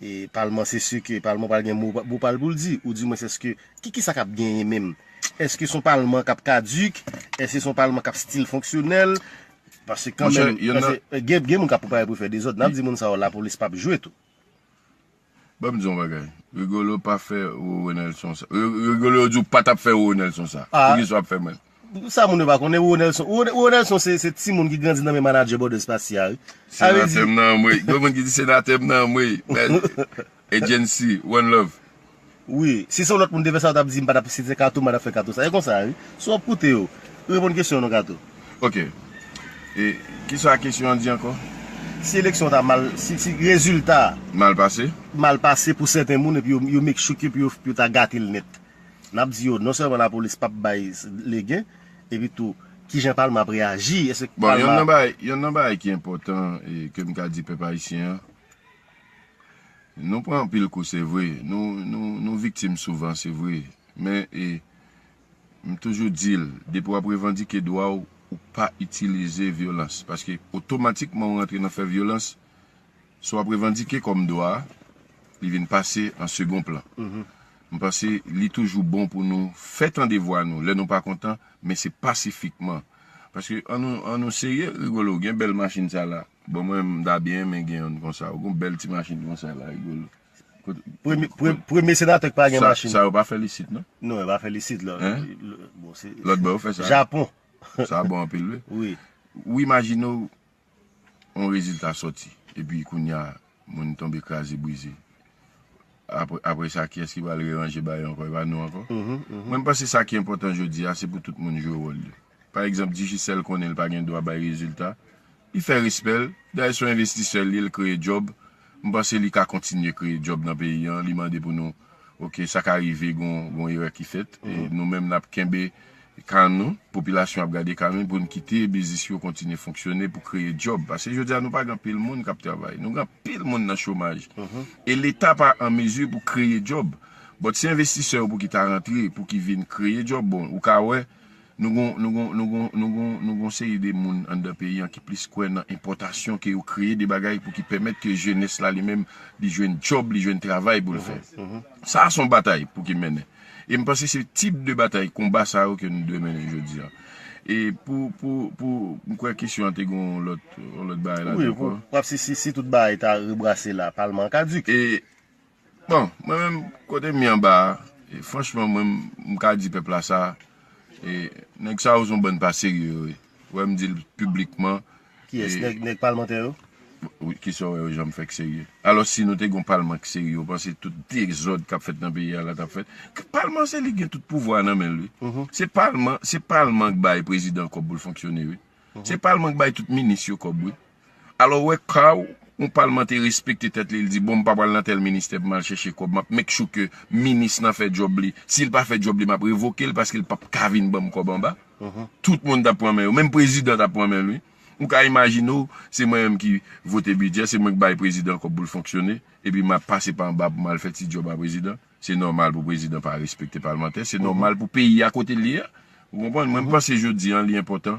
e palman se si ke palman pral gen mo, mo pral pou l di, ou di mwen èske, ki, ki sa k ap genyen menm? Èske se yon palman k ap kadik? Èske se yon palman k ap stil fonksyonèl? Paske Monchè, kanmenm, y en a- paske, e, gen, gen moun k ap prepare pou fè dezòd. N ap di moun sa yo lapolis p ap jwe tou. Ban m di yon bagay. Rigolo pa fè Roro Nelson sa. Ri- Rigolo yo di w pa t ap fè Roro Nelson sa. Ah. Poukisa w ap fè mwen? Sa moun yo pa konnen, Roro Nelson. Roro Roro Nelson se, se timoun ki grandi nan men manadjè Bòdè Espasya, wi. Sa vle Senatè di, m nan anmwey. Gon moun ki di senatè m nan anmwey. Agency, one love. Wi, si se yon lòt moun te fè sa, w t ap di m pa t ap, si se Kato, m pa t ap fè Kato sa. E konsa, wi. Si w ap koute yo, reponn kesyon non, Kato. Ok. E kisa kesyon an di ankò? Si eleksyon ta mal, si, si rezilta Mal pase? Mal pase pou sèten moun, epi yo, yo make sure ke pou yo, pou yo ta gate l nèt. N ap di yo, non sèlman lapolis p ap bay legen, epi tou, kijan palman ap reyaji? Èske Bon, yon palman nan bagay, yon nan bagay ki enpòtan e ke m ka di pèp ayisyen an, nou pran anpil kou, se vre. Nou, nou, nou viktim souvan, se vre. Men, e, m toujou di l, depi w ap revandike dwa w, ou pa itilize vyolans. Paske otomatikman ou rantre nan fè vyolans, sa w ap revandike kòm dwa a, li vin pase an segon plan. M panse li toujou bon pou nou fè tande vwa nou lè nou pa kontan, men se pasifikman. Paske an nou, an nou serye, Rigolo, gen bèl machin sa la. Bon, mwen, m ta byen renmen gen youn konsa. Ou gon bèl ti machin konsa la, Rigolo. Kote- Premye, pre- premye senatè ki pa gen Sa, machin. Sa yo pa fè l isit, non? Non, yo pa fè l isit, la. Hein? Bon, se Lòt bò yo fè sa. Japon. Sa bon anpil, wi. Wi. Ou imajine w, yon rezilta sòti, epi kounye a, moun tonbe kraze, brize. Apre, apre sa, kiyès ki pral reranje bagay ankò? E pa nou ankò? Mhm, mhm. Mwen, m panse sa ki enpòtan jodi a, se pou tout moun jwe wòl li. Pa egzanp, Digicel konnen l pa gen dwa bay rezilta. Li fè respè l. Dayè, se yon envestisè l ye, l kreye djòb. M panse li ka kontinye kreye djòb nan peyi an. Li mande pou nou, ok, sa ka rive, gon, gon erè ki fèt. E nou menm, n ap kenbe kalm nou, popilasyon ap gade kalm li pou n kite biznis yo kontinye fonksyone pou kreye djòb. Paske jodi a, nou pa gen anpil moun k ap travay. Nou gen anpil moun nan chomaj. E Leta pa an mezi pou kreye djòb. But se envestisè yo pou ki ta rantre, pou ki vin kreye djòb. Bon, ou ka wè, nou gon, nou gon, nou gon, nou gon, nou gon seri de moun anndan peyi an ki plis kwè nan enpòtasyon ke yo kreye de bagay pou ki pèmèt ke jenès la li menm, li jwenn djòb, li jwenn travay pou l fè. Sa a se yon batay pou ki mennen. E m panse se tip de batay, konba sa yo ke nou dwe mennen jodi a. E pou, pou, pou, m kwè kesyon an te gen yon lòt, yon lòt bagay la Wi, ankò. Pou, pou ap si, si, si tout bagay ta rebrase la, palman an kadik. E, bon, mwen menm, kote m ye anba a, e, franchman, mwen, m, m ka di pèp la sa, e, nèg sa yo se yon bann pa serye yo ye. Wè, m di l piblikman. Kiyès? E, Nèg, nèg palmantè yo? Wi, kisa w wè yo janm fè k serye? Alò, si nou te gen yon palman k serye, ou panse tout dezòd k ap fèt nan peyi a la t ap fèt? Palman se li gen tout pouvwa nan men l, wi. Se palman, se palman k bay prezidan kòb pou l fonksyone, wi. Se palman k bay tout minis yo kòb, wi. Alò, w wè, ka w, yon palman te respekte tèt li, li di, bon, m pa pral nan tèl ministè pou m al chèche kòb, m ap make sure ke minis lan fè djòb li. Si l pa fè djòb li, m ap revoke l paske l p ap ka vin ban m kòb anba. Tout moun t ap pran men yo. Menm prezidan t ap pran men l, wi. Ou ka imajine w, se mwen menm ki vote bidjè, se mwen ki bay prezidan kòb pou l fonksyone, epi m ap pase pa anba pou m al fè ti djòb a prezidan. Se nòmal pou prezidan pa respekte palmantè, se nòmal pou peyi a kote l ye a. Ou konprann? Mwen, m panse jodi a, li enpòtan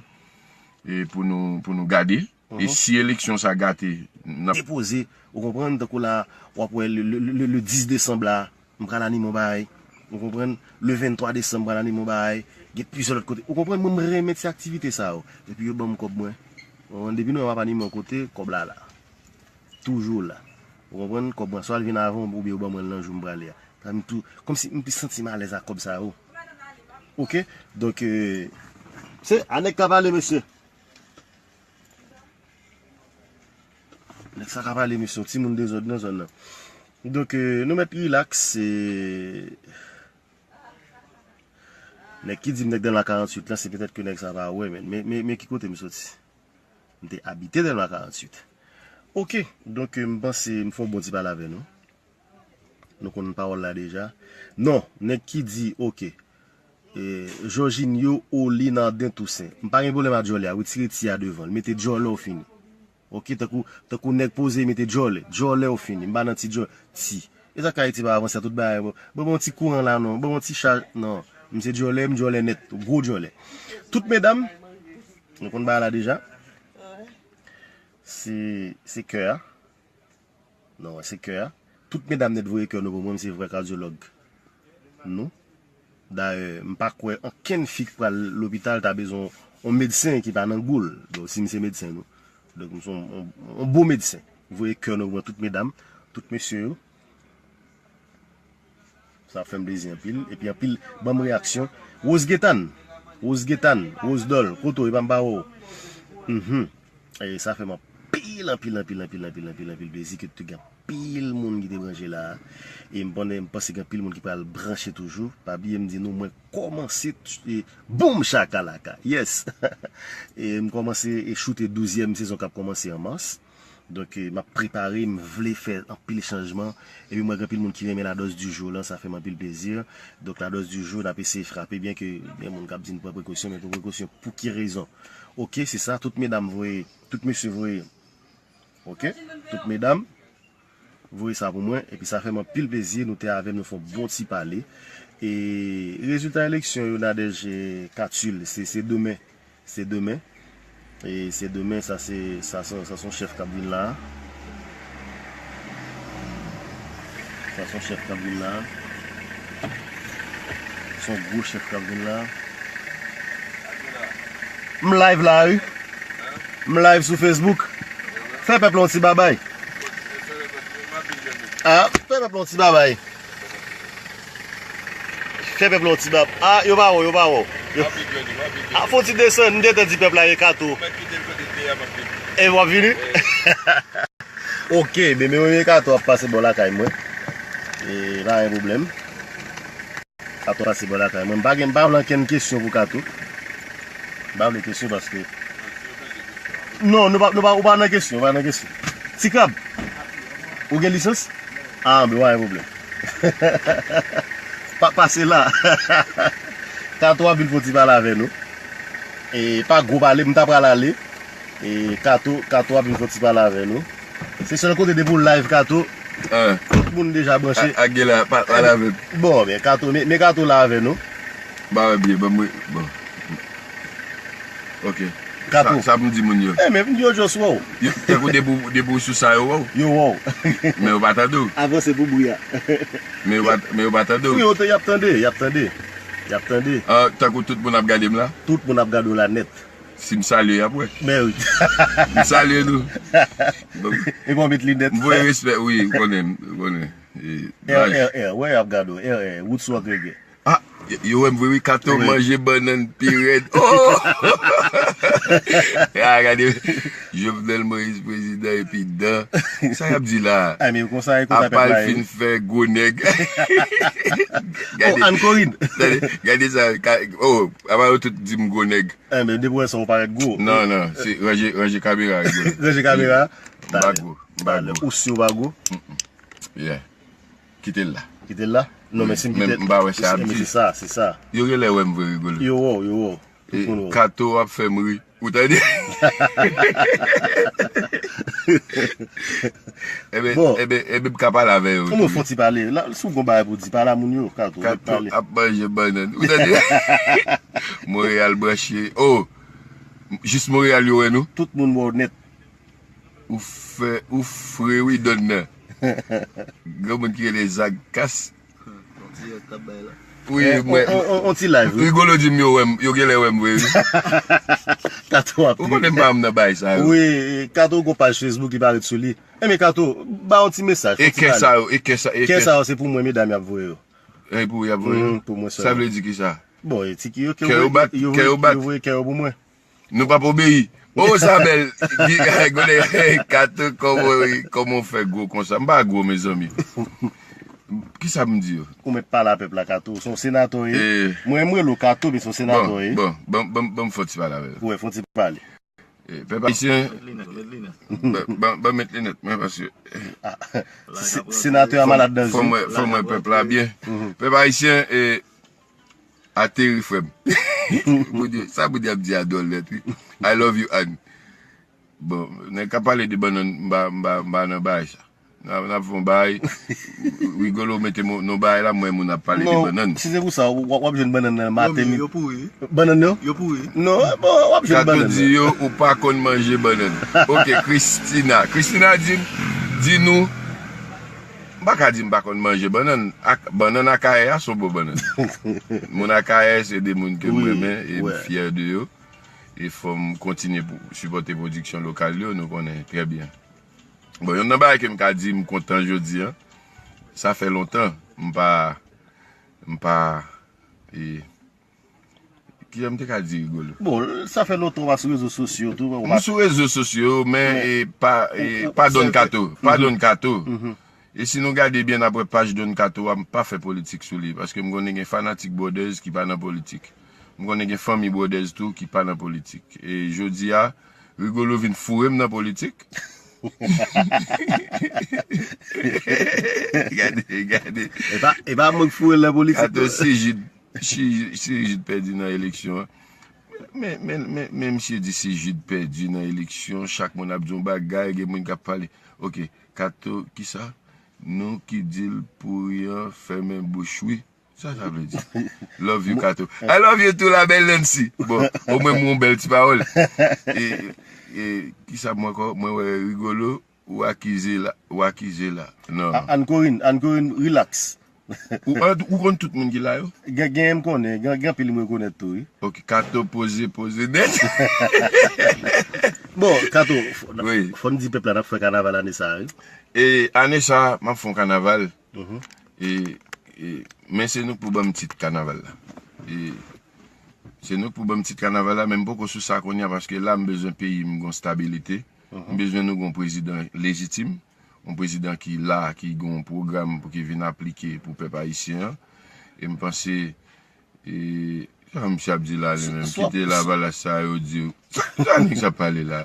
e pou nou, pou nou gade. E si eleksyon sa gate, n ap depoze, ou konprann, tankou la, w ap wè le, le, le, le dis desanm la, m pral anime yon bagay. Ou konprann? Le venntwa desanm, m pral anime yon bagay. Gen plizyè lòt kote. Ou konprann? Mwen, m renmen ti aktivite sa yo. Epi yo ban m kòb mwen. Ou konprann? Depi nou wè m ap anime yon kote, kòb la la. Toujou la. Ou konprann? Kòb mwen, swa l vin avan oubyen yo ban mwen l nan jou m prale a. Sa m tou, kòmsi m te santi m alèz ak kòb sa yo. Oke? Donk, euh, se a nèg ka pale, mesye. Nèg sa ka pale, mesye, yon timoun dezòd nan zòn nan. Donk, euh, nou mèt rilaks, se nèg ki di m nèg Dèlma karanntuit lan, se petèt ke nèg sa pa wè, men, men, men, men ki kote m soti? M te abite Dèlma karanntuit. Oke, donk, euh, m panse m fè yon bon ti pale avè nou. Nou konn pawòl la deja. Non, nèg ki di, oke, e, Jorginho Oli nan Arden Toussaint. M pa gen pwoblèm ak djòlè a, retire ti a devan l. Mete djòlè ou fini. Oke, tankou, tankou nèg poze, mete djòlè. Djòlè ou fini. M pa nan ti djòlè. Ti. E sa k Ayiti pa avanse a tout bagay. Bon, bon, bon ti kouran la, non. Bon, bon ti chaj, non. M se djòlè, m djòlè nèt. Gwo djòlè. Tout medam, nou konn bagay la deja. Se, se kè a. Non, se kè a. Tout medam nèt voye kè nou pou mwen, m se vrè kadyològ nou. Dayè, m pa kwè ankenn fi k pral lopital ta bezwen yon medsen ki pa nan gou l. Donk, si m se medsen nou. Donk, m se yon, yon, yon bon medsen. Voye kè nou pou mwen, tout medam, tout mesye yo. Sa fè m plezi anpil. Epi anpil, ban m reyaksyon. Rose Getan, Rose Getan, Rose Dòl, kote w, epa m pa wè w. Mhm. E sa fè m anpil, anpil, anpil, anpil, anpil, anpil, anpil plezi ke te gen anpil moun ki te branche la. E m pandan, m panse gen anpil moun ki pral branche toujou. Pa bliye m di nou, mwen kòmanse t-, e, boum chakalaka. Yes! E m kòmanse e choute douzyèm sezon k ap kòmanse an mas. Donk, e, m ap prepare, m vle fè anpil chanjman. Epi m wè gen anpil moun ki renmen la dose du jour lan, sa fè m anpil plezi. Donk, la dose du jour, n ap eseye frape, byen ke gen moun k ap di n pran prekosyon, men pran prekosyon pou ki rezon? Oke, se sa, tout medam voye, tout mesye voye. Oke, tout medam voye sa pou mwen, epi sa fè m anpil plezi, nou te avè m, nou fè yon bon ti pale. E rezilta eleksyon yo, Nadège, e, Katul, se, se demen. Se demen. E se demen, sa se, sa se, sa se yon chèf k ap vin la. Sa se yon chèf k ap vin la. Se yon gwo chèf k ap vin la. M live la, wi. M live sou Facebook. Fè pèp la yon ti babay. Ah, fè pèp la yon ti babay. Fè pèp la yon ti bab. Ah, yo pa wè w, yo pa wè w. Yo... Ah, fè yon ti desann, m te tan di pèp la e Kato. E w ap vini? Ok, men men men Kato ap pase bò lakay mwen. E pa gen pwoblèm. Kato ap pase bò lakay mwen. M pa gen, m pa vle ankenn kesyon pou Kato. M pa vle kesyon paske... Non, nou pa, nou pa, ou pa nan kesyon, ou pa nan kesyon. Ti Krab, ou gen lisans? Ah, ben, pa gen pwoblèm. Pa, pase la. Kato ap vin fè yon ti pale avè nou. E pa gwo pale, m ta pral ale. E Kato, Kato ap vin fè yon ti pale avè nou. Se sèl kote depi w live, Kato, tout moun deja branche. A, a, gen la, pa, pale avè m. Bon, men Kato, men, men Kato la avè nou. Ba wè byen, ban mwen, bon. Ok. Kato. Sa, sa pou m di moun yo. Eh, men yo just wè w. Yo, tankou depi w, depi w sou sa, yo wè w. Yo wè w. Men yo pa tande w. Avanse pou bri a. Men yo pa, men yo pa tande w. Wi, yo te, y ap tande, y ap tande. Y ap tande. Ah, tankou tout moun ap gade m la? Tout moun ap gade w la nèt. Si m salye, y ap wè. Men wi. M salye nou. Donk, e bon, met linèt. M voye respè, wi, ou konnen, ou konnen. E, R R R, wè y ap gade w, R R R, wout sou ak reggae. Ah, Yo wè m vre wi, Kato manje bannann pi rèd. Oh! Ah, gade, Jovenel Moïse prezidan epi dan. Sa y ap di la? Ay, men konsa, e konsa pèp la ye. Apa l fin fè gwo nèg. Oh, Ann Korin. Gade, gade sa. Oh, apa yo tout di m gwo nèg? Enben, depi w wè sa, ou parèt gwo. Non, non, se ranje, ranje kamera, Rigolo. Ranje kamera. M pa gwo, m pa gwo. Ou si ou pa gwo? Yeah. Kite l la. Kite l la? Non, men si m kite l, m pa wè sa ap di. Se sa, se sa. Yo genlè wè m vre, Rigolo. Yo wè w, yo wè w. Tout moun wè w. Kato ap fè m ri. Ou tande? Enben, enben, enben, m ka pale avè yo tou. Bon, fon ti pale. La, si w gon bagay pou di, pale a moun yo, Kato. Kato ap manje bannann. Ou tande? Montréal branche. Oh! Jis Montréal yo wè nou. Tout moun wè w nèt. Ou fè, ou fre wi, Don nan. Gen moun ki rele Zag Kas. Yon dirèk k ap bay la. Wi, mwen. On ti live, wi. Rigolo di m yo wè m, yo genlè wè m vre, wi. Kato ap. Ou konnen m pa nan bay sa yo. Wi, Kato gon paj Facebook ki parèt sou li. Enben Kato, ba yon ti mesaj, e kè sa yo, e kè sa, e kè sa yo, se pou mwen medam y ap voye yo. E pou y ap voye yo? Pou mwen sèlman. Sa vle di ki sa? Bon, e ti ki yo, kè yo bat, kè yo bat. Yo voye kè yo pou mwen. Nou p ap obeyi. Oh, sa bèl. Gade, Kato, kòman, kòman w fè gwo konsa? M pa gwo, mezanmi. Kisa m di yo? Ou mèt pale a pèp la, Kato. Se yon senatè w ye. Mwen, m rele w Kato, men se yon senatè w ye. Bon, bon, ban m fè yon ti pale avè l. Wi, fè yon ti pale. Pèp ayisyen, ban m met linèt mwen, paske senatè a malad nan zye. Fò m wè pèp la byen. Pèp ayisyen, ateri, frè m. Bondye, sa Bondye ap di a dwòl nèt, wi. I love you, Ann. Bon, nèg k ap pale de bannann, m pa, m pa, m pa nan bagay sa. N ap, n ap fè yon bagay. Rigolo mete m nan bagay la, m wè moun ap pale de bannann. Si se pou sa, w, w ap jwenn bannann nan maten. Yo pouri. Bannann yo? Yo pouri. Non, bon, w ap jwenn bannann. Kato di yo, ou pa konn manje bannann. Ok, Christina. Christina di, di nou, M pa ka di m pa konn manje bannann. Ak, bannann Akayè a se yon bon bannann. Moun Akayè se de moun ke m renmen e m fyè de yo. E fò m kontinye pou sipòte pwodiksyon lokal yo, nou konnen trè byen. Bon, youn nan bagay ke m ka di m kontan jodi a, sa fè lontan m pa, m pa, e, Kijan m te ka di, Rigolo? Bon, sa fè lontan w pa sou rezo sosyo tou. M sou rezo sosyo, men e pa, e pa Don Kato. Pa Don Kato. E si nou gade byen, n ap wè paj Don Kato a, m pa fè politik sou li, paske m konnen gen fanatik Brothers ki pa nan politik. M konnen gen fanmi Brothers tou ki pa nan politik. E jodi a, Rigolo vin foure m nan politik. Gade, gade. E pa, e pa mwen k foure l nan politik. Kato, si Jid, si, si Jid pèdi nan eleksyon an. Men, men, men, men misye di si Jid pèdi nan eleksyon, chak moun ap di yon bagay, gen moun k ap pale. Ok, Kato, kisa? Nou ki di l pouri an, fèmen bouch wi. Sa sa vle di? Love you, Kato. I love you too, la belle Nancy. Bon, omwen m yon bèl ti pawòl. E, e, kisa m ankò? Mwen wè Rigolo, ou akize la, ou akize la. Non. Ann Korin, Ann Korin, relax. Ou, ou konn tout moun ki la yo? Gen, gen m konnen, gen, gen anpil m rekonèt tou, wi. Ok, Kato poze, poze nèt. Bon, Kato, fò n di pèp la n ap fè kanaval ane sa a, wi. E ane sa a, m ap fè yon kanaval. E, e, men se nou k pou ban m tit kanaval la. E, se nou k pou ban m tit kanaval la, men m poko sou sa kounye a, paske la m bezwen peyi m gon stabilite. M bezwen nou gon prezidan lejitim, yon prezidan ki la, ki gon pwogram pou ki vin aplike pou pèp ayisyen an. E m panse E sa misye ap di la, li menm? Kite lavalas sa yo di w. Sa, sa nèg sa ap pale la?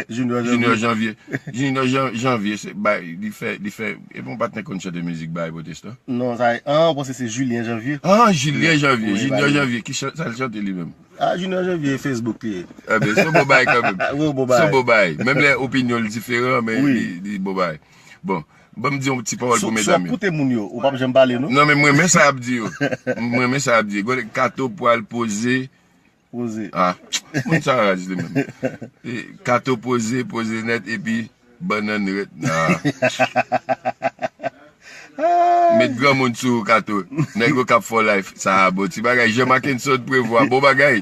Junior Janvier. Junior Janvier, se bay, li fè, li fè, e bon, patnè konn chante mizik bay pwotestan? Non, sa, ah, ou panse se Julien Janvier? Ah, Julien Janvier, Junior Janvier, ki chan-, sa l chante li menm? Ah, Junior Janvier, Facebook li ye. Enben, se yon bon bagay kanmenm. Se yon bon bagay. Menm lè opinyon l diferan, men li, li bon bagay. Bon, ban m di yon ti pawòl pou medam yo. Si w ap koute moun yo, ou p ap janm pale, non? Non, men mwen, men sa y ap di yo. Mwen, men sa y ap di yo. Gade, Kato pral poze. Poze. Ah, moun sa raz li menm. E, Kato poze, poze nèt, epi bannann rèt. Ah. Met granmoun sou ou, Kato. Nèg yo k ap fè w live. Sa a bon. Ti bagay. Jean Mackenson Prévost. Bon bagay.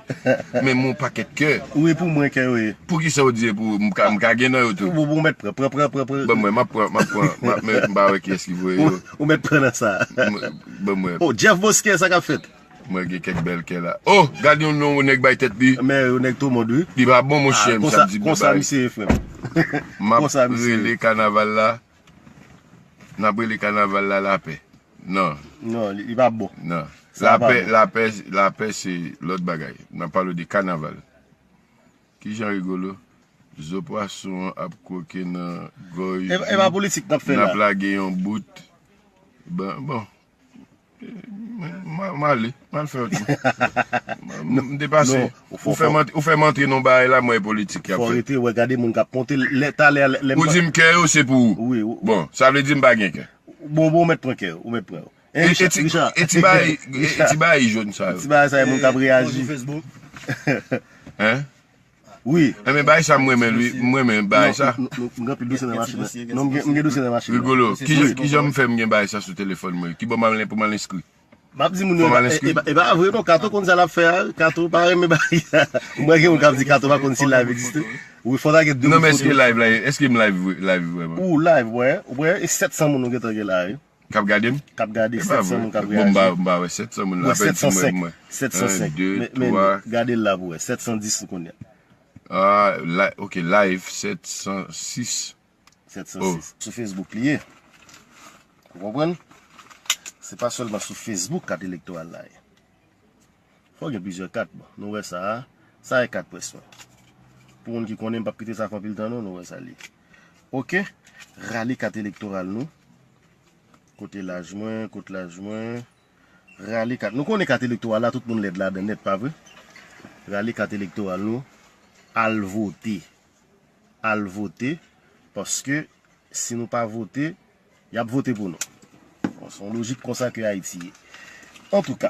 Men mon pakèt kè. Wi, pou mwen, kè yo ye. Poukisa w di e pou ou? M ka, m ka gen nan yo tou. Ou, ou mèt pran, pran, pran, pran, pran. Bon, mwen, m ap pran, m ap pran, m ap, men m pa wè kiyès ki voye yo. Ou, ou mèt pran nan sa. M, bon, mwen. Oh, Jeff Bosquet, sa k ap fèt? Mwen gen kèk bèl kè la. Oh, gade yon non nèg bay tèt li. Men yon nèg tou mond, wi. Li pa bon, monchè, m ap di konsa misye ye, frè m. M ap rele kanaval la. N ap rele kanaval la lapè. Non. Non, li pa bon. Non. Lapè, lapè, lapè se lòt bagay. N ap pale de kanaval. Kijan Rigolo? Zo pwason an ap kwoke nan gòj li. E pa politik n ap fè la. N ap lage yon bout. Bon, bon. M ale, m al fè lòt moun. M depase. Ou fè m antre nan bagay la, mwen politik y ap fè. Fò rete, wè, gade moun k ap monte lè talè. Ou di m kè yo se pou ou. Bon, sa vle di m pa gen kè. Bon, bon, ou mèt pran kè, ou mèt pran. E ti bagay jòn sa yo. Ti bagay sa yo, moun k ap reyaji. Hein? Wi. Enben bagay sa m renmen li, m renmen bagay sa. M gen anpil dosye nan machin nan. Non, m gen dosye nan machin nan. Rigolo, kijan m fè m gen bagay sa sou telefòn mwen? Ki bò m al pou m al enskri? M ap di moun yo, e pa vre non, Kato konn sa l ap fè a, Kato pa renmen bagay sa. Mwen gen moun k ap di Kato pa konn si live egziste. Wi, fò ta gen de moun foto. Non, men èske live la, èske m live live vrèman? Ou live, wè, wè, e sèt san moun nou gentan gen la, wi. K ap gade m? K ap gade, sèt san moun k ap reyaji. Bon, m pa wè sèt san moun la. Sèt san senk. Sèt san senk. Men gade l la pou wè. Sèt san dis kounye a. Ok, live sèt san sis. Sèt san sis. Sou Facebook li ye. Ou konprann? Se pa sèlman sou Facebook kat elektoral la ye. Fò gen plizyè kat, bon. Nou wè sa a. Sa e kat près mwen. Pou moun ki konnen, m p ap kite sa fè anpil tan non, nou wè sa li. Ok. Rale kat elektoral nou. Kote laj mwen, kot laj mwen. Rale kat. Nou konnen kat elektoral la, tout moun lèd ladan nèt, pa vre? Rale kat elektoral nou. Al vote. Al vote. Paske si nou pa vote, y ap vote pou nou. Bon, se yon lojik konsa ke Ayiti ye. Antouka,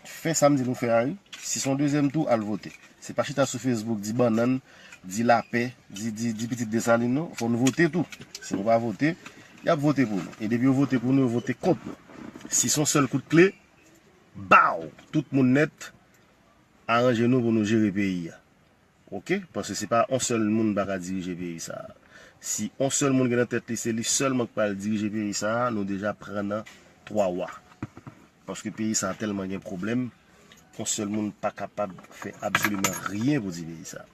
fè sa m di nou fè a wi. Si se yon dezyèm tou, al vote. Se pa chita sou Facebook, di bannann, di lapè, di, di, di pitit Desalin non. Fò n vote tou. Si nou pa vote, y ap vote pou nou. E depi yo vote pou nou, yo vote kont nou. Si se yon sèl kout kle, baw! Tout moun nèt, aranje nou pou nou jere peyi a. Ok? Paske se pa on sèl moun pa ka dirije peyi sa a. Si on sèl moun gen nan tèt li, se li sèlman k pral dirije peyi sa a, nou deja pran nan twa wa. Paske peyi sa a tèlman gen pwoblèm, on sèl moun pa kapab fè absoliman ryen pou di peyi sa a.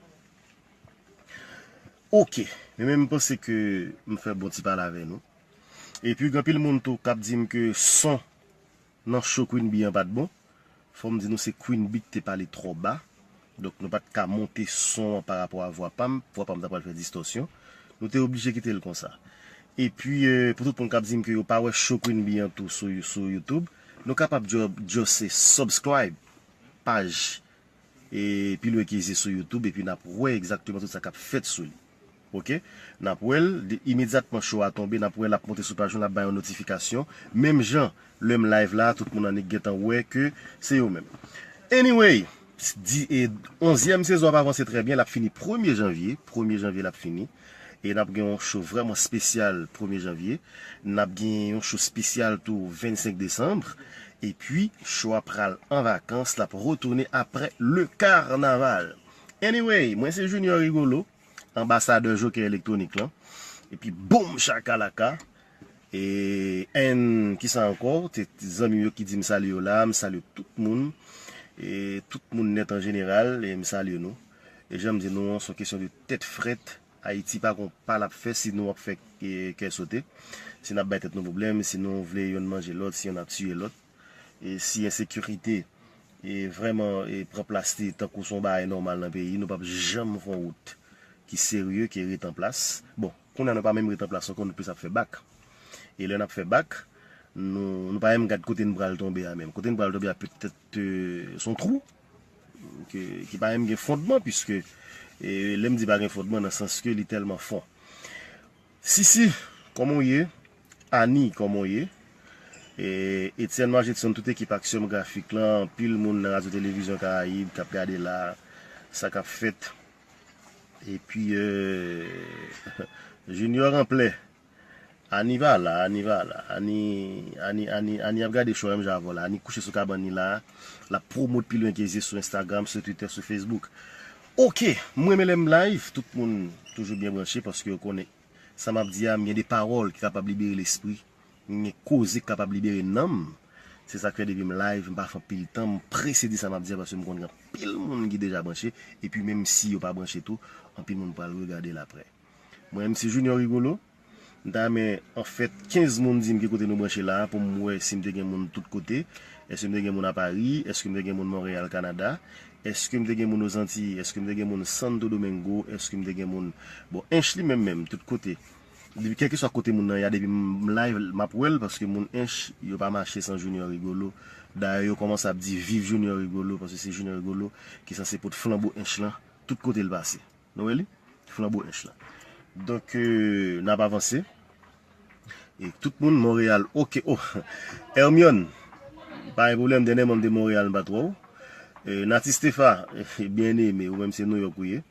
Ok, men men m panse ke m fè bon ti pale avè nou. Epi gen anpil moun tou k ap di m ke son nan show Queen Bee an pa t bon. Fò m di nou se Queen Bee ki te pale twò ba. Donk nou pa t ka monte son an pa rapò a vwa pa m. Vwa pa m ta pral fè distòsyon. Nou te oblije kite l konsa. Epi, euh, pou tout moun k ap di m ke yo pa wè show Queen Bee an tou sou, sou YouTube, nou kapab just, just subscribe paj e Pilwen Keze sou YouTube epi n ap wè egzakteman tout sa k ap fèt sou li. Ok? N ap wè l, imedyatman show a tonbe, n ap wè l ap monte sou paj nou, l ap bay yon notifikasyon. Menm jan, lè m live la, tout moun annik gentan wè ke se yo menm. Anyway, di, e, onzyèm sezon ap avanse trè byen, l ap fini premye janvye, premye janvye l ap fini. E n ap gen yon show vrèman espesyal premye janvye. N ap gen yon show espesyal tou vennsenk desanm. Epi, show a pral an vakans, l ap retounen aprè le carnaval. Anyway, mwen se Junior Rigolo, anbasadè Jokè Elektwonik lan. Epi boum chakalaka. E, and, kisa ankò? Te zanmi m yo ki di m salye yo la, m salye tout moun. E tout moun nèt an jeneral, e m salye nou. E jan m di nou an, se yon kesyon de tèt frèt. Ayiti pa gon pa l ap fè si nou ap fè, e, kè sote. Si n ap bay tèt nou pwoblèm, si nou vle yonn manje lòt, si yonn ap tiye lòt. E si ensekirite, e, vrèman, e, pran plas li tankou se yon bagay nòmal nan peyi, nou p ap janm fè yon wout ki serye, ki ret an plas. Bon, kounye a nou pa menm ret an plas ankò, nou plis ap fè bak. E lè n ap fè bak, nou, nou pa menm gad kote n pral tonbe a menm. Kote n pral tonbe a petèt, e, se yon twou ki, ki pa menm gen fondman, piske, e, lè m di pa gen fondman, nan sans ke li tèlman fon. Sisi, kòman w ye? Ani, kòman w ye? E, Etienne Majetson, tout ekip Aksyon Grafik lan, anpil moun nan Radyo Televizyon Karayib k ap gade la, sa k ap fèt. Epi, euh, Junior Anplè, Ani pa la, Ani pa la, Ani, Ani, Ani, Ani ap gade show a menm jan avè w la, Ani kouche sou kabann li la, l ap pwomot Pilwen Keze sou Instagram, sou Twitter, sou Facebook. Ok, m renmen lè m live, tout moun toujou byen branche paske yo konnen sa m ap di a, m gen de pawòl ki kapab libere lespri, m gen koze ki kapab libere nanm. Se sa k fè depi m live, m pa fè anpil tan, m prese di sa m ap di a paske m konn gen anpil moun ki deja branche, epi menm si yo pa branche tou, anpil moun pral regade l aprè. Mwen menm se Junior Rigolo, m ta renmen, anfèt, kenz moun di m ki kote nou branche la a pou m wè si m te gen moun tout kote, èske m te gen moun a Pari, èske m te gen moun Monreyal, Kanada, èske m te gen moun Ozantiy, èske m te gen moun Santo Domingo, èske m te gen moun, bon, Ench li menm menm, tout kote. Depi kèlkeswa kote moun nan ye a, depi m live, m ap wè l, paske moun Ench, yo pa mache san Junior Rigolo. Dayè, yo kòmanse ap di viv Junior Rigolo, paske se Junior Rigolo ki sanse pot flanbo Ench lan, tout kote l pase. Nou wè li? Flanbo Ench lan. Donk, euh, n ap avanse. E tout moun, Monreyal, oke, oh, Hermione, pa gen pwoblèm, dènyèman m te Monreyal, m pa t wè w. Euh, Nati Stefa, byen eme, ou menm se Nouyòk ou ye.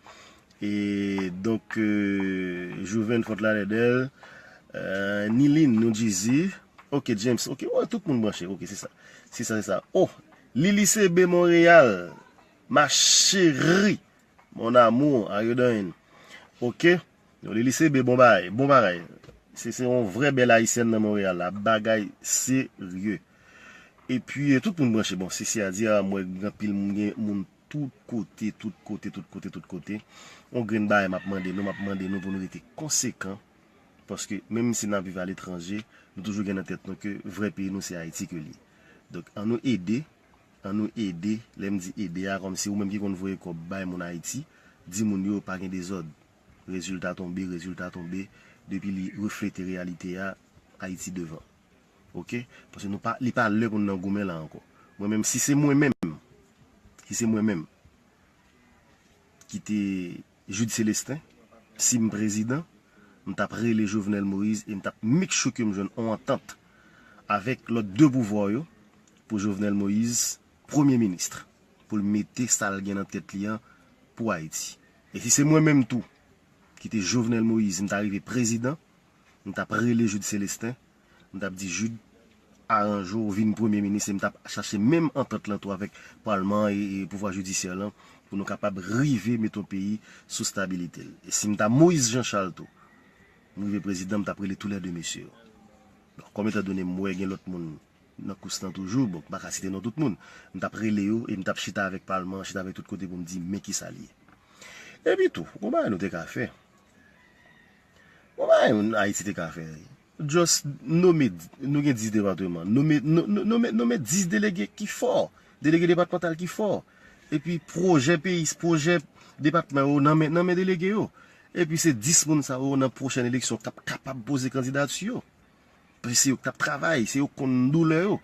E donk, euh, Jouven Fort Lauderdale, euh, Nilin, New Jersey, oke, James, oke, wè, tout moun branche, oke, se sa. Se sa, se sa. Oh, Lili C B Monreyal, ma chérie, mon amour, how you doing? Oke, Lili C B, bon bagay, bon bagay. Se, se yon vrè bèl ayisyèn nan Monreyal la, bagay serye. Epi, euh, tout moun branche, bon, se, se a di a, mwen, gen anpil moun, gen moun tout kote, tout kote, tout kote, tout kote. Yon grenn bagay m ap mande nou, m ap mande nou pou nou rete konsekan. Paske menm si n ap viv aletranje, nou toujou gen nan tèt nou ke vrè peyi nou se Ayiti ke l ye. Donk, ann nou ede, ann nou ede, lè m di ede a, kòmsi ou menm ki konn voye kòb bay moun Ayiti, di moun yo pa gen dezòd. Rezilta tonbe, rezilta tonbe, depi li reflete reyalite a, Ayiti devan. Oke? Paske nou pa, li pa lè pou n nan goumen la ankò. Mwen menm, si se mwen menm, si se mwen menm ki te Jude Célestin, si m prezidan, m t ap rele Jovenel Moïse e m t ap make sure ke m jwenn yon antant avèk lòt de pouvwa yo pou Jovenel Moïse premye minis, pou l mete sa l gen nan tèt li an pou Ayiti. E si se mwen menm tou ki te Jovenel Moïse, m ta rive prezidan, m t ap rele Jude Célestin, m t ap di, Jude, aranje w, vin premye minis, e m t ap chache menm antant lan tou avèk palman e, e pouvwa jidisyè lan pou nou kapab rive mete yon peyi sou stabilite l. E si m ta Moïse Jean Charles tou, m rive prezidan, m t ap rele toulède mesye yo. Bon, kòm etandone m wè gen lòt moun nan kous lan toujou, bon, m pa ka site non tout moun, m t ap rele yo e m t ap chita avèk palman, chita avèk tout kote pou m di men kisa l ye. Epi tou, gon bagay nou te ka fè. Gon bagay Ayiti te ka fè. Just nome, nou gen dis depatman. Nome, no- no- nome, nome dis delege ki fò. Delege depatmantal ki fò. Epi pwojè peyi, pwojè depatman yo nan men, nan men delege yo. Epi se dis moun sa yo nan pwochèn eleksyon k ap kapab poze kandidati yo. Paske se yo k t ap travay, se yo k konn doulè yo.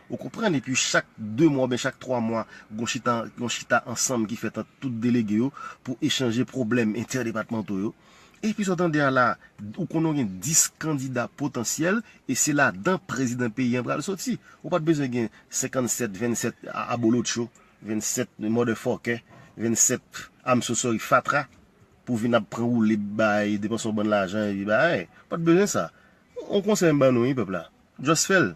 Ou konprann? Epi chak de mwa oubyen chak twa mwa, gon chita, gon chita ansanm ki fèt ant tout delege yo pou echanje pwoblèm entèdepatmanto yo. Epi sa w tande a la, ou konnen w gen dis kandida potansyèl, e se ladan prezidan peyi an pral soti. Ou pa t bezwen gen senkannsèt, vennsèt a- abolotcho, vennsèt motherfucker, vennsèt I'm so sorry fatra, pou vin ap pran woule bay, depanse yon bann lajan, epi bay. Ou pa t bezwen sa. On konsèy m ban nou, wi, pèp la. Just fè l.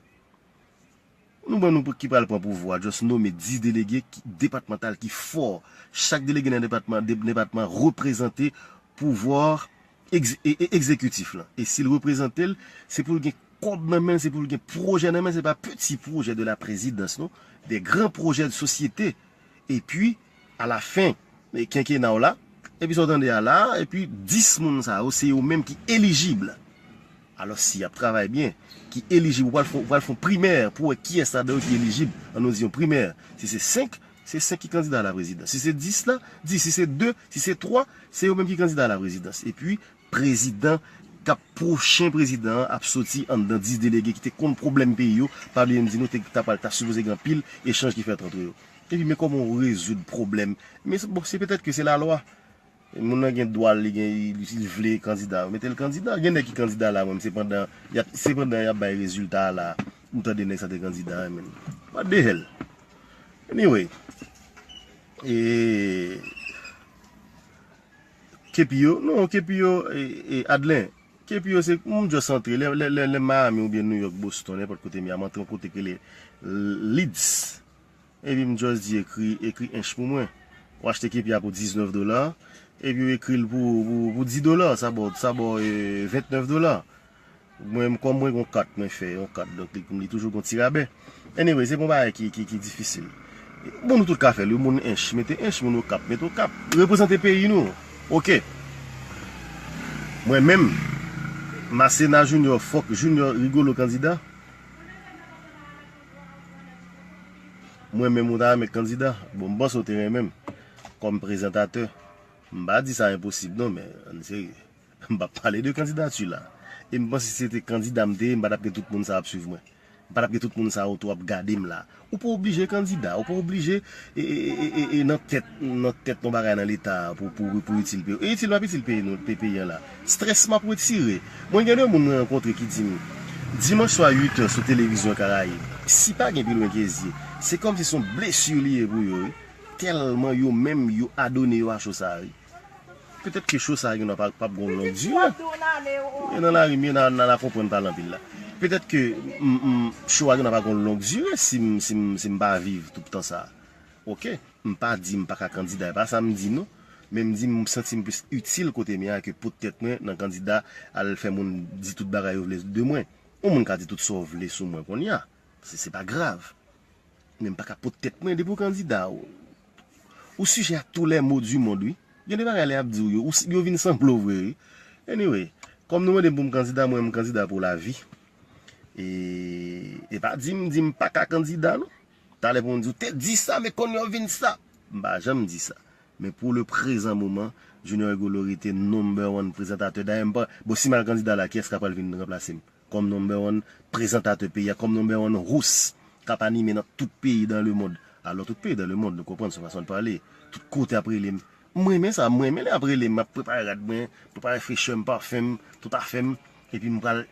Nou ban nou pou ki pral pran pouvwa, just nome dis delege ki, depatmantal ki fò. Chak delege nan depatman, de- depatman reprezante pouvwa egz- e- e- egzekitif lan. E si l reprezante l, se pou l gen kòb nan men l, se pou l gen pwojè nan men l, se pa peti pwojè de la prezidans, non. De gran pwojè de sosyete. Epi, alafen kenkena w la, epi sa w tande a la, epi dis moun sa yo, se yo menm ki elijib. Alò, si y ap travay byen, ki elijib, ou pral fè, ou pral fè yon primè pou wè kiyès ladan yo ki elijib. Ann nou di yon primè. Si se senk, se senk ki kandida a la prezidans. Si se dis la, dis. Si se de, si se twa, se yo menm ki kandida a la prezidans. Epi, prezidan k ap pwochen prezidan an ap soti anndan dis delege ki te konn pwoblèm peyi yo. Pa bliye m di nou, te, ta pral, ta sipoze gen anpil echanj ki fèt ant yo. Epi, men kòman w rezoud pwoblèm. Men, bon, se petèt ke se lalwa. Moun nan gen dwa, li gen, li, li vle kandida. Mete l kandida. Gen nèg ki kandida la, mwen, se pandan y ap, se pandan y ap bay rezilta a la, m tande nèg sa te kandida, men. What the hell? Anyway. E, Kepi yo, non, kepi yo, e, e, Adlen. Kepi yo, se, m just antre, lè, lè, lè, lè Miami oubyen New York, Boston, nenpòt kote m ye a, m antre yon kote ki rele Leeds. Epi m just di, ekri, ekri ench pou mwen. Ou achte kepi a pou diznèf dola, epi ou ekri l pou, pou, pou dis dola, sa ba w, sa ba w, e, ventnèf dola. Mwen, kòm mwen gon kat mwen fè, yon kat, donk li, li toujou gon ti rabè. Anyway, se bon bagay ki, ki, ki difisil. Bon, nou tout ka fè l, wi, moun Ench, mete Ench, moun Okap, mete Okap. Reprezante peyi nou. Oke. Mwen menm, Masena Junior, fòk Junior Rigolo kandida. Mwen menm ou ta renmen kandida. Bon, m panse w te renmen m kòm prezantatè. M pa di sa enposib non, men ann serye. M p ap pale de kandidati la. E m panse si se te kandida m te ye, m pa t ap gen tout moun sa ap swiv mwen. M pa t ap gen tout moun sa yo tou ap gade m la. Ou pa oblije kandida, ou pa oblije e, e, e, e, e nan tèt, nan tèt yon bagay nan leta pou, pou, pou itil peyi. E itil m ap itil peyi nou, pe-, peyi an la. Strès m ap retire. Mwen gen de moun mwen rankontre ki di m, dimanch swa uit è sou televizyon Karayib, si pa gen pi lwen ke zye, se kòmsi se yon blesi li ye pou yo, wi. Tèlman yo menm, yo adone yo a cho sa, wi. Petèt ke cho sa gen dwa pa, p ap gon long dire. E nan lari m ye, n a, n a, n a konprann pale anpil la. Petèt ke m, m, cho a gen dwa pa gon long dire si m, si m, si m pa viv tout tan sa. Oke, m pa di m pa ka kandida, e pa sa m di non. Men m di m santi m plis itil kote m ye a ke pot tèt mwen nan kandida al fè moun di tout bagay yo vle de mwen. Yon moun ka di tout sa w vle sou mwen kounye a. Se, se pa grav. Men m pa ka pot tèt mwen depi w kandida. Ou, ou sijè a tous les maux du monde, wi. Gen de bagay lè y ap di w yo, ou, yo vin sanble w vre, wi. Anyway, kòm nou mande m pou m kandida, mwen m kandida pou lavi. E, e pa di m, di m pa ka kandida, non. Talè pou m di w te di sa, men kounye a w vin sa. M pa janm di sa. Men pou le prezan moman, Junior Rigolo rete number one prezantatè. Dayè, m pa, bon, si m al kandida la, kiyès k ap pral vin ranplase m? Kòm number one prezantatè peyi a, kòm number one host k ap anime nan tout peyi dans le monde. Alò, tout peyi dans le monde, nou konprann, se yon fason de pale. Tout kote ap rele m. M renmen sa, m renmen lè ap rele m, m ap prepare rad mwen, prepare fechè m, pafen m, tout afè m, epi m pral